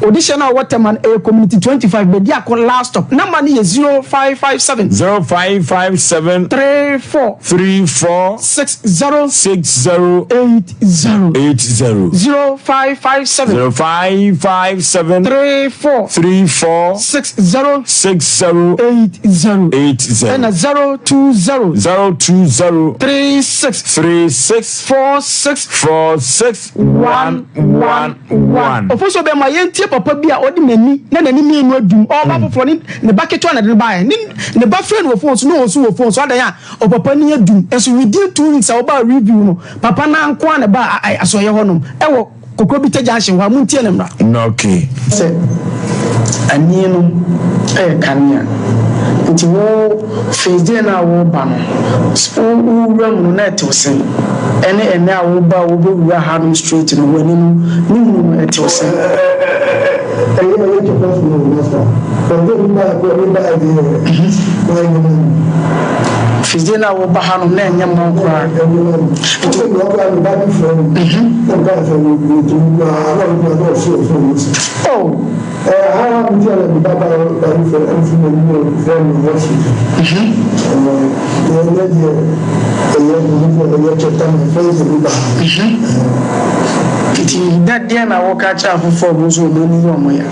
Odehyeɛ no a ɔwɔ Tema no, ɛyɛ Community 25, Bediako last stop. Number no yɛ 0557. 0557. 34. 34. 60. 60. 80. 80. 0557. 0557. 34. 34. 60. 60. 80. 80. Ɛna 020. 020. 36. 36. 46. 46. 1 1 1. Ofosuo bɛn ma yɛntie papa bi a ɔde n'ani na n'ani mmienu adum ɔreba foforɔ ne ne ba ketewa na ɛde no baeɛ ne ne ba frɛ no wɔ phone so na ɔnso wɔ phone so adan a ɔpapa ni adum nso within 2 weeks a ɔbaa review no papa no ara nko ara na ɛbaa asɔeɛ hɔnom ɛwɔ Kokrobite junction hɔ a montie no mmra. Okay. Sɛ ani no yɛ kanea nti wo first day no a woreba no wo wura mu no na ɛtew sɛn? Ɛne ɛnɛ a woba a wobɛwura hanom straight no w'ani no ne hunu no ɛtew sɛn? Ɛyɛ ɛyɛ tɔkwa so no master first day me baeɛ kɔ me baeɛ deɛ na ɛnyɛ ma me. First day no a woba hanom na ɛnyɛ mma wo koraa. Ɛnyɛ ma me. Nti me koraa me ba bi frɛ me na me kaa sɛ me metumi koraa na ɔno koraa na ɔse ɔfrɛ me si. Oh. Ɛha me ti a na me ba ba ba bi frɛ me ɛmfi m'anim frɛ me hospital. Ɛɛ ɛnɛ deɛ ɛyɛ me hu sɛ ɛyɛ kyɛta me first day me ba ha. Nti dɛ deɛn na woka kyerɛ afoforɔ a wɔn nso wɔn ani yɛ wɔn ya?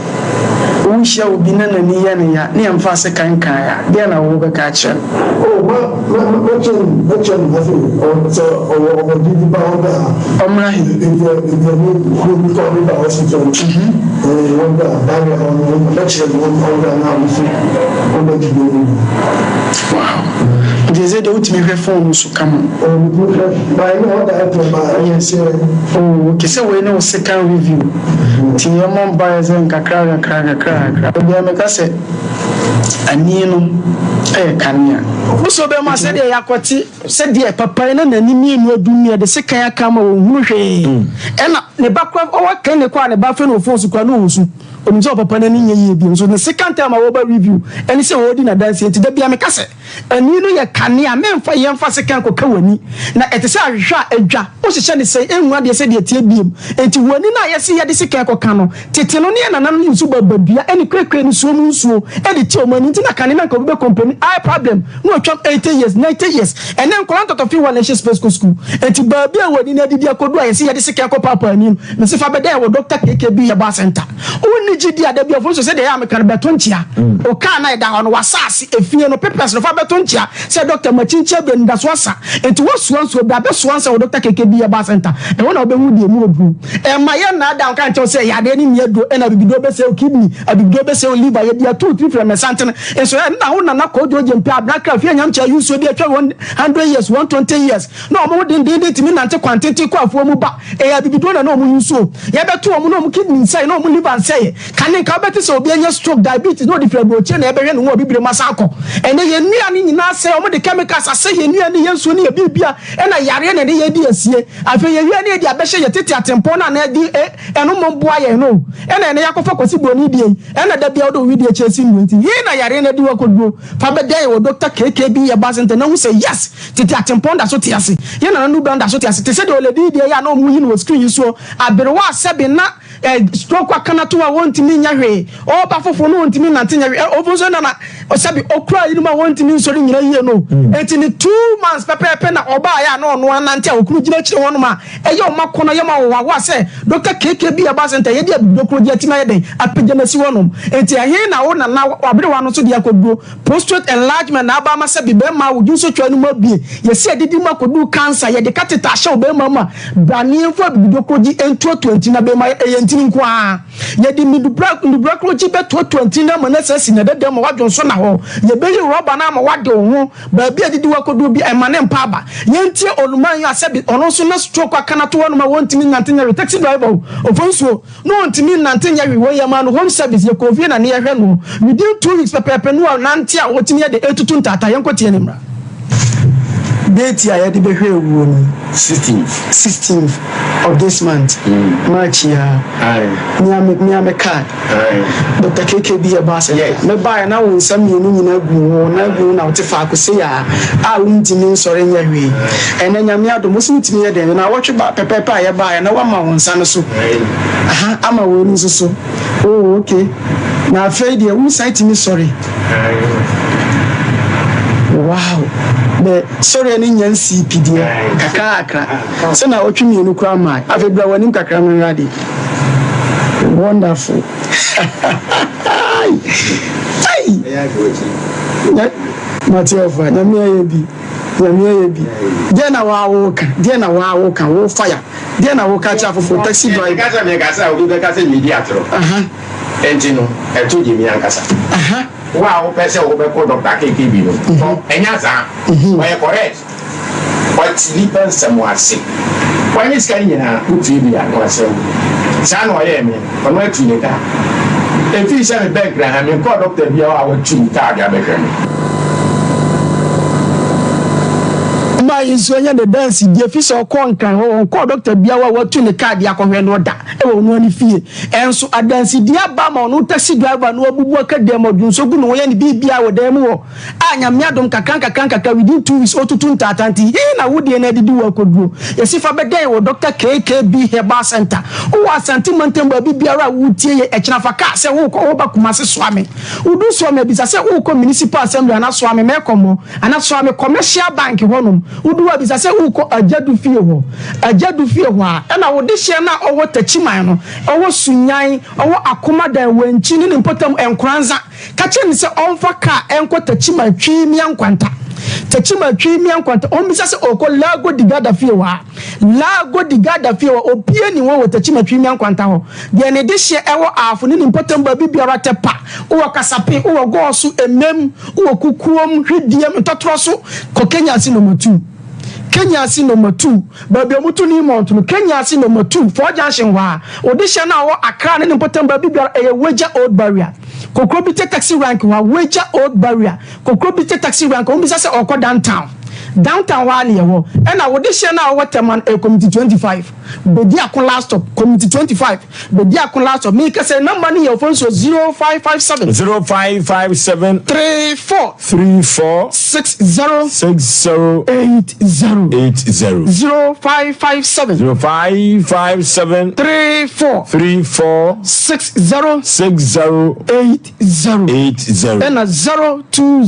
Wohyia obi na n'ani yɛ no ya na yɛmfa sekan nkae a, deɛn na wobɛka akyerɛ no? Oh, ma, ma, mɛkyɛ no, mɛkyɛ no, afei, ɔ, sɛ ɔwɔ, ɔwɔ gyidi pa ɔbra ha. Ɔmmra he? Ebi a, ebi a, me, kuro bi kɔ, me ba hospital no. Ɛɛ, ɔbra, barrier hɔ no, mɛkyerɛ no, ɔbra na ɔno nso, ɔbɛgye bi no. Wow. Nti ɛsɛ deɛ wotumi hwɛ phone no so kama. Oh, metumi hwɛ, ba ɛnyɛ ɔda ɛtɔ ba, ɛyɛ sɛ. Oh, okay, sɛ wei ne wo second review. Nti yɛmmɔ mpaeɛ sɛ nkakra nkakra nkakra nkakra. Da biara meka sɛ ani no yɛ kanea. Woso bɛma sɛdeɛ yɛakɔte sɛdeɛ papa yi na n'ani mmienu adum ne yɛde sekan aka ama ɔnhunu hwee. Ɛna ne ba kora ɔwɔ clinic hɔ a ne ba afrɛ no wɔ phone so kora na ɔresu. Ɔnim sɛ ɔpapa no ani nyɛ yie bio. Nso ne second time a wɔreba review ɛne sɛ ɔredi n'adanseɛ nti da biara meka sɛ Ani no yɛ kanea, memfa yɛn mfa sekan nkɔka w'ani, na ɛte sɛ ahwehwɛ a adwa, wohyehyɛ no sɛn, enhu adeɛ sɛdeɛ ɛteɛ biom. Enti w'ani no a yɛse yɛde sekan kɔka no, tete no ne yɛn nananom de nsu babadua ne kurekure ne suo mu nsuo de te wɔn ani, nti na kane no anka obi bɛ complaini eye problem na watwam 80 years, 90 years. Ɛnnɛ nkwadaa ntɔtɔfe wɔ na ɛhyɛ space kɔ sukuu. Enti baabi a w'ani no adidi akɔdu a yɛse yɛde sekan kɔpaapaa ani no, mese fa bɛda yɛwɔ Doctor KKB Herbal Centre. Wonni gyidi a, da bi ɔfo nso sɛdeɛ ɛyɛ a meka no bɛto nkyea. Wo kaa no a ɛda hɔ no, w'asaase, efie no, papers no fa bɛto nkyea sɛ dɔkta makyinkyin abrɛ anidaso asa. Enti woasoa nsuo, bra bɛsoa nsa wɔ Dɔkta KKB Herbal Centre. Ɛhɔ na wobɛhu deɛ emu aduro. Ɛmma yɛnnaadaa wo nka nkyerɛ wo sɛ yadeɛ no nni aduro ɛna abibiduro bɛsɛe wo kidney, abibiduro bɛsɛe wo liver, yɛde ato wo tiri firi mmersantene. Nso ɛnna wo nana Kojo Gyempe Abena Fie Nyamkyɛ ayi nsuo bi atwa 100 years, 120 years. Na wɔn ho dendeenden tumi nante kwantenten kɔ afuo mu ba. Ɛyɛ abibiduro na na wɔn use o. Yɛbɛto wɔn na wɔn kidney nsɛe na wɔn liver nsɛeɛ. Kane nka wobɛte sɛ obi anya stroke, diabetes na ɔde firi aburokyire na ɛbɛhwɛ ne ho wɔ abibire mu asan akɔ. Ɛnnɛ yɛn nnuane nyinaa asɛe, wɔn de chemicals asɛe yɛn nnuane, yɛn nsuo ne yɛn biribia ɛna yareɛ na ɛde yɛn di asie. Afei yɛwie na yɛde abɛhyɛ yɛn tete atempɔn no a na ɛde ɛno mmom boa yɛn no o. Ɛna ɛnnɛ yɛakɔfa Kwasi Broni deɛ yi ɛna da biara wode wo wedeɛ kyɛ si nnuro nti hee na yareɛ no adi hɔ akɔduro. Fa bɛdɛn wɔ Doctor KKB Herbal Centre na hu sɛ yes! Tete atempɔn da so te ase. Yɛn nananom bɛn da so te ase. Te sɛ deɛ ɔlɛdi yi deɛ yɛ a na wɔyi no wɔ screen yi soɔ. Aberewa a sɛbe na eh, stroke aka no ato a wɔntumi nyɛ hwee, ɔreba foforɔ no wɔntumi nnante nyɛ hwee, eh, obi nso nana sɛbi ɔkura yinom a wɔntumi nsɔre nyina yie no. Enti ne 2 months pɛpɛɛpɛ na ɔbaeɛ a na ɔno anante a okunu gyina akyire hɔnom a ɛyɛ ɔma kɔnɔ yɛ ma ɔhoahoa sɛ Dr. KKB Herbal Center yɛde abibidokuro gye atumi ayɛ dɛn apagya no asi hɔnom. Enti ɛhe na wo nana waberewa no nso de akɔduro? Prostate enlargement na aba ama sɛbi bɛrima a wo dwonsotwa no mu abue, yɛsi adidi mu akɔduru cancer, yɛde catheter ahyɛ wo bɛrima mu a braneɛmfo abibidokuro gye ntuatua ntini na bɛrima ɛyɛ ntini nko ara. Yɛde nnubra nnubra gye bɛtoatoa ntini no ama no asan asi n'adada mu ma woadwo nso na hɔ. Yɛbɛyi rɔba no ama woade wo ho baabi a adidi wakɔduru bi a ɛma ne mpa aba. Yɛntie oluman yi a sɛbi ɔno nso na stroke aka no ato hɔnom a wɔntumi nnante nyɛ hwee. Taxi driver o, Ofonsuo, na ɔntumi nnante nyɛ hwee. Wei yɛmaa no home service, yɛkɔɔ fie na ne yɛhwɛ no. Within 2 weeks pɛpɛɛpɛ no wanante a ɔtumi yɛ de ɛtutu ntaataa. Yɛnkɔtie ne mmra. Date a yɛde bɛhwɛ awuo no. 16th. 16th of this month. March yi ara. Mea me mea me card. Dr. KKB Herbal Center. Yes. Mebaeɛ na wo nsa mmienu nyinaa gu wo ho, na gu wo na wote faako sei a a wontumi nsɔre nyɛ hwee. Ɛnɛ Nyame adom, wo so wotumi yɛ dɛn? Na awɔtwe ba pɛpɛɛpɛ a yɛbaeɛ na woama wo nsa no so. Aha, ama wei no nso so. Oh, okay. Na afei deɛ wo san tumi sɔre. Wow. Bɛ sɔreɛ no nya nsii pi deɛ, kakrakra. Sɛ na awɔtwe mmienu koraa mmae. Afei bra w'anim kakra menhwɛ adeɛ. Wonderful. Ai! Mate ɔfa, Nyame ayɛ bi. Nyame ayɛ bi. Deɛ na waa wo ka, deɛ na waa wo ka, wo fire. Deɛ na wo ka kyerɛ afoforɔ, taxi driver. Meka sɛ meka sɛ obi bɛka sɛ medi atorɔ. Enti no, ɛto gye me ankasa. Wo a wopɛ sɛ wobɛkɔ Dr. KKB no, kɔ. Ɛnyɛ saa. Ɔyɛ correct. Ɔte nnipa nsɛm ase. Wanye sika no nyinaa, wotie bi a, na wasɛe wo. Saa na ɔyɛɛ me. Ɔno atu ne ka. Ɛfiri sɛ mebɛn Nkran ha, menkɔɔ dɔkta biara hɔ a watu ne ka de abɛhwɛ me. Maa yi nso anya ne dansedie ɛfiri sɛ ɔkɔɔ Nkran hɔ, ɔnkɔɔ dɔkta biara hɔ a watu ne kaa de akɔhwɛ no da wɔ ɔno ara ne fie. Ɛnso adansedie aba ama ɔno taxi driver no abubu aka dan mu, ɔdwonsɔ gu ne ho, yɛ ne biribiara wɔ dan mu hɔ. A Nyame adom kakra nkakra nkakra within 2 weeks otutu ntaata nti hee na wo deɛ no adidi wo akoduro. Yɛsi fa bɛdɛn wɔ Doctor KKB Herbal Center. Wowɔ Asante mantam baabi biara a wotie yɛ ɛkyena fa car sɛ wokɔ woba Kumasi Soame. Wodu Soame a bisa sɛ wokɔ Municipal Assembly anaa Soame Mɛkɔmɔ anaa Soame Commercial Bank hɔ nom. Wodu hɔ a bisa sɛ wokɔ Agyadu fie hɔ. Agyadu fie hɔ a ɛna wo dehyeɛ no a ɔwɔ Takyiman no ɔwɔ Sunyan ɔwɔ Akomadan Wankyi ne ne mpɔtam Nkoranza. Ka kyerɛ no sɛ ɔmfa kaa nkɔ Techiman Twi Mia Nkwanta. Techiman Twi Mia Nkwanta. Ɔmmisa sɛ ɔrekɔ Lago di Garda fie hɔ a. Lago di Garda fie hɔ. Obiara nni hɔ wɔ Techiman Twi Mia Nkwanta hɔ. Deɛ ne dehyeɛ ɛwɔ Aafo ne ne mpɔtam baabi biara tɛ pa. Wowɔ Kasape, wowɔ Gɔɔso, Emem, wowɔ Kukuom, Hwidiem, Ntɔtorɔ so kɔ Kenya ase Nɔma 2. Kenya ase Nɔma 2. Baabi a wɔto Newmont no, Kenya ase Nɔma 2, Four Junction hɔ a. Odehyeɛ no a ɔwɔ Accra ne ne mpɔtam baabi biara ɛyɛ Weija Old Barrier. Kokro bi te taxi rank hɔ a, Weija Old Barrier. Kokro bi te taxi rank hɔ, wɔbisa sɛ ɔrekɔ downtown. Downtown hɔ ara na yɛwɔ. Ɛna odehyeɛ no a ɔwɔ Tema no ɛyɛ Community 25. Bediako last stop, Community 25. Bediako last stop. Meka sɛ number no yɛ ɔfɔ nsuo 0557. 0557. 34. 34. 60. 60. 80. 80. 0557. 0557. 34. 34. 60. 60. 80. 80. Ɛna 020.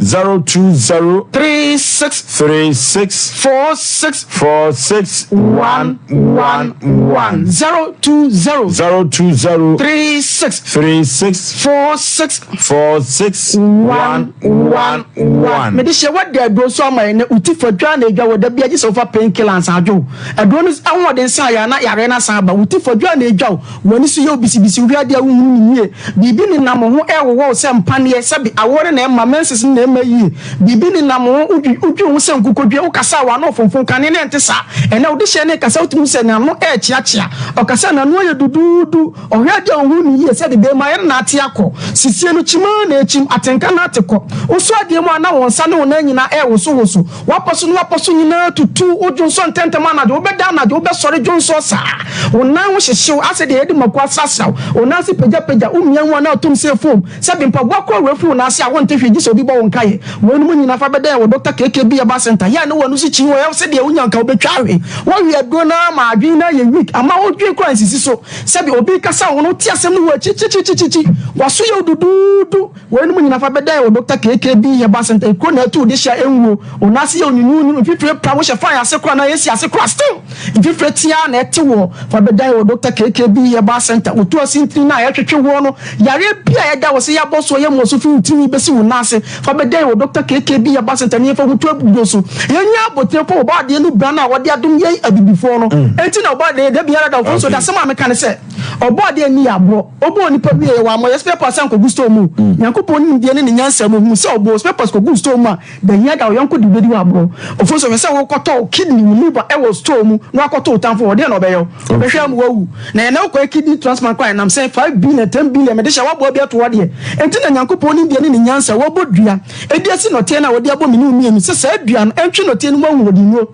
020. 36. 36. 46. 46. 1 1 1. 020. 020. 36. 36. 46. 46. 1 1 1. Mede hyɛ wadi aduro so ama yɛn na uti fa dwa na edwa wɔ da bi agye sɛ wofa pain killer ansa adwo aduro no ahoɔden san yɛ ana yare no asan aba uti fa dwa na edwa w'ani so yɛ wo bisibisi wohwɛ adeɛ a wohunu no yie biribi nenam wo ho ɛwowɔ wo sɛ mpaneɛ sɛbe awoɔ no na ɛma menses no na ɛma yie biribi nenam wo ho wodwi wodwi ho sɛ nkokodwe wokasa a w'ano fonfon kane no ɛnte saa ɛnɛ wode hyɛ ne kasa wotumi sɛ n'ano ɛrekyeakyea ɔkasa n'ano ayɛ duduudu. Ɔhwɛ adeɛ a ɔhunu no yie sɛ dede ma yɛn na ate akɔ. Sisie no kyim ara na ɛkyim, atenka no ate kɔ. Wosɔ adeɛ mu a na wo nsa ne wo nan nyinaa ɛrewosowoso. W'apɔ so ne w'apɔ so nyinaa tutu. Wo dwonsɔ ntɛmntɛm anadwo, wobɛda anadwo, wobɛsɔre dwonsɔ saa. Wo nan ho hyehye wo asɛ deɛ yɛde mako asrasra wo. Wo nan ase pagyapagya, womia ho a na atom sɛ foam. Sɛ de mpaboa kɔ awura firi wo nan ase a wonte hwee gye sɛ obi bɔ wo nkaeɛ. Weinom nyinaa fa bɛda yɛn wɔ Dɔkta KKB. Herbal Center, yɛ a ne w'ano so kyin wɔ yɛ sɛdeɛ wonya nka wobɛtwa ahwe. Woawe aduro no ara ma adwene no ayɛ weak ama wodwen koraa nsisi so. Sɛdeɛ obi rekasa wo ho no wote asɛm no wɔ akyirikyirikyirikyiri. W'aso yɛ wo duduudu. Weinom nyina fa bɛdan wɔ Dɔkta KKB Herbal Center ekuro na ɛto wo dehyia ɛnwuo, wo nan ase yɛ wo nwunwuunwunu, mfifire pra wo hyɛ fan ase koraa anaa AC ase koraa still mfifire te ara na ɛte woɔ, fa bɛdan wɔ Dɔkta KKB Herbal Center, wo to ase ntini no a ɛtwetwe woɔ no, yareɛ bi a ɛda wo se yɛabɔ soɔ yɛ mmɔso firi wo tirinwi bɛsi wo nan ase, fa bɛdan wɔ Dɔkta KKB Herbal Center na yɛmfa ho to aduro so. Yɛnya abotire mpo wɔ Ɔbɔadeɛ no bra no a ɔde adom yɛn abibifoɔ no nti na Ɔbɔadeɛ da biara da wo so da asɛm a meka ne sɛ. Ɔbɔɔ adeɛ nni aborɔ. Ɔbɔɔ nipa wieɛ, wammɔ yɛ spare parts ankɔgu store mu. Nyankopɔn nimdeɛ ne ne nyansa mu, ɔhuu sɛ ɔbɔɔ spare parts kɔguu store mu a, da hia da ɔyɔnko de wobɛdi wo aborɔ. Ofosu, hwɛ sɛ wokɔtɔ wo kidney, wo liver wɔ store mu na wakɔtɔ wo tamfo hɔ, deɛn na ɔbɛyɛ wo? Ɔbɛhwɛ ama woawu. Na ɛnnɛ wokɔyɛ kidney transplant koraa a, ɛnam sɛn? 5 billion, 10 billion, mede hyɛ w'aboa bi ato hɔ deɛ. Enti na Nyankopɔn nimdeɛ ne ne nyansa, wabɔ dua de asi nɔteɛ no a ɔde abɔ me ne wo mmienu sɛ saa dua no ntwe nɔteɛ no mu ahoɔdennuro.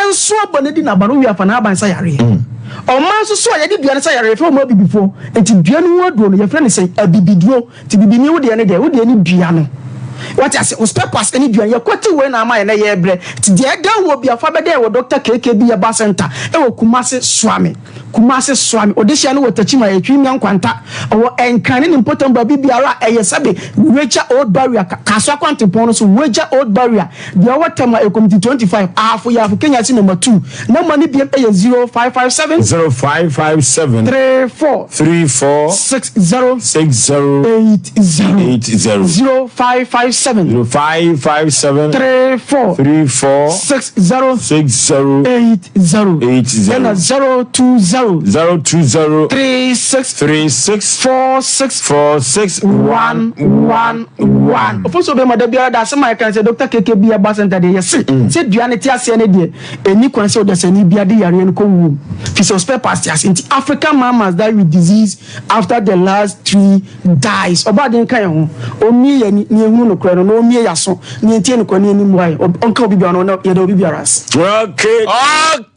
Nso abɔ no adi na aba no wie afa n'aban sa yareɛ. Ɔman nso so a yɛde dua no sa yareɛ yɛfrɛ wɔn abibifoɔ. Nti dua no ho aduro no yɛfrɛ no sɛn? Abibiduro. Nti bibini wo deɛ ne deɛ wo deɛ ne dua no. Wate ase? Wo spare parts ne dua no. Yɛkwati wei na ama yɛn nɛ yɛrebrɛ. Nti deɛ ɛda wɔ bi a fa bɛdɛ wɔ Doctor KKB Herbal Center ɛwɔ Kumasi Suame. Kumasi Suame. Odehyia no wɔ Techiman Etwi Mmea Nkwanta. Ɔwɔ Nkran ne ne mpɔtam baabi biara a ɛyɛ sɛbe Weja Old Barrier, Kasoa kwantempɔn no so, Weja Old Barrier. Deɛ ɔwɔ Tema yɛ Committee 25, Ahafo Yafo Kenya si number 2. Number no biom yɛ 0557. 0557. 34. 34. 60. 60. 80. 80. 0557. 0557. 34. 34. 60. 60. 80. 80. Ɛna 020. 020. 36. 36. 46. 46. 1 1 1. Ofosuo bɛma da biara da asɛm a yɛka ne sɛ Dɔkta KK bi Herbal Center deɛ yɛse sɛ dua no te aseɛ no deɛ ɛnni kwan sɛ ɔdasani bia de yareɛ no kɔ wuo mu firi sɛ ɔspare parts te ase nti African man must die with disease after the last tree dies. Ɔbɔ adeɛ nka yɛn ho ɔmmie yɛn ani na yɛnhunu nokorɛ no na ɔmmie yɛn aso na yɛntie nokorɛ na yɛnni mmoa yɛn ɔnka obi biara no na yɛda obi biara ase. Okay.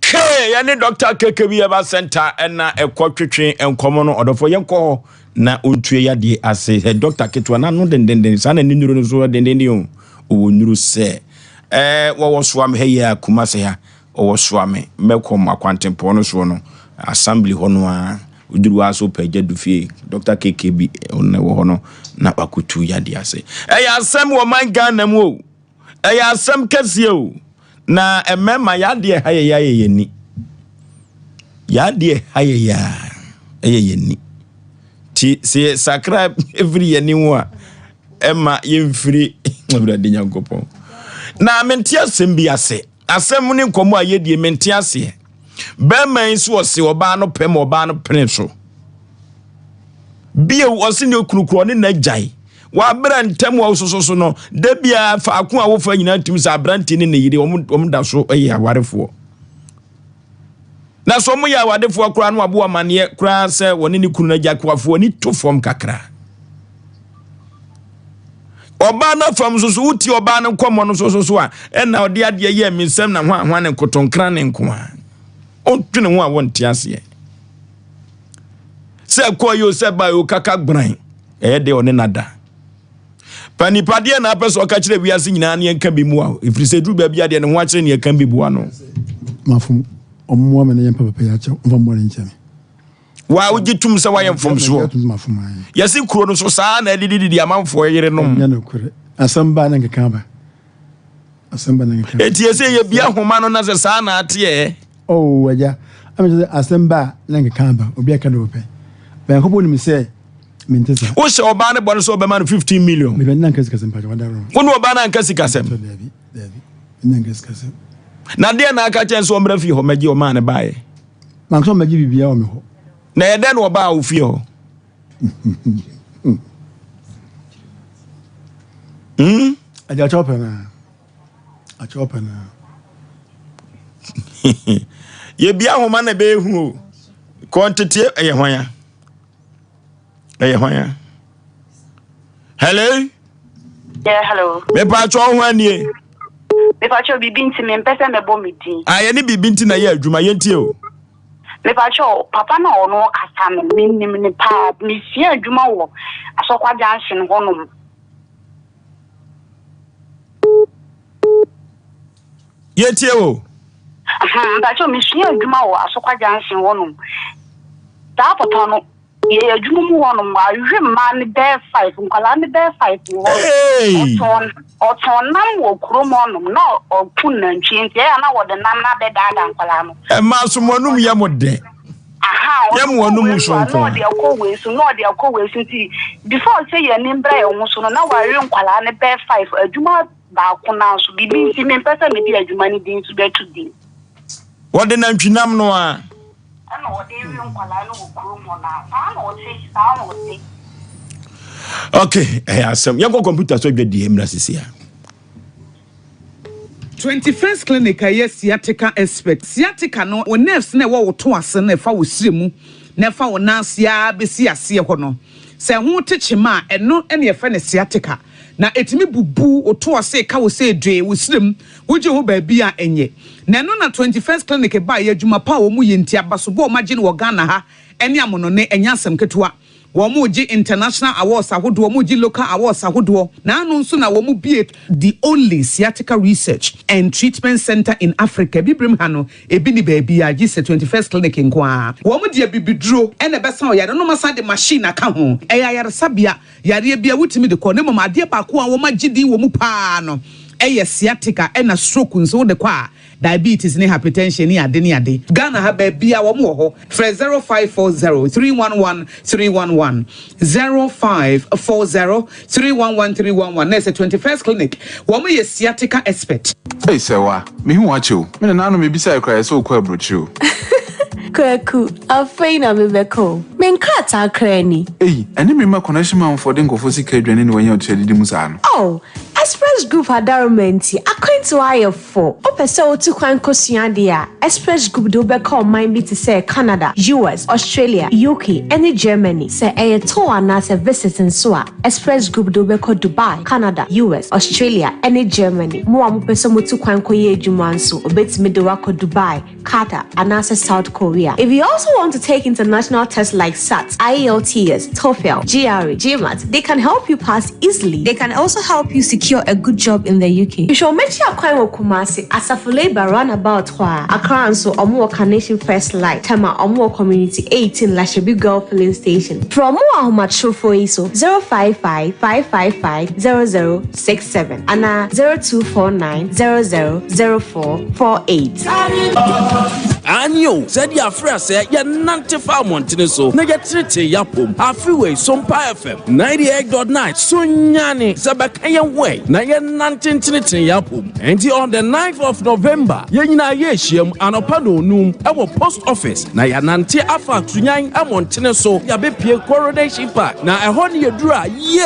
Okay, yɛne Dr. KK bi Herbal Center ɛna ɛkɔ twetwe nkɔmɔ no ɔdɔfo yɛnkɔ hɔ na ɔntua yadeɛ ase. Hɛ dɔkta ketewa n'ano dendenden saa na ne nnuro no nso dendenden o. Ɔwɔ nnuro sɛ ɛɛ wɔwɔ Soame ha yi a Kumase ha ɔwɔ Soame Mɛkɔm akwantempɔn no soɔ no assembly hɔ no ara woduru hɔ a so pɛ agya du fie dɔkta KK bi ɔno na ɛwɔ hɔ no na wakɔtu yadeɛ ase. Ɛyɛ asɛm wɔ man Ghana mu o. Ɛyɛ asɛm kɛseɛ o. Na mmarima yadeɛ ha yɛ yɛ ayɛ yɛn ni. Yadeɛ ha yɛ yɛ ɛyɛ yɛn ni. Ti sɛ yɛ sakra efiri yɛn ni ho a ɛma yɛmfiri Awurade Nyankopɔn. Na mente asɛm bi ase. Asɛm ne nkɔmmɔ a yɛdie mente aseɛ. Bɛrima yi nso ɔse ɔbaa no pɛ ma ɔbaa no pene so. Bio ɔse ne okunu korɔ ne n'agyae. W'abrɛ ntɛm a wososo so no, da biara faako a wofa nyinaa tumi sɛ aberante ne ne yere wɔn wɔn da so yɛ awarefoɔ. Na sɛ wɔn yɛ awadefoɔ koraa no abo amaneɛ koraa sɛ wɔne ne kunu no agya koafoɔ ani to fam kakra. Ɔbaa no afam nso so wotie ɔbaa no nkɔmmɔ no nso so a ɛna ɔde adeɛ yɛ me nsɛm na hwan hwan ne nkotonkran ne nko a ɔntwene ho a wɔnte aseɛ. Sɛ ɛkɔɔ yi o sɛ ɛbaa yi o kaka gban. Ɛyɛ dɛ ɔne no ada. Pa nipa deɛ na apɛ sɛ ɔka kyerɛ wiase nyinaa ne yɛnka bi mua o. Ɛfiri sɛ ɛduru baabi a deɛ ne ho akyerɛ ne yɛka bi boa no. Mafom, ɔmmoa me na yɛmpa papa yi akyɛw, ɔmfa mmoa no nkyɛ me. Wa wogye tom sɛ woayɛ mfomsoɔ. Yɛse kuro no so saa na adidididi amanfoɔ yerenom. Ɛnyɛ nokorɛ. Asɛm ba na nkeka aba. Asɛm ba na nkeka aba. Enti yɛsɛ yɛbia nhoma no na sɛ saa na ateɛ. Oh agya, ɛna kyerɛ sɛ asɛm ba a na nkeka aba, obi aka deɛ ɔpɛ. But Nyankopɔn nim sɛ mente saa. Wohyɛ ɔbaa no bɔ no sɛ ɔbɛma no 15 million. Mepɛ ne nanka sikasɛm mpakyɛ wada wrong. Wo ne ɔbaa no anka sikasɛm. Daabi, daabi, ne nanka sikasɛm. Na deɛ na aka kyɛn sɛ ɔmmra fie hɔ mɛgye ɔmaa no baeɛ. Manka sɛ ɔmmɛgye biribiara wɔ me hɔ. Na ɛyɛ dɛn na ɔbaa wo fie hɔ? Hmm? Agya kyɛw pɛ naa. Akyɛw pɛ naa. Yɛbia ahoma na ɛbɛyɛ hu o. Kɔ nteteɛ ɛyɛ hwan a? Ɛyɛ hwan a? Hello? Yeah, hello. Mepatwɔ ho anie. Mepatwɔ biribi nti mempɛ sɛ mɛbɔ me din. Ah, yɛne biribi nti na yɛ adwuma yɛntie o. Mepatwɔ papa na ɔno ɔkasa no menim ne paa mesua adwuma wɔ Asɔkwa Junction hɔnom. Yɛtie wo. Mpakyɛw mesua adwuma wɔ Asokwa Junction hɔnom. Saa papa no yɛyɛ adwuma mu hɔnom wawe mmaa no bɛyɛ five nkwadaa no bɛyɛ five wɔ hɔ. Ɔtɔn ɔtɔn nam wɔ kurom hɔnom na ɔku nantwie nti ɛyɛ a na wɔde nam no abɛdaadaa nkwadaa no. Ɛmaa so mo anum yɛ mo dɛ. Aha, Yɛ ɔde mo kɔ anum wei so a na soronko. ɔde akɔ wei so na ɔde akɔ wei so nti before sɛ yɛn ani mbra yɛn ho so no na wawe nkwadaa no bɛyɛ five adwuma baako no ara nso, biribi nti mempɛ sɛ mede adwuma no din nso bɛto din. Wɔde nantwinam no ara. Ɛna wɔde rewe nkwadaa no wɔ kurom hɔ no ara. Saa na ɔte, saa na ɔte. Ok, ɛyɛ asɛm. Yɛnkɔ kɔmputa so adwadie mmra sisi a. 21st Clinic a ɛyɛ sciatica expert. Sciatica no, wo nerves no a ɛwɔ wo to ase no a ɛfa wo srɛ mu na ɛfa wo nan ase ara bɛsi aseɛ hɔ no, sɛ ɛho te kyema a, ɛno na yɛfrɛ no sciatica. Na ɛtumi bubu wo to ase ka wo sɛ dwee wo srɛ mu, wogye ho baabi a ɛnyɛ. Na ɛno na 21st Clinic baeɛ, adwuma pa a wɔyɛ nti, abasobɔ a wɔagye no wɔ Ghana ha ne amonɔne, ɛnyɛ asɛm ketewa. Wɔregye international awards ahodoɔ, wɔregye local awards ahodoɔ. Naano nso na wɔbue the only sciatica research and treatment centre in Africa. Abibirem ha no, ebi nni baabiara gye sɛ 21st Clinic nko ara. Wɔde abibiduro na ɛbɛsa wo yare na wɔasan de machine aka ho. Ɛyɛ ayaresabea, yareɛ biara wotumi de kɔ na mmom adeɛ baako a wɔagye din wɔ mu pa ara no yɛ sciatica ɛna stroke nso wode kɔ a Diabetes ne hypertension ne ade ne ade. Ghana ha baabiaa wɔn wɔ hɔ. Frɛ 0540 311 311, 0540 311 311 na ɛsɛ 21st Clinic. Wɔn yɛ sciatica expert. Ei Sɛwa, mehu wo akyɛ o. Me nana no mebisae koraa yɛsɛ wokɔ aburokyire o. Kwaku, afei na mebɛkɔ o. Me nkrataa koraa ni. Ei, ɛne me mma connection manfoɔ de nkurɔfoɔ sika adwane ne wanya otua didi mu saa no. Oh, Express Group adaroma nti, akwantuo ayɛ fo. Wopɛ sɛ wotu kwan kosua adeɛ a, Express Group de wo bɛkɔ ɔman bi te sɛ Canada, US, Australia, UK, ne Germany. Sɛ ɛyɛ tour anaasɛ visit nso a, Express Group de wo bɛkɔ Dubai, Canada, US, Australia, ne Germany. Mo a mopɛ sɛ motu kwan kɔyɛ adwuma nso, wɔbɛtumi de wo akɔ Dubai, Qatar, anaasɛ South Korea. If you also want to take international tests like SAT, IELTS, TOEFL, GRE, GMAT, they can help you pass easily. They can also help you secure a good job in the UK. Hwehwɛ wɔn akyi akwan wɔ Kumasi, Asafo Labour Runabout hɔ a. Accra nso, wɔn wɔ Carnation First Light, Tema, wɔn wɔ Community 18 Lashibi Girl Filling Station. Frɛ wɔn wɔ ahomatorofo yi so, 055 555 0067 anaa 0249 00 0448. Aane o, sɛdeɛ afrɛ sɛ yɛnante fa mmɔntene so na yɛtenetene yɛn apom. Afe wei, Sompa FM 98.9 so nyane sɛ bɛka yɛn ho ɛ na yɛnnante ntenetene yɛn apom. Enti on the 9th of November, yɛn nyinaa yɛrehyiam anɔpa nnɔnnum wɔ Post Office na yɛanante afa Sunyani mmɔntene so yɛabɛpue Coronation Park na ɛhɔ ne yɛduru a yɛ.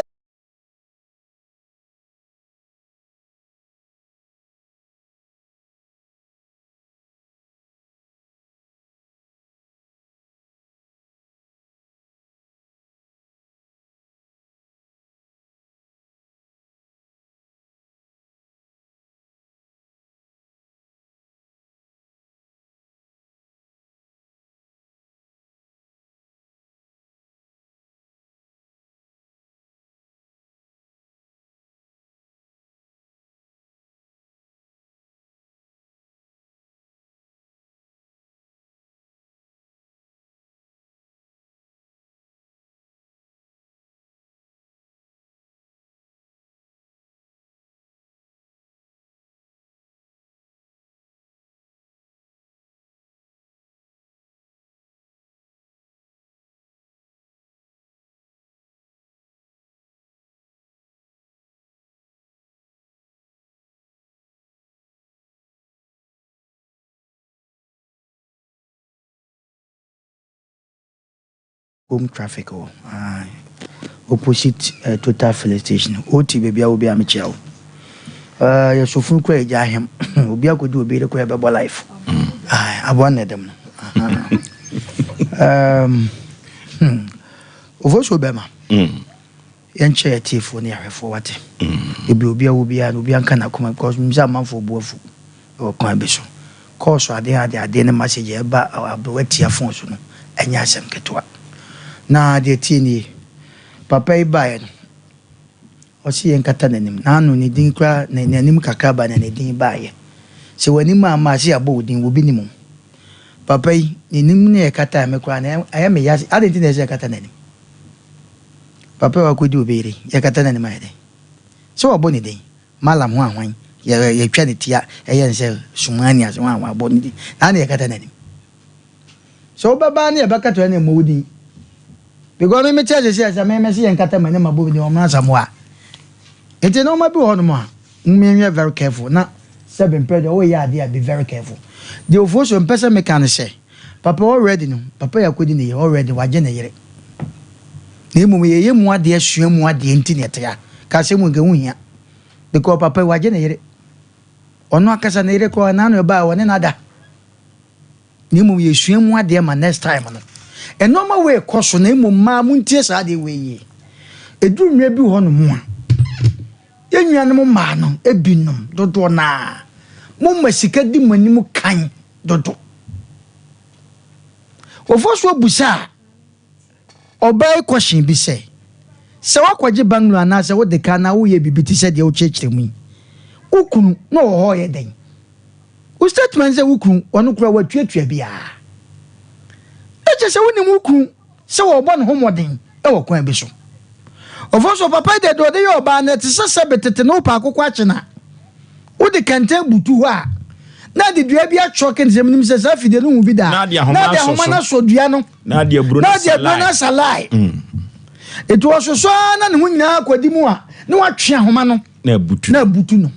Home traffic hɔ ae opposite eh, total filling station ot baabi a obi a mekyia wo eh, yɛ sofunu kora agya ahem obi akɔdi obi yere kora ɛbɛbɔ life ae aboa na ɛdɛm no um, hmm. ofosuo bɛma mm. Yɛnkyɛ yɛ atiefoɔ ne ahwɛfoɔ wate. Ebi obi a wɔ biara no obi anka n'akoma because menim sɛ amanfoɔ bo afu wɔ kwan bi so. Kɔɔso adeɛ ade adeɛ ne message a ɛba aberewa tia phone so no ɛnyɛ asɛm ketewa. Na deɛ ɛteɛ nie, papa yi baeɛ no ɔse yɛnkata n'anim. N'ano ne din koraa n'anim kakra ba na ne din baeɛ. Sɛ w'anim amma a, sɛ yɛabɔ wo din, obi nim wo. Papa yi, n'anim na yɛkata me koraa no, ɛyɛ me ya. Adɛn nti na ɛsɛ sɛ yɛkata n'anim? Papa yi a wakɔdi obi yere, yɛkata n'anim ayɛ dɛn? Sɛ wɔabɔ ne din, Mallam ho ahwan, yɛtwa ne ti a, ɛyɛ no sɛ Sumani ase ho ahwan, abɔ ne din, na adɛn na yɛkata n'anim? Sɛ wobɛba ne yɛbɛkata w'anim mmɔ wo din. Because me mete ase sɛ sɛ me mese yɛnkata m'anim abɔ me din ɔmmra Asamoah. Nti nneɛma bi wɔ hɔnom a, monyɛ very careful na sɛbe mpɛ deɛ woyɛ adeɛ a be very careful. Deɛ Ofosuo mpɛ sɛ meka ne sɛ, papa already no, papa yi akɔdi ne yere already wagye ne yere. Na mmom yɛyɛ mu adeɛ sua mu adeɛ nti na ɛte ha. Ka asɛm mu nka ɛho hia. Because papa yi wagye ne yere. Ɔno ankasa ne yere koraa n'ano ɛbaa ɔne no ada. Na mmom yɛsua mu adeɛ ma next time no. Nnoɔma wei kɔ so na mmom mmaa montie saa adeɛ wei yie. Ɛduru mmerɛ bi hɔ nom a, yɛn nuanom mmaa no binom dodoɔ no ara, moma sika di mo anim kan dodo. Wɔfa so abusa a, ɔbaa yi kɔhyen bi sɛ, sɛ woakɔgye banglo anaasɛ wode ka anaa woyɛ biribi te sɛ deɛ wokyerɛkyerɛ mu yi, wo kunu na ɔwɔ hɔ ɔyɛ dɛn? Wo statement sɛ wo kunu ɔno koraa watuatua biara. Na kyerɛ sɛ wonim wo kunu sɛ ɔrebɔ ne ho mmɔden wɔ kwan bi so. Ɔfo so papa yi deɛ deɛ ɔde yɛ ɔbaa no ɛte sɛ sɛbe tete no wopɛ akokɔ akye no a wode kɛntɛn butu hɔ a na ade dua bi atwɔke no sɛ menim sɛ saa afidie no hu bi da na ade ahoma na ade ahoma no asɔ dua no na ade aburo no asa lae. Ɛti ɔsosɔ ara na ne ho nyinaa akɔdi mu a na watwe ahoma no na abutu na abutu no.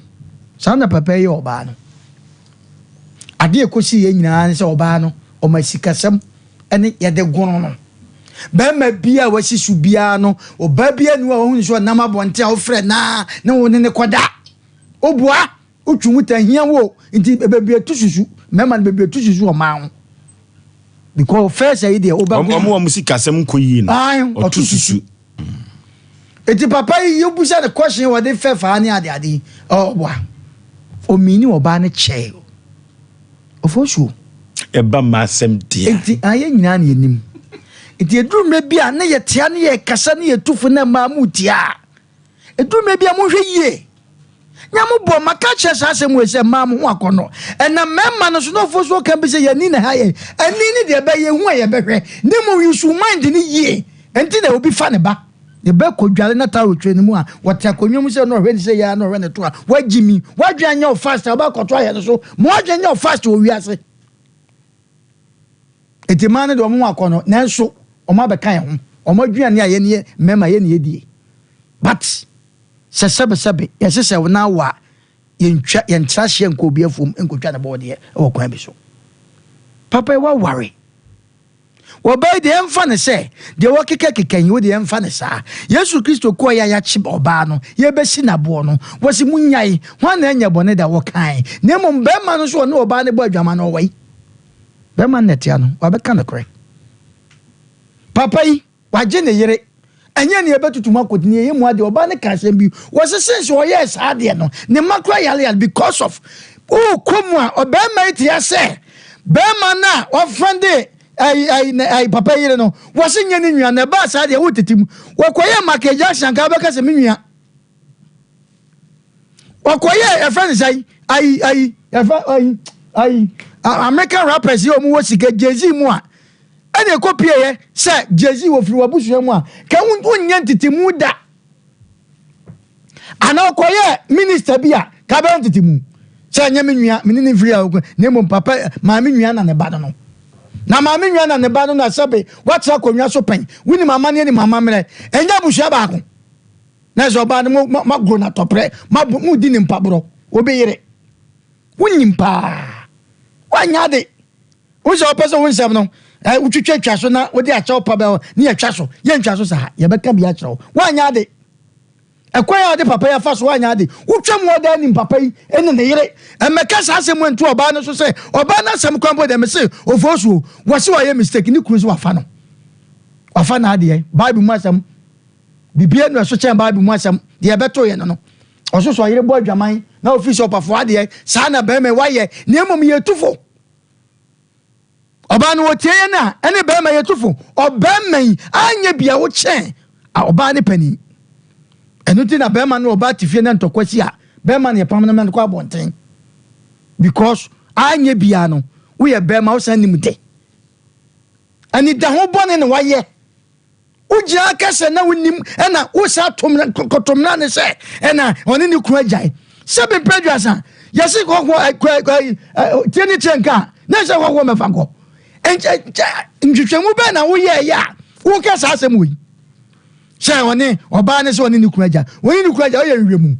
Saa na papa yi yɛ ɔbaa no. Adeɛ a ɛkɔsi yɛ nyinaa ne sɛ ɔbaa no ɔma sikasɛm ne yɛde gono no. Barima bi a wasi so biara no, ɔbaa bi ani a ɔhu sɛ ɔnam abɔnten a wofrɛ naa ne wo ne ne kɔda. Woboa, wotwe mu ta hia wo nti bebree tu susu, mmarima no bebree tu susu ɔmaa ho. Because first ayi deɛ wobɛgo. Ɔmo wɔn sikasɛm nkɔ yie no, ɔtu susu. Eti papa yi yɛbusa no question wɔde fɛ faa ne ade ade yi ɔboa omini ɔbaa no kyɛɛ ofosuo. Ɛba mma asɛm deɛ. Eti ayɛ nyinaa na yɛnim. Eti eduru mmerɛ bi a ne yɛtea ne yɛkasa ne yɛtu fo na mmaa mu tia a eduru mmerɛ bi a monhwɛ yie. Nyamobɔ, maka akyerɛ saa asɛm wei sɛ mmaa mo ho akɔnnɔ. Ɛnam mmarima no so na ofosuo ka bi sɛ yɛn ani na ɛha yɛn. Ani ne deɛ ɛbɛyɛ yɛhu a yɛbɛhwɛ. Na mmom use wo mind no yie. Ɛnti na obi fa ne ba, ne ba kɔdware na towel twere ne mu a, wɔte akonnwa mu sɛ na ɔhwɛ ne sɛ yɛ ara na ɔhwɛ ne to a, wagye mi. W'adwene anyɛ wo fast a wobɛakɔto ayɛ no so. Ma w'adwene nyɛ wo fast wɔ wiase. Enti mmaa no deɛ wɔn ho akɔnnɔ nanso wɔn abɛka yɛn ho. Wɔn aduane a yɛne mmarima yɛne yɛdie. But Sɛ sɛbesɛbe yɛhyehyɛ wo nan wɔ a, yɛntwa, yɛntra hyeɛ nkɔ obi afuom nkɔtwa ne bɔɔdeɛ wɔ kwan bi so. Papa yi waware. Ɔbaa yi deɛ yɛmfa no sɛ deɛ wɔkekakeka yi, wo deɛ yɛmfa no saa. Yesu Kristo kɔeɛ a yɛakye ɔbaa no, yɛrebɛsi no aboɔ no, wɔse monnyae, hwan na ɛnyɛ bɔne da? Wɔkae. Na mmom barima no nso ɔne ɔbaa no bɔ adwaman no, ɔwɔ he? Barima no na ɛte ano, wabɛka nokorɛ. Papa yi. Wagye ne yere. Ɛnyɛ nea ɛbɛtutu mu akɔdi nea ɛyɛ mu adeɛ. Ɔbaa no ka asɛm bi. Wɔse since ɔyɛɛ saa adeɛ no, ne mma koraa yare yare because of wokɔ mu a ɔbarima yi te asɛ barima no a ɔfɛnde ayi ayi ayi papa yere no wɔse nyɛ ne nua na ɛbaa saa deɛ wotete mu. Wɔkɔyɛɛ Michael Jackson anka wobɛka sɛ me nua. Wɔkɔyɛɛ yɛfrɛ no sɛn ayi ayi yɛfrɛ ayi ayi American rappers yi a wɔwɔ sika Jay-Z mu a ɛna ɛkɔ pieɛ sɛ Jay-Z wɔfiri w'abusua mu a ka wonyɛ ntetemu da anaa ɔkɔyɛɛ minister bi a ka bɛyɛ ntetemu sɛ ɛnyɛ me nua me ne ne mfiri a na mmom papa maame nua na ne ba no no na maame nua na ne ba no na sɛbe woatra akonnwa so pɛn wonim amanneɛ nim amammerɛ ɛnyɛ abusua baako Na sɛ ɔbaa no mo magoro no atɔprɛ modi ne mpaborɔ obi yere wonim paa woanyɛ ade wo sɛ wopɛ sɛ wo nsɛm no eh, wotwitwa twa so na wode akyɛw pa bɛ ne yɛtwa so yɛntwa so saa yɛbɛka bi akyerɛ wo woanyɛ ade ɛkwan a wode papa yi afa so woanyɛ ade wotwa mu ɔda anim papa yi ne ne yere ɛmɛka saa asɛm mu nto ɔbaa no so sɛ ɔbaa no asɛm kwan bɔ deɛ mese ofoɔ so wɔse wayɛ mistake ne kunu so wafa no wafa n'adeɛ bible mu asɛm Biribiara nni ɛso kyɛn Bible mu asɛm. Deɛ ɛbɛto yɛn no no, ɔso sɛ ɔyere bɔ adwaman na ɔfiri sɛ ɔpafoɔ adeɛ, saa na barima yi wayɛ, na mmom yɛtu fo. Ɔbaa no ɔtie yɛn a, ɛne barima yɛtu fo. Ɔbarima yi anyɛ bia wo kyɛn ɔbaa ne panin. Ɛno nti na barima no ɔbaa te fie na ntɔkwa si a, barima no yɛpam no ma no kɔ abɔnten. Because anyɛ biara no woyɛ bɛrima wosan nim de. Anidaho bɔne na wayɛ. Wogyina ka sɛ na wonim ɛna wosan kɔtɔmena ne sɛ ɛna ɔne ne kunu agyae. Sɛ bempɛ aduasa yɛse kɔkɔ tie ne tie nka a na ɛsɛ kɔkɔ mɛfa nkɔ. Nhwehwɛmu bɛn na woyɛɛyɛ a woka saa asɛm wɔ yi? Sɛ ɔne ɔbaa ne sɛ ɔne ne kunu agya. Ɔne ne kunu agya woyɛ nhwehwɛmu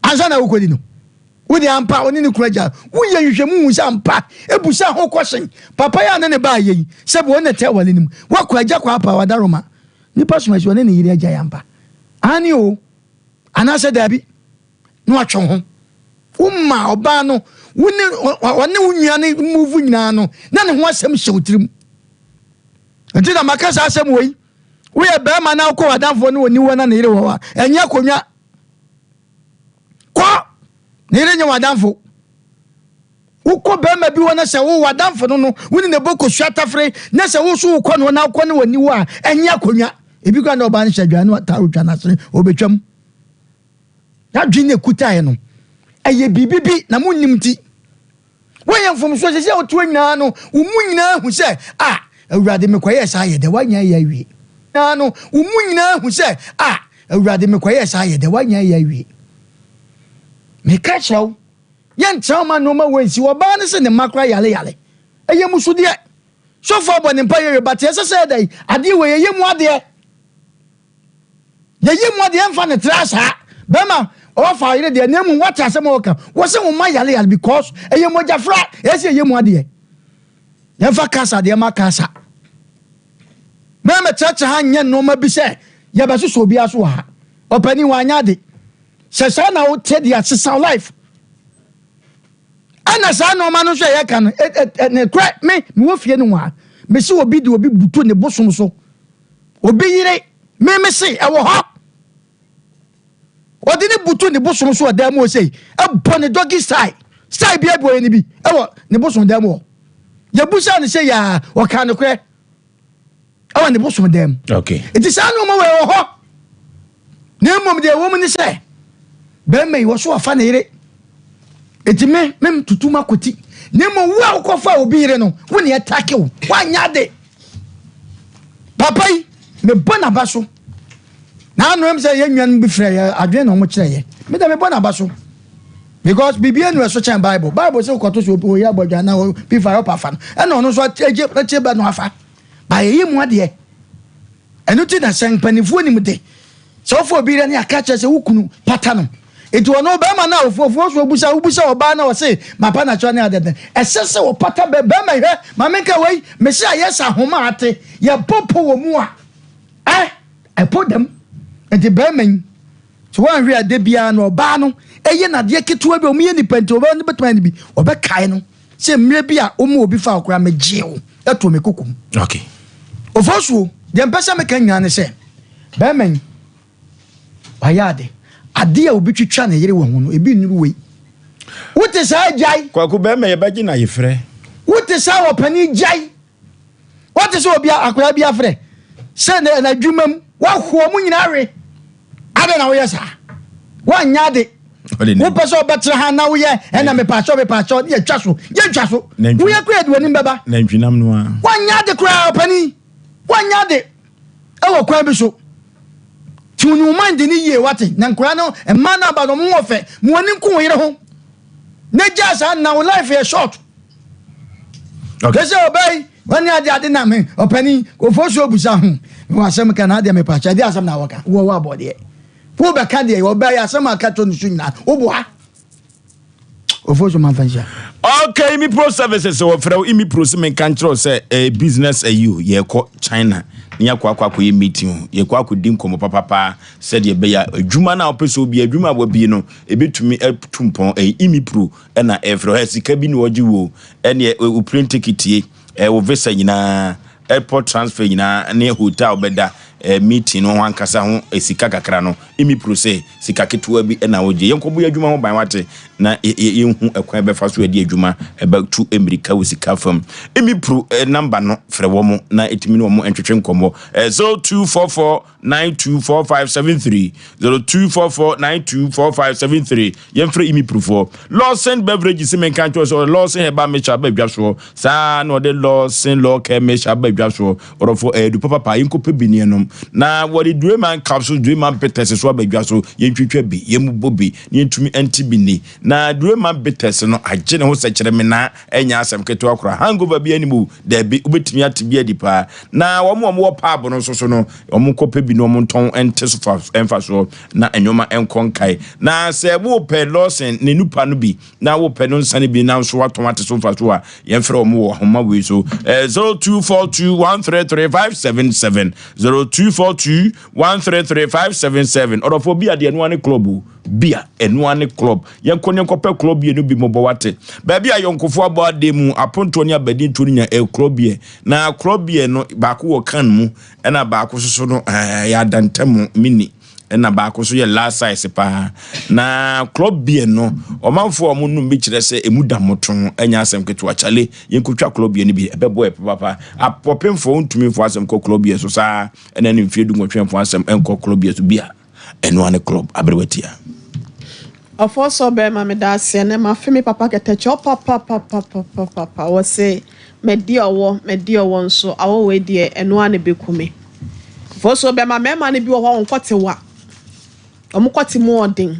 ansa na wokɔdi no. Wo deɛ ampa ɔne ne kunu agya. Woyɛ nhwehwɛmu hu sɛ ampa ebusa ho kɔsen. Papa yi a ne ne baa yɛ yi sɛ bi ɔne tɛ wale no mu. Wakɔ agya kɔ apa wadaroma. Nipa soma si ɔne ne yere agya yɛ ampa. Aane o anaasɛ daabi na watwe ho. Woma ɔbaa no wo ne ɔne wo nua no move nyinaa no na ne ho asɛm hyɛ wo tirim. Nti na maka saa asɛm wei. Woyɛ bɛrima na wokɔ w'adamfoɔ ne ɔni hɔ na ne yere wɔ hɔ a ɛnyɛ akonnwa. Kɔ! Ne yere nyɛ w'adamfo. Wokɔ bɛrima bi hɔ na sɛ wo w'adamfo no no wo ne ne bɔ kosua tafere na sɛ wo so wokɔ no na wokɔ ne w'ani hɔ a ɛnyɛ akonnwa. Ebi koraa na ɔbaa no hyɛ adwa no atare otwa n'asene ɔbɛtwam. N'adwene na ekutaeɛ no ɛyɛ biribi bi na monnim nti. Woyɛ mfomsoɔ sɛ sɛ wotoɔ nyinaa no wo mu nyinaa hu sɛ a Awurade mekɔyɛɛ saa yɛ dɛ woanya yɛ awie. Nyinaa no wo mu nyinaa hu sɛ a Awurade mekɔyɛɛ saa yɛ dɛ woanya yɛ awie. Meka kyerɛ wo yɛntra wo ma nneɛma wɔ nsi ɔbaa no sɛ ne mma koraa yale yale ɛyɛ musudeɛ. Sɔfo abɔ ne mpa yɛ wie but ɛsɛ sɛ ɛdɛn adeɛ wɔ yɛyɛ mu adeɛ. Yɛyi mu adeɛ yɛmfa no tra saa. Bɛrima ɔfa ɔyere deɛ na emu wate asɛm a ɔka. Wɔsɛ wɔn ma yale yale because ɛyɛ mogyafra ɛyɛ sɛ yɛyɛ mu adeɛ. Yɛmfa kasa deɛ ma kasa. Mɛmɛ kyerɛkyerɛ ha nyɛ nneɛma bi sɛ yɛbɛsosɔ obiara so wɔ ha. Ɔpanin wanyɛ ade. Sɛ saa na wote deɛ asesa life. Ɛna saa nneɛma no nso a yɛka no ne korɛ me mewɔ fie no ho a mesi obi de obi butu ne bosom so. Obi yere me me se ɛwɔ hɔ. Ɔde ne butu ne bosom so ɔdan mu ɔsei ɛbɔ ne doggy style style bi abi ɔyɛ ne bi ɛwɔ ne bosom dan mu hɔ. Yɛbusa ne sɛ yaa ɔka no korɛ ɛwɔ ne bosom dan mu. Okay. Nti saa nneɛma wɔ ɛwɔ hɔ. Na mmom deɛ ɛwɔ mu ne sɛ bɛrima yi wɔ so wafa ne yere. Eti me me tutu ma koti. Na mmom wo a wokɔfa obi yere no wo ne ɛtake wo woanyɛ ade. Papa yi, mebɔ n'aba so. Na ano ɛm sɛ yɛn nuanom bi frɛ yɛ adwene na wɔn kyerɛ yɛ. Me dɛ mebɔ n'aba so. Because biribi enu ɛso kyɛn Bible. Bible sɛ wokɔto so obi oyɛ abɔdwa na bi fa ɔpa fa no. Ɛna ɔno nso agye akyire bɛ no afa. Ba yɛyɛ mu adeɛ. Ɛno ti na sɛ mpanimfoɔ nim de. Sɛ wofa obi yere ne aka kyerɛ sɛ wo kunu pata no. Nti ɔno bɛrima no a ofuofuo so obusa wobusa ɔbaa na ɔse mapa na kyerɛ ne adɛdɛ. Ɛsɛ sɛ ɔpata bɛ bɛrima hwɛ ma menka wei mese ayɛ sɛ ahoma ate yɛbɔ po wɔ mu a ɛ ɛpo dam. Nti bɛrima yi sɛ woanhwɛ a da biara no ɔbaa no ɛyɛ nadeɛ ketewa bi a ɔmo yɛ nipa nti ɔbaa no bɛtumi ayɛ no bi ɔbɛkae no sɛ mmerɛ bi a ɔmo obi fa ɔkora megyee wo ɛto me kokom. Okay. Ofosuo deɛ mpɛ sɛ meka nyinaa ne sɛ bɛrima yi Wayɛ ade. Ade a obi twitwa ne yere wɔ ho no, ebi nnuru wei. Wote saa gyae. Kwaku bɛrima yɛbɛgye no ayefrɛ. Wote saa ɔpanin gyae. Wote sɛ obi akwadaa bi afrɛ sɛ n'adwuma mu waho wɔn nyinaa we. Adɛn na woyɛ saa? Woanyɛ ade. Wopɛ sɛ ɔbɛtena ha na woyɛ ɛna mepaakyɛw mepaakyɛw ne yɛtwa so yɛntwa so. Woyɛ koraa de w'anim bɛba. Nantwinam no ara. Woanyɛ ade koraa ɔpanin. Woanyɛ ade. Ɛwɔ kwan bi so. Tune wo mind no yie wate. Na nkwadaa no mmaa no aba no ɔmo ho ɔfɛ. Ma w'ani nku wo yere ho. Na gyaa saa na wo life yɛ short. Okay. Sɛ ɔbaa yi wɔne ade ade na me ɔpanin ofosuo busa ho. Mewɔ asɛm ka na adeɛ mepa kyɛ ɛde asɛm na wɔka. Wɔ wɔ abɔdeɛ. Wo bɛka deɛ ɔbaa yi asɛm a ka to ne so nyinaa woboa. Ofosu ma nfa nhyia. Okay, Imi Pro Services wɔfrɛ wo Imi Pro sɛ menka nkyerɛ wo sɛ eh, business ayi o yɛkɔ China ne yɛakɔ akɔ akɔyɛ meeting o yɛkɔ akɔdi nkɔmmɔ papapaa sɛdeɛ ɛbɛyɛ a adwuma no a wopɛ sɛ obi adwuma a wabie no ɛbɛtumi atu mpɔn ɛyɛ Imi Pro ɛna ɛfrɛ wo sika bi na ɔgye wo ɛneɛ wo plane ticket ye wo visa nyinaa airport transfer nyinaa ne hotel bɛda. eh, meeting no ho ankasa ho eh, sika kakra no, emi pro sɛ sika ketewa bi na wogye. Yɛnkɔbɔ yɛn adwuma ho ban wate, na yɛnhu ɛkwan ɛbɛfa so adi adwuma ɛbɛtu mmirika wɔ sika fam. Emi pro eh, namba no frɛ wɔn na ɛtumi ne wɔn ntwetwe nkɔmmɔ. Eh, 0244 924573 0244924573 yɛmfrɛ imi profoɔ. Lawson Beverages se menka nkyerɛ sɛ ɔde Lawson Herbal Mixture aba adwa soɔ saa na ɔde Lawson Law Care Mixture aba adwa soɔ ɔdɔfoɔ ɛyɛ du papapa yɛnkɔpɛ bi ne yɛnom na wɔde Dueman capsules Dueman bitters so aba adwa so yɛntwitwa bi yɛmmobɔ bi na yɛntumi nte bi nni na Dueman bitters no agye ne ho sɛkyerɛmenaa ɛnyɛ asɛm ketewa koraa hangover bi anim o daabi wobɛtumi ate bi adi paa na wɔn a wɔwɔ pub no nso so no wɔn kɔpɛ bi na wɔn ntɔn nte so fa mfasoɔ na nneɛma nkɔ nkae na sɛ wopɛ Lawson ne nupa no bi na wopɛ no nsa no bi na nso watɔn ate so mfasoɔ a yɛmfrɛ wɔn wɔ ahoma wei so 0242133577 0242133577 ɔdɔfoɔ bi adeɛ noa ne club o bia ɛnoa ne club Yɛnkɔ ne yɛnkɔpɛ korɔbea no bi mmɔbɔ wate. Baabi a ayɔnkofoɔ abɔ adeɛ mu, apontoɔ ne abadintoɔ no nya ɛyɛ korɔbea. Na korɔbea no, baako wɔ can mu, ɛna baako nso so no, ɛyɛ adantamu mini, ɛna baako nso yɛ large size paa. Na korɔbea no, ɔmanfoɔ a wɔnom bi kyerɛ sɛ ɛmu da moto, ɛnyɛ asɛm ketewa. Kyale, yɛnkɔtwa korɔbea no bi, ɛbɛboa yɛ papaapa. Apɔpemfoɔ wontumi mfa asɛm kɔ korɔbea so saa, ɛna ne mfeɛ dunwɔtwe mfa asɛm nkɔ korɔbea so bi a. Ɛno ara ne club aberewa tia. Ɔfɔɔ sɔ bɛɛma meda ase ɛnɛ mafe me papa kɛtɛkyɛ ɔpapapapapapapa wɔse madi ɔwɔ madi ɔwɔ nso awɔ wei deɛ ɛno ara na ɛbɛku me Ɔfɔɔ sɔ bɛɛma mɛɛma no bi wɔ hɔ a wɔn kɔte wa wɔn kɔte mu ɔden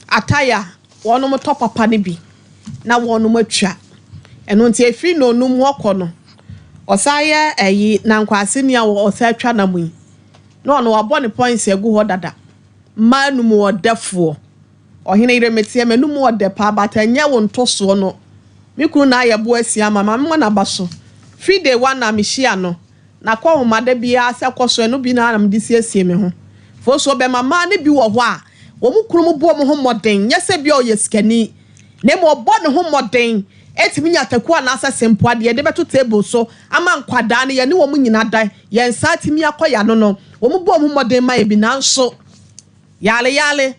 ataya wɔnom tɔ papa no bi na wɔnom atwa ɛno nti ɛfiri nonum hɔ kɔ no ɔsan yɛ ɛyi nankwase ni a ɔsan atwa nam yi Na ɔno wabɔ ne points agu hɔ dada. Mmaa anum ɔdɛfoɔ. Ɔhene yere meteɛ m'anum ɔdɛ paa but ɛnyɛ wo ntosoɔ no. Me kunu na ayɛ bo asia ama me, ma memmɔ n'aba so. Firi day one a mehyia no, n'akɔnhoma da biara sɛ kɔ so ɛno bi na mede siesie me ho. Fosuo bɛma mmaa no bi wɔ hɔ a wɔn kununom bɔ wɔn ho mmɔden, nyɛ sɛ bia ɔyɛ sikani na mmom ɔbɔ ne ho mmɔden tumi nya taku anaasɛ sempoa deɛ yɛde bɛto table so ama nkwadaa no yɛne wɔn nyina da yɛn nsa atumi akɔ yɛn ano no, wɔbɔ wɔn ho mmɔden ma yɛn bi, nanso yale yale,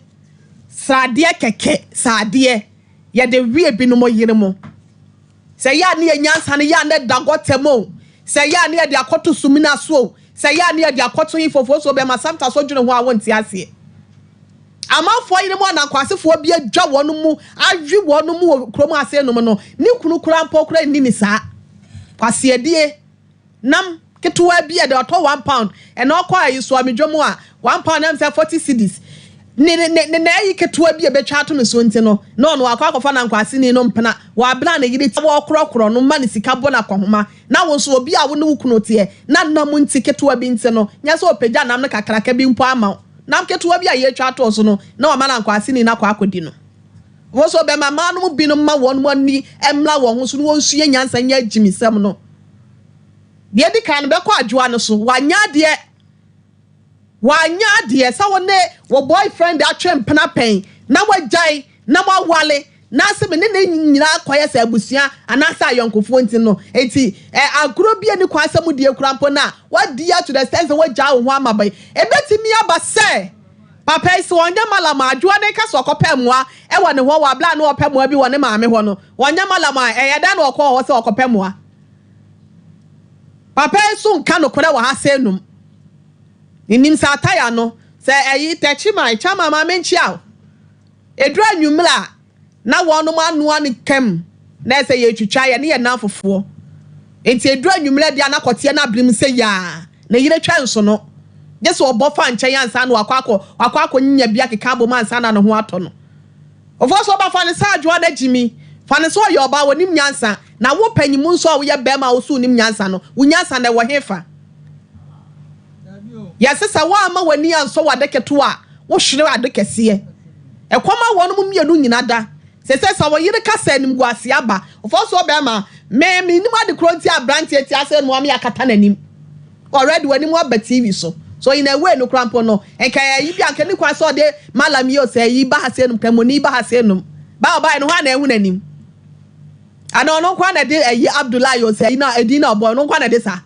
sradeɛ kɛkɛ, sradeɛ, yɛde we ebinom yere mo. Sɛ ɛyɛ a ne yɛ nyansa no, yɛ a na ɛda gɔta mu o, sɛ ɛyɛ a ne yɛde akɔto sumina so o, sɛ ɛyɛ a ne yɛde akɔto he fofoɔ so o, bɛma sometimes wodwene ho a wonte aseɛ. Amanfoɔ yere mu anankwasefoɔ bi adwa wɔn mu awe wɔn mu wɔ kurom ase nom no, ne kunu koraa mpo koraa nni ne saa. Kwaseadie, nam ketewa bi a ɛde ɔtɔ £1, ɛna ɔkɔ ayi soamedwa mu a, £1 ɛm sɛ 40 cedis. Ne ne ne ne ayi ketewa bi a ɛbɛtwa ato ne so nti no, na ɔno wakɔ akɔfa nankwaseni no mpena wɔ abena a ne yere ti wɔkorɔkorɔ no ma ne sika bɔ no akɔhoma. Na wo nso obi a wo ne wo kunu teɛ na nam nti ketewa bi nti no, nyɛ sɛ ɔpagya nam no kakraka bi mpo ama wo. Nam ketewa bi a yɛatwa ato so no, na wama n'ankwaseni no akɔ akɔdi no. Wo nso, bɛma mmaa no mu binom mma wɔn ani mmra wɔn ho so na wɔnsua nyansa nyɛ agyimisɛm no. Deɛ ɛdi kan no, bɛkɔ adwoa no so. Wanyɛ adeɛ. Wanyɛ adeɛ sɛ wo ne wo boyfriend atwe mpena pɛn na wagyae na moaware na sɛ me ne ne nyinaa kɔyɛ sɛ abusua anaasɛ ayɔnkofoɔ nti no nti ɛ agorɔ bi ani kwan sɛ modie kora mpo no a wadi ato the extent sɛ wagyaa wo ho ama bɛn. Ɛbɛtumi aba sɛ papa yi sɛ ɔnyɛ malam a adwoa no reka sɛ ɔkɔpɛ mmoa wɔ ne hɔ wɔ abere a na ɔpɛ mmoa bi wɔ ne maame hɔ no ɔnyɛ malam a ɛyɛ dɛn na ɔkɔɔ hɔ sɛ ɔkɔpɛ mmoa? Papa yi nso nka nokorɛ wɔ ha sɛ num. Menim sɛ ataya no sɛ ɛyi tɛkyiman kyama ma menkyia wo. Ɛduru anwummerɛ a, na wɔnom anoa no kam na ɛsɛ yɛtwitwa, yɛne yɛn nnamfofoɔ. Enti ɛduru anwummerɛ deɛ a na kɔteɛ no abenem sɛ yaa, ne yere twɛ nsono. Gye sɛ ɔbɔ fa nkyɛn ansa na wakɔ akɔ wakɔ akɔnyinya bi akeka abom ansa na ne ho atɔ no. Ɔfoɔ so ɔba fa no sɛ adwoa na gyimi, fa no sɛ ɔyɛ ɔbaa ɔnim nyansa, na wo panyimu nso a woyɛ barima a wo so wonim nyansa no, wo nyansa no ɛwɔ hefa? Yɛse sɛ woamma w'ani ansɔ w'ade ketewa a, wohwere ade kɛseɛ. Ɛkɔm a wɔnom mmienu nyina da. Sese sɛ wo yere ka sɛ animguaseɛ aba, ɔfɔsoɔ bɛɛma, me mennim ade korɔ nti a abranteɛ ti ase noa me akata n'anim. Already w'anim aba TV so. So in a way no koraa mpo no, nka ɛyi bi a nka ne kwan sɛ ɔde malam yi o sɛ ɛyi ba ha sei nom, kramoni ba ha sei nom. Ba ɔbaeɛ no hwan na ɛhu n'anim? Ana ɔno nkoa na ɛde ɛyi Abdullahi o sɛ ɛyi na ɛdin na ɔbɔ ɔno nkoa na ɛde saa.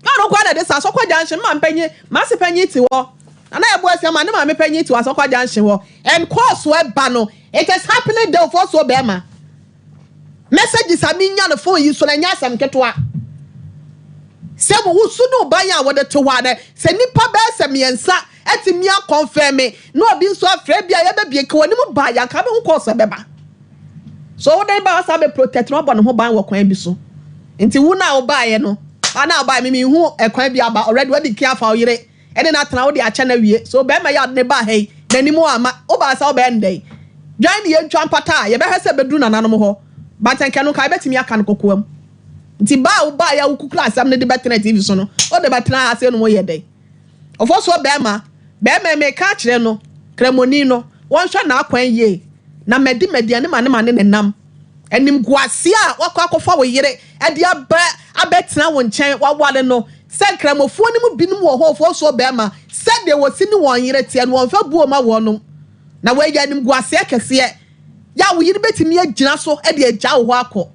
Na ɔno nkoa na ɛde sa Asɔkwa junction, me maame panyin, m'ase panyin te hɔ. Nana Yeboah Asiamah ne maame panyin te hɔ Asɔkwa junction hɔ. And calls ɛba no, it is happening there Ofosuo bɛɛma. Messages a menya no phone yi so no ɛnyɛ asɛm ketewa. Sɛ wo su ne wo ban a wɔde to hɔ a dɛ sɛ nipa bɛyɛ sɛ mmiɛnsa atumi akɔnfɛme na obi nso afrɛ bi a yɛbɛbie nka w'anim baa yɛ anka bɛhu kɔɔso ɛbɛba. So wo de ba ɔsa bɛ protect na ɔbɔ ne ho ban wɔ kwan bi so. Nti wo na wobaeɛ no, ba na wobaeɛ me menhu ɛkwan bi aba already wadi kan afa wo yere ɛne no atena wode akyɛ no awie. So bɛrima yi a ɔde ne baa ha yi n'anim amma wobaa sɛ wobɛyɛ no dɛn? Dwan ne yɛntwa mpata a yɛbɛhwɛ sɛ ɛbɛduru nananom hɔ but nkɛ no nka yɛbɛtumi aka no kokoam. Nti ba a wobaeɛ a wokukura asɛm no de bɛtena TV so no wode bɛtena ha sei nom woyɛ dɛn? Ɔfɔsoɔ bɛrima, bɛrima yi meka akyerɛ no, Kramoni no, wɔnhwɛ n'akwan yie na madi m'aduane ma ne ma ne ne nam. Animguaseɛ a woakɔ akɔfa wo yere de aba abɛtena wo nkyɛn woaware no, sɛ Nkramofoɔ no mu binom wɔ hɔ ɔfɔsoɔ bɛrima, sɛdeɛ wɔsi ne wɔn yere teɛ no wɔmfa buo mma wɔnom. Na wei yɛ animguaseɛ kɛseɛ yɛ a wo yere bɛtumi agyina so de agya wo hɔ akɔ.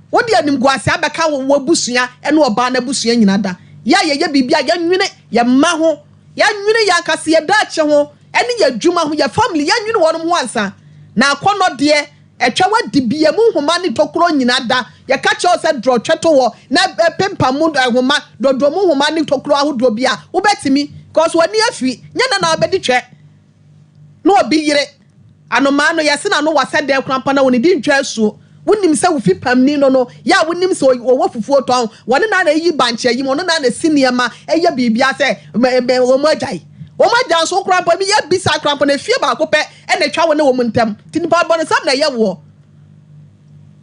Wode animguase abɛka w'abusua ne ɔbaa no abusua nyina da. Yɛ a yɛyɛ biribi a yɛnwene yɛn mma ho, yɛnwene yɛn ankasa yɛn daakye ho ne yɛn adwuma ho, yɛn family, yɛnwene wɔnom ho ansa. Na akɔnnɔ deɛ, ɛtwa w'adibea mu nhoma ne tokuro nyina da. Yɛka kyerɛ wo sɛ drɔ twɛ to hɔ na pempa mu nhoma, dɔdɔ mu nhoma ne tokuro ahodoɔ bi a, wobɛtumi, cause w'ani afi, nyɛ nnɛ na wobɛdi twɛ. Na obi yere anomaa no, yɛse n'ano wa sɛ dɛn koraa mpo na onidi ntwa asuo. Wonim sɛ wo fipamni no no, yɛ a wonim sɛ ɔwɔ fufuo tɔn, wɔne no ara na ɛyi bankye ayi mu, ɔno na na ɛsi nneɛma, ɛyɛ biribiara sɛ wɔn agyae. Wɔn agya nso wo koraa mpo, yɛ bisa koraa mpo no, efie baako pɛ na ɛtwa wo ne wɔn ntam. Nti nipa bɔnesɛm na ɛyɛ woɔ.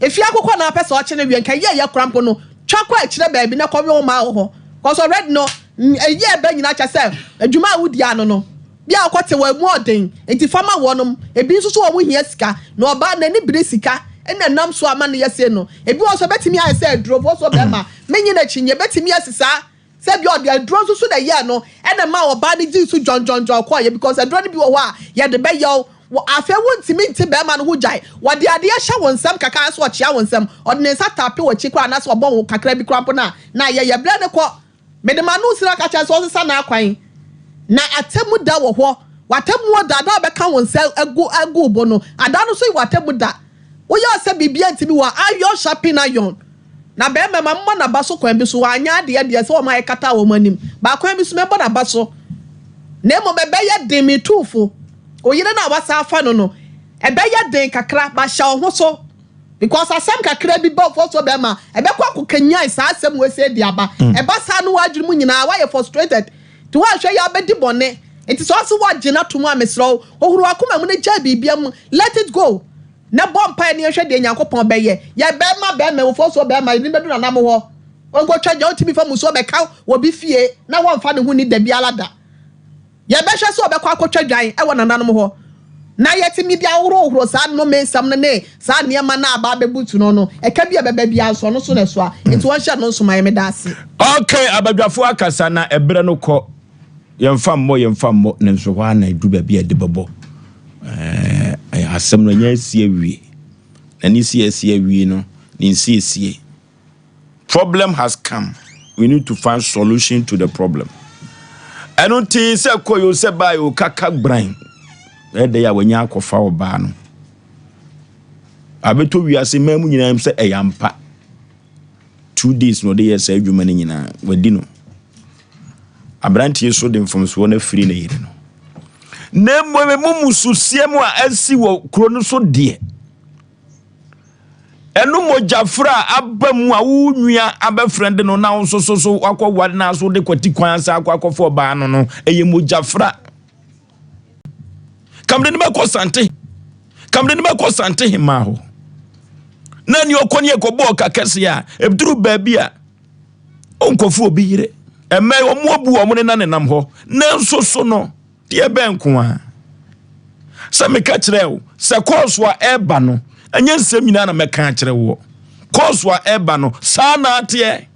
Efie akokɔ na apɛ sɛ ɔkye no wie nka yɛ yɛ kora mpo no twa kɔ akyirɛ baabi na kɔwe wo maa wɔ hɔ cause already no ɛyɛ ɛbɛ nyina kyɛ sɛ adwuma a wodi ano no bi a wokɔ te wɔ emu ɔden nti fa ma wɔnom ebi nso so wɔn hia sika na ɔbaa n'ani bere sika ɛna nam so ama no yɛ sei no ebi wɔ so ɛbɛtumi ayɛ sɛ aduro fo so bɛrima menye n'akyi nyɛ ɛbɛtumi asi saa Sɛ ebia ɔde aduro nso so na ɛyɛɛ no ɛna ɛmaa ɔbaa no gyee so dwɔndwɔndwɔn kɔeɛ because aduro no bi wɔ hɔ a yɛde bɛyɛ wo afei wontumi nte bɛrima no ho gyae wɔde adeɛ hyɛ wo nsam kakra anaasɛ ɔkyea wo nsam ɔde ne nsa tape w'akyi koraa anaasɛ ɔbɔ wo kakra bi koraa mpo no a na ayɛ yɛ berɛ no kɔ mede m'ano sira ka kyerɛ sɛ ɔnsesa n'akwan na atemmu da wɔ hɔ w'atemmuo da da a ɔbɛka wo nsa agu agu wo bo no ada no nso yɛ w'atemmu da woyɛ sɛ biribiara ntumi wɔ iron sharpen iron Na bɛɛma ma mobɔ naba so kwan bi so, wanyɛ adeɛ deɛ sɛ wɔn a yɛkataa wɔn anim, but kwan bi so mɛbɔ naba so, na mmom ɛbɛyɛ den, metu fo, wo yere no a wasan afa no no, ɛbɛyɛ den kakra, but hyɛ wo ho so, because asɛm kakra bi ba ɔfɔ so bɛɛma, ɛbɛkɔ akɔ kanyan saa asɛm wei sɛ de aba, ɛba saa no w'adwene mu nyinaa wayɛ frustrated, nti woanhwɛ yɛ abɛdi bɔne, nti sɛ ɔse woagye no ato mu a mesrɛ wo, hohoro w'akoma mu na gyae biribia mu, let it go. Na bɔ mpaeɛ na yɛnhwɛ deɛ Nyankopɔn bɛyɛ. Yɛ bɛɛma bɛɛma, awufoɔ soɔ bɛɛma, yɛde no bɛdu nanam hɔ. Ɔnkɔtwa gya, ɔntumi mfa musuo bɛka wɔ bi fie na wɔmfa ne ho nni dabiara da. Yɛbɛhwɛ sɛ ɔbɛkɔ akɔtwa dwan wɔ nananom hɔ. Na yɛtumi de ahorohoro saa nnome nsɛm no ne saa nneɛma no a aba abɛbutu no no, ɛka bi a ɛbɛba biara nso, ɔno so na ɛsoa. Enti wɔnhyɛ no nso ma yɛn. Meda ase. Okay, abadwafoɔ akasa na ɛberɛ no kɔ. Yɛmfa mmɔ, yɛmfa mmɔ, nanso hɔ ara na ɛduru baabi a ɛde bɛbɔ. Ɛɛ, asɛm no ɛnyɛ asi awie. Na ne si asi awie no, ne nsiesie. Problem has come. We need to find solution to the problem. Ɛno nti sɛ kɔ yi o sɛ baa yi o kaka gbran. Ɛdɛ yɛ a wanya akɔfa ɔbaa no. Abɛtɔ wiase mmaa mu nyinaa sɛ ɛyɛ ampa. 2 days na ɔde yɛɛ saa adwuma no nyinaa, wadi no. Aberanteɛ so de mfomsoɔ no afiri ne yere no. Na mmom emu mususeɛ mu a asi wɔ kuro no so deɛ, ɛno mogyafra a aba mu a wo nua abɛfrɛ de no na wo nso so so wakɔware no aso de kwati kwan asa akɔ akɔfɔ ɔbaa no no, ɛyɛ mogyafra. Kamde no bɛkɔ sante kamde no bɛkɔ sante hemaa hɔ na ne ɔkɔ ne ɛkɔbɔ ɔka kɛse a ɛduru baabi a ɔnkɔfo obi yere ɛmɛ wɔn abu wɔn ne na nenam hɔ nanso so no deɛ bɛn nko a sɛ meka kyerɛ wo sɛ kɔɔso a ɛreba no ɛnyɛ nsɛm nyinaa na mɛka akyerɛ woɔ kɔɔso a ɛreba no saa na ateɛ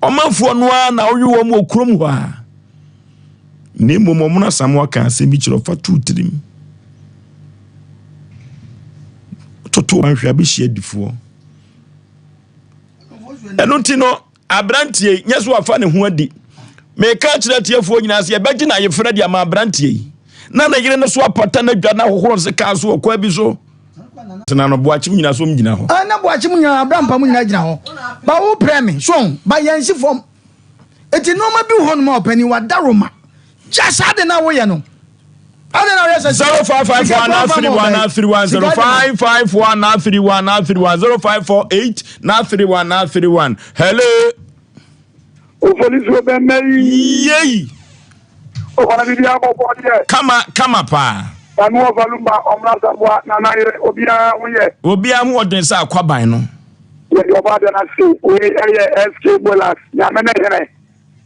Ɔmanfoɔ no ara na ɔwe wɔn wɔ kurom hɔ a. Na mmom ɔmono Asamoah ka asɛm bi kyerɛ ɔfa tuu tirim. Toto anhwɛ abɛhyia adifoɔ. Ɛno nti no. Aberanteɛ yi, nyɛ sɛ wafa ne ho adi. Meka akyerɛ atiefoɔ nyinaa sɛ yɛbɛgye no ayefrɛ de ama aberanteɛ yi. Na ne yere no so apata n'adwa na ahohoro nse kaa so wɔ kwan bi so. Tena no, Boakye mu nyinaa so gyina hɔ. Ah, na Boakye mu nyinaa, Abrampa mu nyinaa gyina hɔ. Ba wo prɛ me, so ba yɛn si fam. Eti nneɛma bi wɔ hɔnom a ɔpanin wadaroma. Gya saa de na woyɛ no. 0551 31 31 0551 31 31 0548 31 31 Hello. Ofolisuo bɛ mɛ yi. Yei. Ɔkwana bibi abɔbɔ deɛ. Kama kama paa. Sanu ɔfa lumba ɔmra saboa nana yere obiara ho yɛ. Obiara ho ɔden sɛ akwaban no. Yɛde ɔba adeɛ no ase wei ɛyɛ SK Bolas nyame ne hene.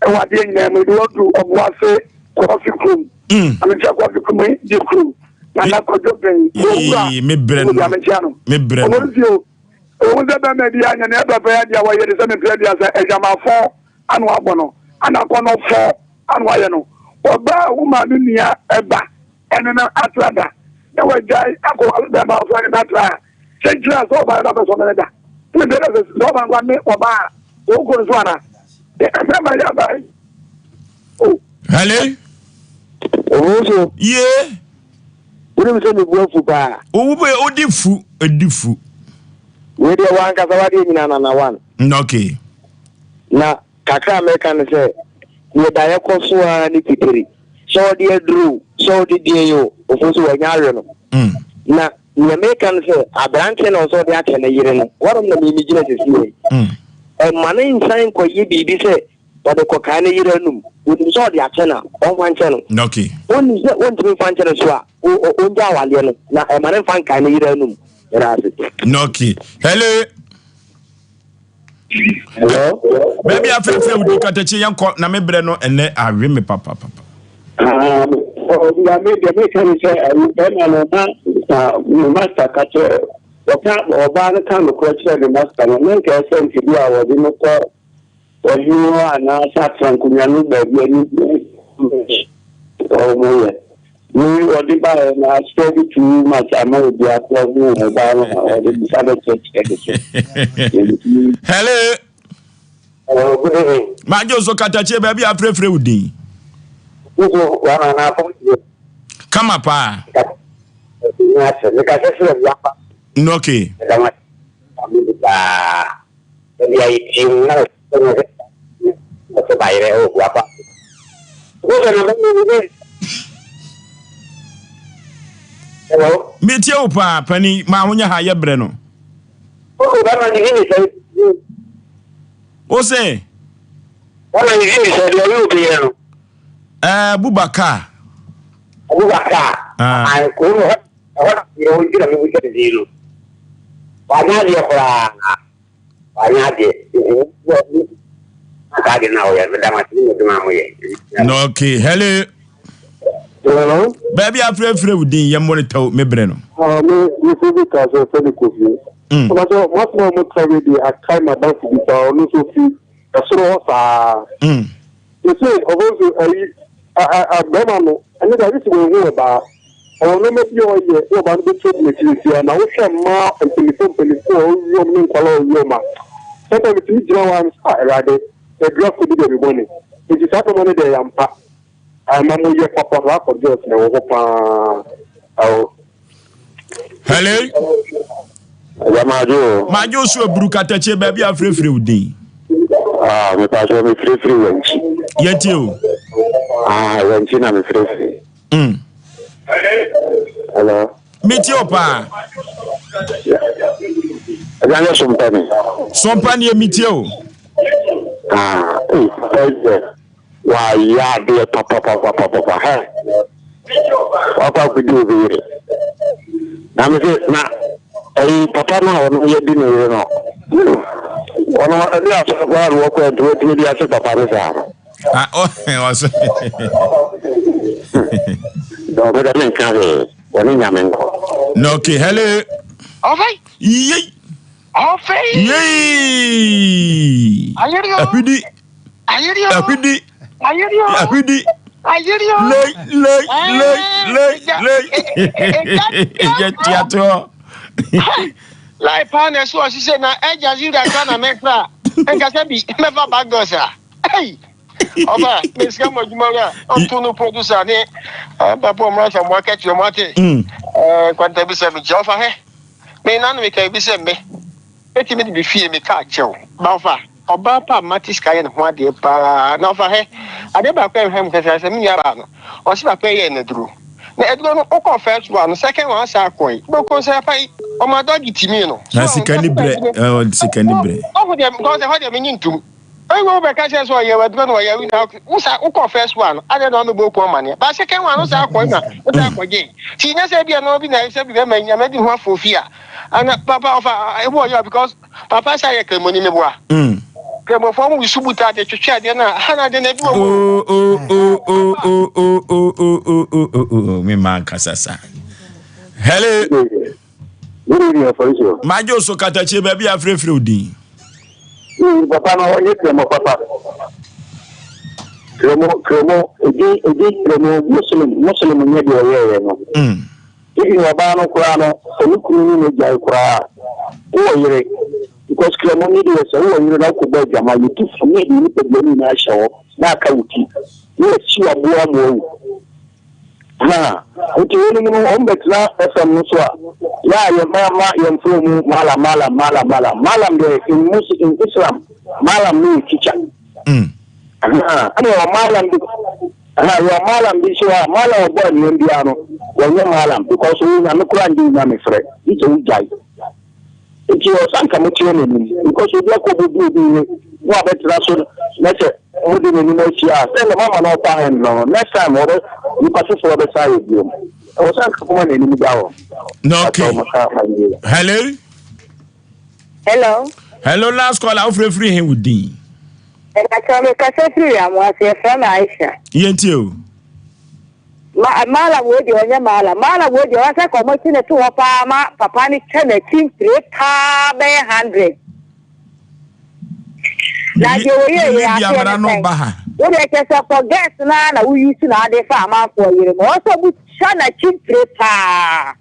Ɛwɔ adeɛ nyinaa mu ebi wadu ɔboase kɔfi kurom. Mm. Amekyia kɔfi kurom di kurom. Nana kɔdwo bɛn. Owura. Me brɛ no. Amekyia no. Me brɛ no. Ɔmo nti o. Ohun sɛ bɛrima bi anya nea ɛbɛfɛ yɛ deɛ wɔyɛ de sɛ mepɛ bi asɛ adwamafo ano abɔ no ana akɔnɔfo ano ayɛ no. Ɔbaa wo maame nua ɛba ɛne no atra da na wagyae akɔwale bɛrima ɔsɔ ne n'atra a kyɛnkyerɛ sɛ ɔbaa no bɛsɔ ne da. Ne bɛrɛ sɛ ɔbaa no ne ɔbaa wɔn kɔ nso ana. Hello. Owusu. Ye. Wonim sɛ mebu afu paa. Owu bɛ odi fu edi fu. Wei deɛ wankasa wadeɛ nyinaa nana one. Okay. Na kakra a mɛka ne sɛ deɛ daeɛ kɔ so ara ne titiri sɛ ɔde aduro sɛ ɔde deɛ yi o ofo so wanya awe no. Mm. Na Nea meka ne sɛ, aberanteɛ na ɔsɛ ɔde akyɛ ne yere no, hɔnom na me megyina seesei yi. Ɛmma no nsan nkɔyɛ biribi sɛ ɔde kɔkae ne yere anum. Ɔnim sɛ ɔde akyɛ no a, ɔmfa nkyɛ no. Okay. Ɔnim sɛ ɔntumi mfa nkyɛ no nso a, ɔngya awadeɛ no, na ɛmma no mfa nkae ne yere anum. Meda ase. Okay. Hello. Hello. Baabi afɛfɛ wodi katakye yɛn kɔ na me brɛ no ɛnɛ awe me papapapa. Ɔbea me deɛ meka ne sɛ bɛrima no na ne masta ka kyerɛ ɔka ɔbaa no ka nokorɛ kyerɛ ne masta no na nka ɛsɛ nka bi a wɔde no kɔ ɔhene hɔ anaasɛ atra nkonnwa no baabi a ne wɔn yɛ ne wɔde baeɛ na aspread too much ama obi akɔ ho ɔbaa no a wɔde bisa bɛkyerɛkyerɛ de so. Hello. Hello, good evening. Majo so katakyie baabi a afrɛfrɛ wo din. Kama paa. Okay. Metie wo paa pani ma ho nyɛ ha yɛ brɛ no. Wo se? Ɛɛ Bubakar. Abubakar. Ah. Ɛhɔ na yɛ hɔ nti na mebisa ne din no. Wanyɛ adeɛ koraa. Wanyɛ adeɛ. Nti saa adeɛ no a wɔyɛ no meda mo ase ne mo adwuma a moyɛ. No, okay. Hello. Hello. Baabi afrɛfrɛ wo din yɛ mmɔ no tɛw me brɛ no. Ah, me me so bi ka sɛ fɛ ne kofi. Ɔba sɛ mo asoma mo tra wei deɛ akae ma danfo bi paa ɔno nso fi ɛsoro hɔ saa. Mese ɔbɔ nso ayi bɛrima no ɛne deɛ agye sɛ wɔahu ɔbaa. Ɔwɔ nneɛma bi a ɔyɛ na ɔbaa no bɛtu agu n'akyi seesei ara. Na wohwɛ mmaa mpanimfoɔ mpanimfoɔ a ɔrewie wɔn ne nkwadaa a ɔrewie wɔn a, sometimes metumi gyina hɔ ara mese ah Awurade, aduru akɔdi baabi bɔne. Nti saa nneɛma no deɛ ɛyɛ ampa. Ama moyɛ papa saa akɔdwoɔ sɛ ɛwɔ hɔ paa. Awo. Hello. Ɛgya madwo o. Madwo so aburu katakyie baabi a afirefire wo din. Ah, mepatwɛ mefirefire wankyi. Yɛtie o. Ah, wankyi na mefirefire. Mm. Hello. Metie o paa. Ɛgya nyɛ sompa ni. Sompa ni metie o. Ah, eh, eh, Wayɛ adeɛ papapapapapa hɛ wakɔ akɔdi obi yere na me se na ɛyi papa no a ɔno yɛdi ne yere no ɔno ɛde asɔre koraa na wɔkɔ nti wɔtumi de ase papa no saa no. Ah, oh, ɔsɛ. Dɔw bɛ dɛ menka hwee wɔne nyame nkɔ. No, okay, hello. Ɔfɛ. Yei. Ɔfɛ. Yei. Ahwidi. Ahwidi. Ahwidi. Lei lei lei lei lei. Yɛ tiatoɔ. Lai paa na ɛso ɔhyehyɛ na Al Jazeera kora na mɛkra. Nka sɛ bi mɛfa back doors a. Hey! Ɔba, mesika mo adwuma wura, ɔto no producer ne papa ɔmo asa mo akɛkye ɔmo ate. Ɛɛ kwanta bi sɛ mekyia ɔfa hɛ. Me nanu meka bi sɛ me. Metumi de me fie me kaa kyɛw. Ba ɔfa, ɔbaa pa a mate sika yɛ ne ho adeɛ paa. Na ɔfa hɛ, adeɛ baako a ɛhwɛ mu kɛse sɛ me nua baa no, ɔse papa yɛ no aduro. Na aduro no wokɔ first one no, second one saa kɔe. Wobɛkɔ sɛ papa yi, ɔma dɔgye timi no. Na sika ni brɛ, ɛɛ sika ni brɛ. Ɔho deɛ, because ɛhɔ deɛ menye ntum. Eyi wo bɛka kyerɛ sɛ ɔyɛ waduro na ɔyɛ na wo sa wokɔ first one adɛn na ɔmɛbɔ oku amaneɛ ba second one wo sa akɔ na wo sa akɔgye ti nyɛ sɛ bia na obi na sɛ bi bɛma nyame di ho afɔ fi a ana papa ɔfa ebu ɔyɛ because papa sa yɛ kremoni meboa kremofo mu su buta de twetwe adeɛ na ha na de na ebi wɔ mu o o o o o o o o o o o o me ma nkasa sa hello. Good evening, Ofosuo. Madwo so katakyie baabi a afirafira wo din. Papa no ɔnyɛ kremo papa. Kremo kremo edi edi kremo Muslim Muslim nyɛ deɛ ɔyɛɛyɛ no. Even ɔbaa no koraa no sɛ ne kunu ne no gyae koraa wowɔ yere because kremo ne deɛ sɛ wowɔ yere na wokɔbɔ adwama yɛtu fo ne yɛde nipadua no nyinaa hyɛ hɔ na aka wo ti na yɛasi aboa ma wawu. Ha, nti weinom no wɔn bɛtena FM no so a, yɛ a yɛ ma ma yɛn fo mu malam malam malam malam malam deɛ in mus in Islam malam no yɛ teacher. Mm. Ha, ɛna yɛ malam bi ha yɛ malam bi so a malam ɔbɔ anuam biara no wɔnyɛ malam because wo nyame koraa ndi nyame frɛ gye sɛ wogyae. Nti ɔsɛ anka moteɛ n'anim because obi akɔ bɔ bi obi yere na wabɛtena so na sɛ mode n'anim ahyia a sɛ na mama no ɔpa hand no next time ɔbɛ nipa foforɔ bɛsa ayɛ biom ɛwɔ sɛ anka moma n'anim da hɔ. No, okay. Hello. Hello. Hello, last call. Awofre firi he wo din? Ɛbɛkyɛ me kasa firi Amoase, yɛfrɛ me Aisha. Yɛntie o. Ma Mallam wei deɛ ɔnyɛ Mallam. Mallam wei deɛ ɔsɛ ka ɔmo kye no to hɔ paa ma papa no twa n'akyi mpire paa bɛyɛ hundred. Na deɛ wɔyɛ yɛ aseɛ ne sɛn? Wo deɛ kyɛ sɛ for girls naa na wo use na ade fa amanfoɔ yere mu. Ɔsɛ ɔmo twa n'akyi mpire paa.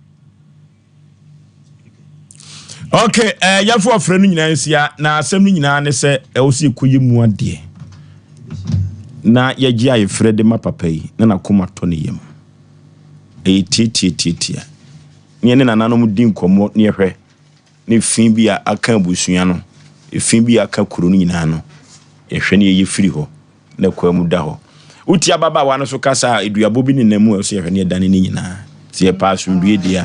Ok, eh, yɛfo ɔfrɛ no nyinaa nsia na asɛm no nyinaa ne sɛ ɛwɔ sɛ yɛkɔyɛ mu adeɛ na yɛgye ayefrɛ de ma papa yi na n'akoma tɔ ne yam. Ɛyɛ tiatiatiatia ne yɛne nananom di nkɔmmɔ ne yɛhwɛ ne fi bi a aka abusua no, efi bi a aka kuro no nyinaa no, yɛhwɛ ne yɛyɛ firi hɔ. na kwan mu da hɔ. Wotie ababaawa no so kasa a, aduabɔ bi nenam mu a ɛwɔ sɛ yɛhwɛ na yɛdane ne nyinaa. Sɛ yɛpɛ asomdwoe deɛ a,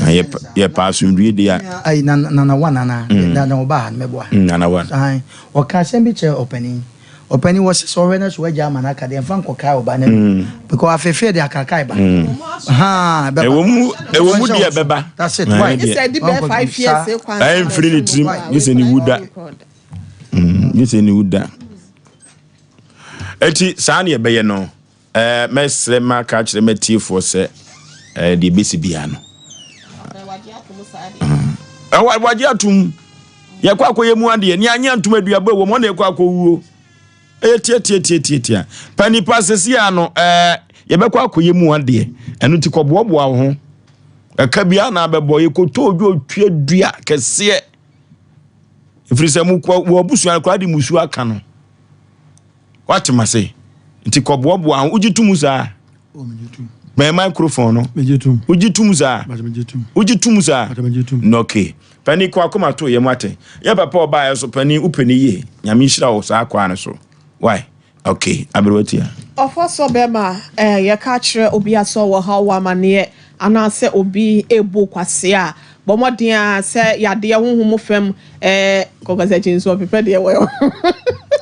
na yɛpɛ asomdwoe deɛ a. Ayi na nana one ana mm. na na ɔbaa ha no mɛboa. Mm, nana one. Ayi ɔka asɛm bi kyerɛ ɔpanin. Ɔpanin wɔ sɛ ɔhwɛ na so wagya ama no aka deɛ mfa nkɔkae ɔba no mm. because afeefee de akakae ba. Mm. Ha bɛba. Ɛwɔ mu ɛwɔ mu deɛ bɛba. That's it. Why? Ɛmfiri ne tirim gye sɛ ne wu da. Mm, gye sɛ ne wu da. Eti saa ne ɛbɛyɛ no, ɛɛ mɛsrɛ maka akyerɛ m'atiefoɔ sɛ ɛɛ deɛ ɛbɛsi biara no. Ɛwɔ wagye atum. Yɛkɔ akɔyɛ mu adeɛ, ne anyɛ ntom aduabɔ ɛwɔ mu, ɔna ɛkɔ akɔwuo. Ɛyɛ tiatiatiatiatia. Pa nipa sɛsi a no ɛɛ yɛbɛkɔ akɔyɛ mu adeɛ. Ɛno nti kɔboaboa wo ho. Ɛka biara na abɛbɔ yɛkɔtɔ odwo otwa dua kɛseɛ. Ɛfiri sɛ mo wɔ abusua no koraa de musuo aka no. Wate ma se. Nti kɔboaboa ho. Wogye tom saa? Bɛn microphone no. Wogye tom saa? Wogye tom saa? Okay. Pani kɔ akoma to yɛ mu ate. Yɛ papa ɔbaeɛ so pani wopɛ ne yie. Nyame nhyira wo saa kwaa no so. Why? Okay, aberewa tia. Ɔfa sɔ bɛma eh, yɛka kyerɛ obi a sɛ ɔwɔ haw wɔ amaneɛ anaasɛ obi rebu kwasea a, bɔ mmɔden ara sɛ yadeɛ honhom fam eh, kɔkɔsakyi nso ɔpepɛ deɛ wɔ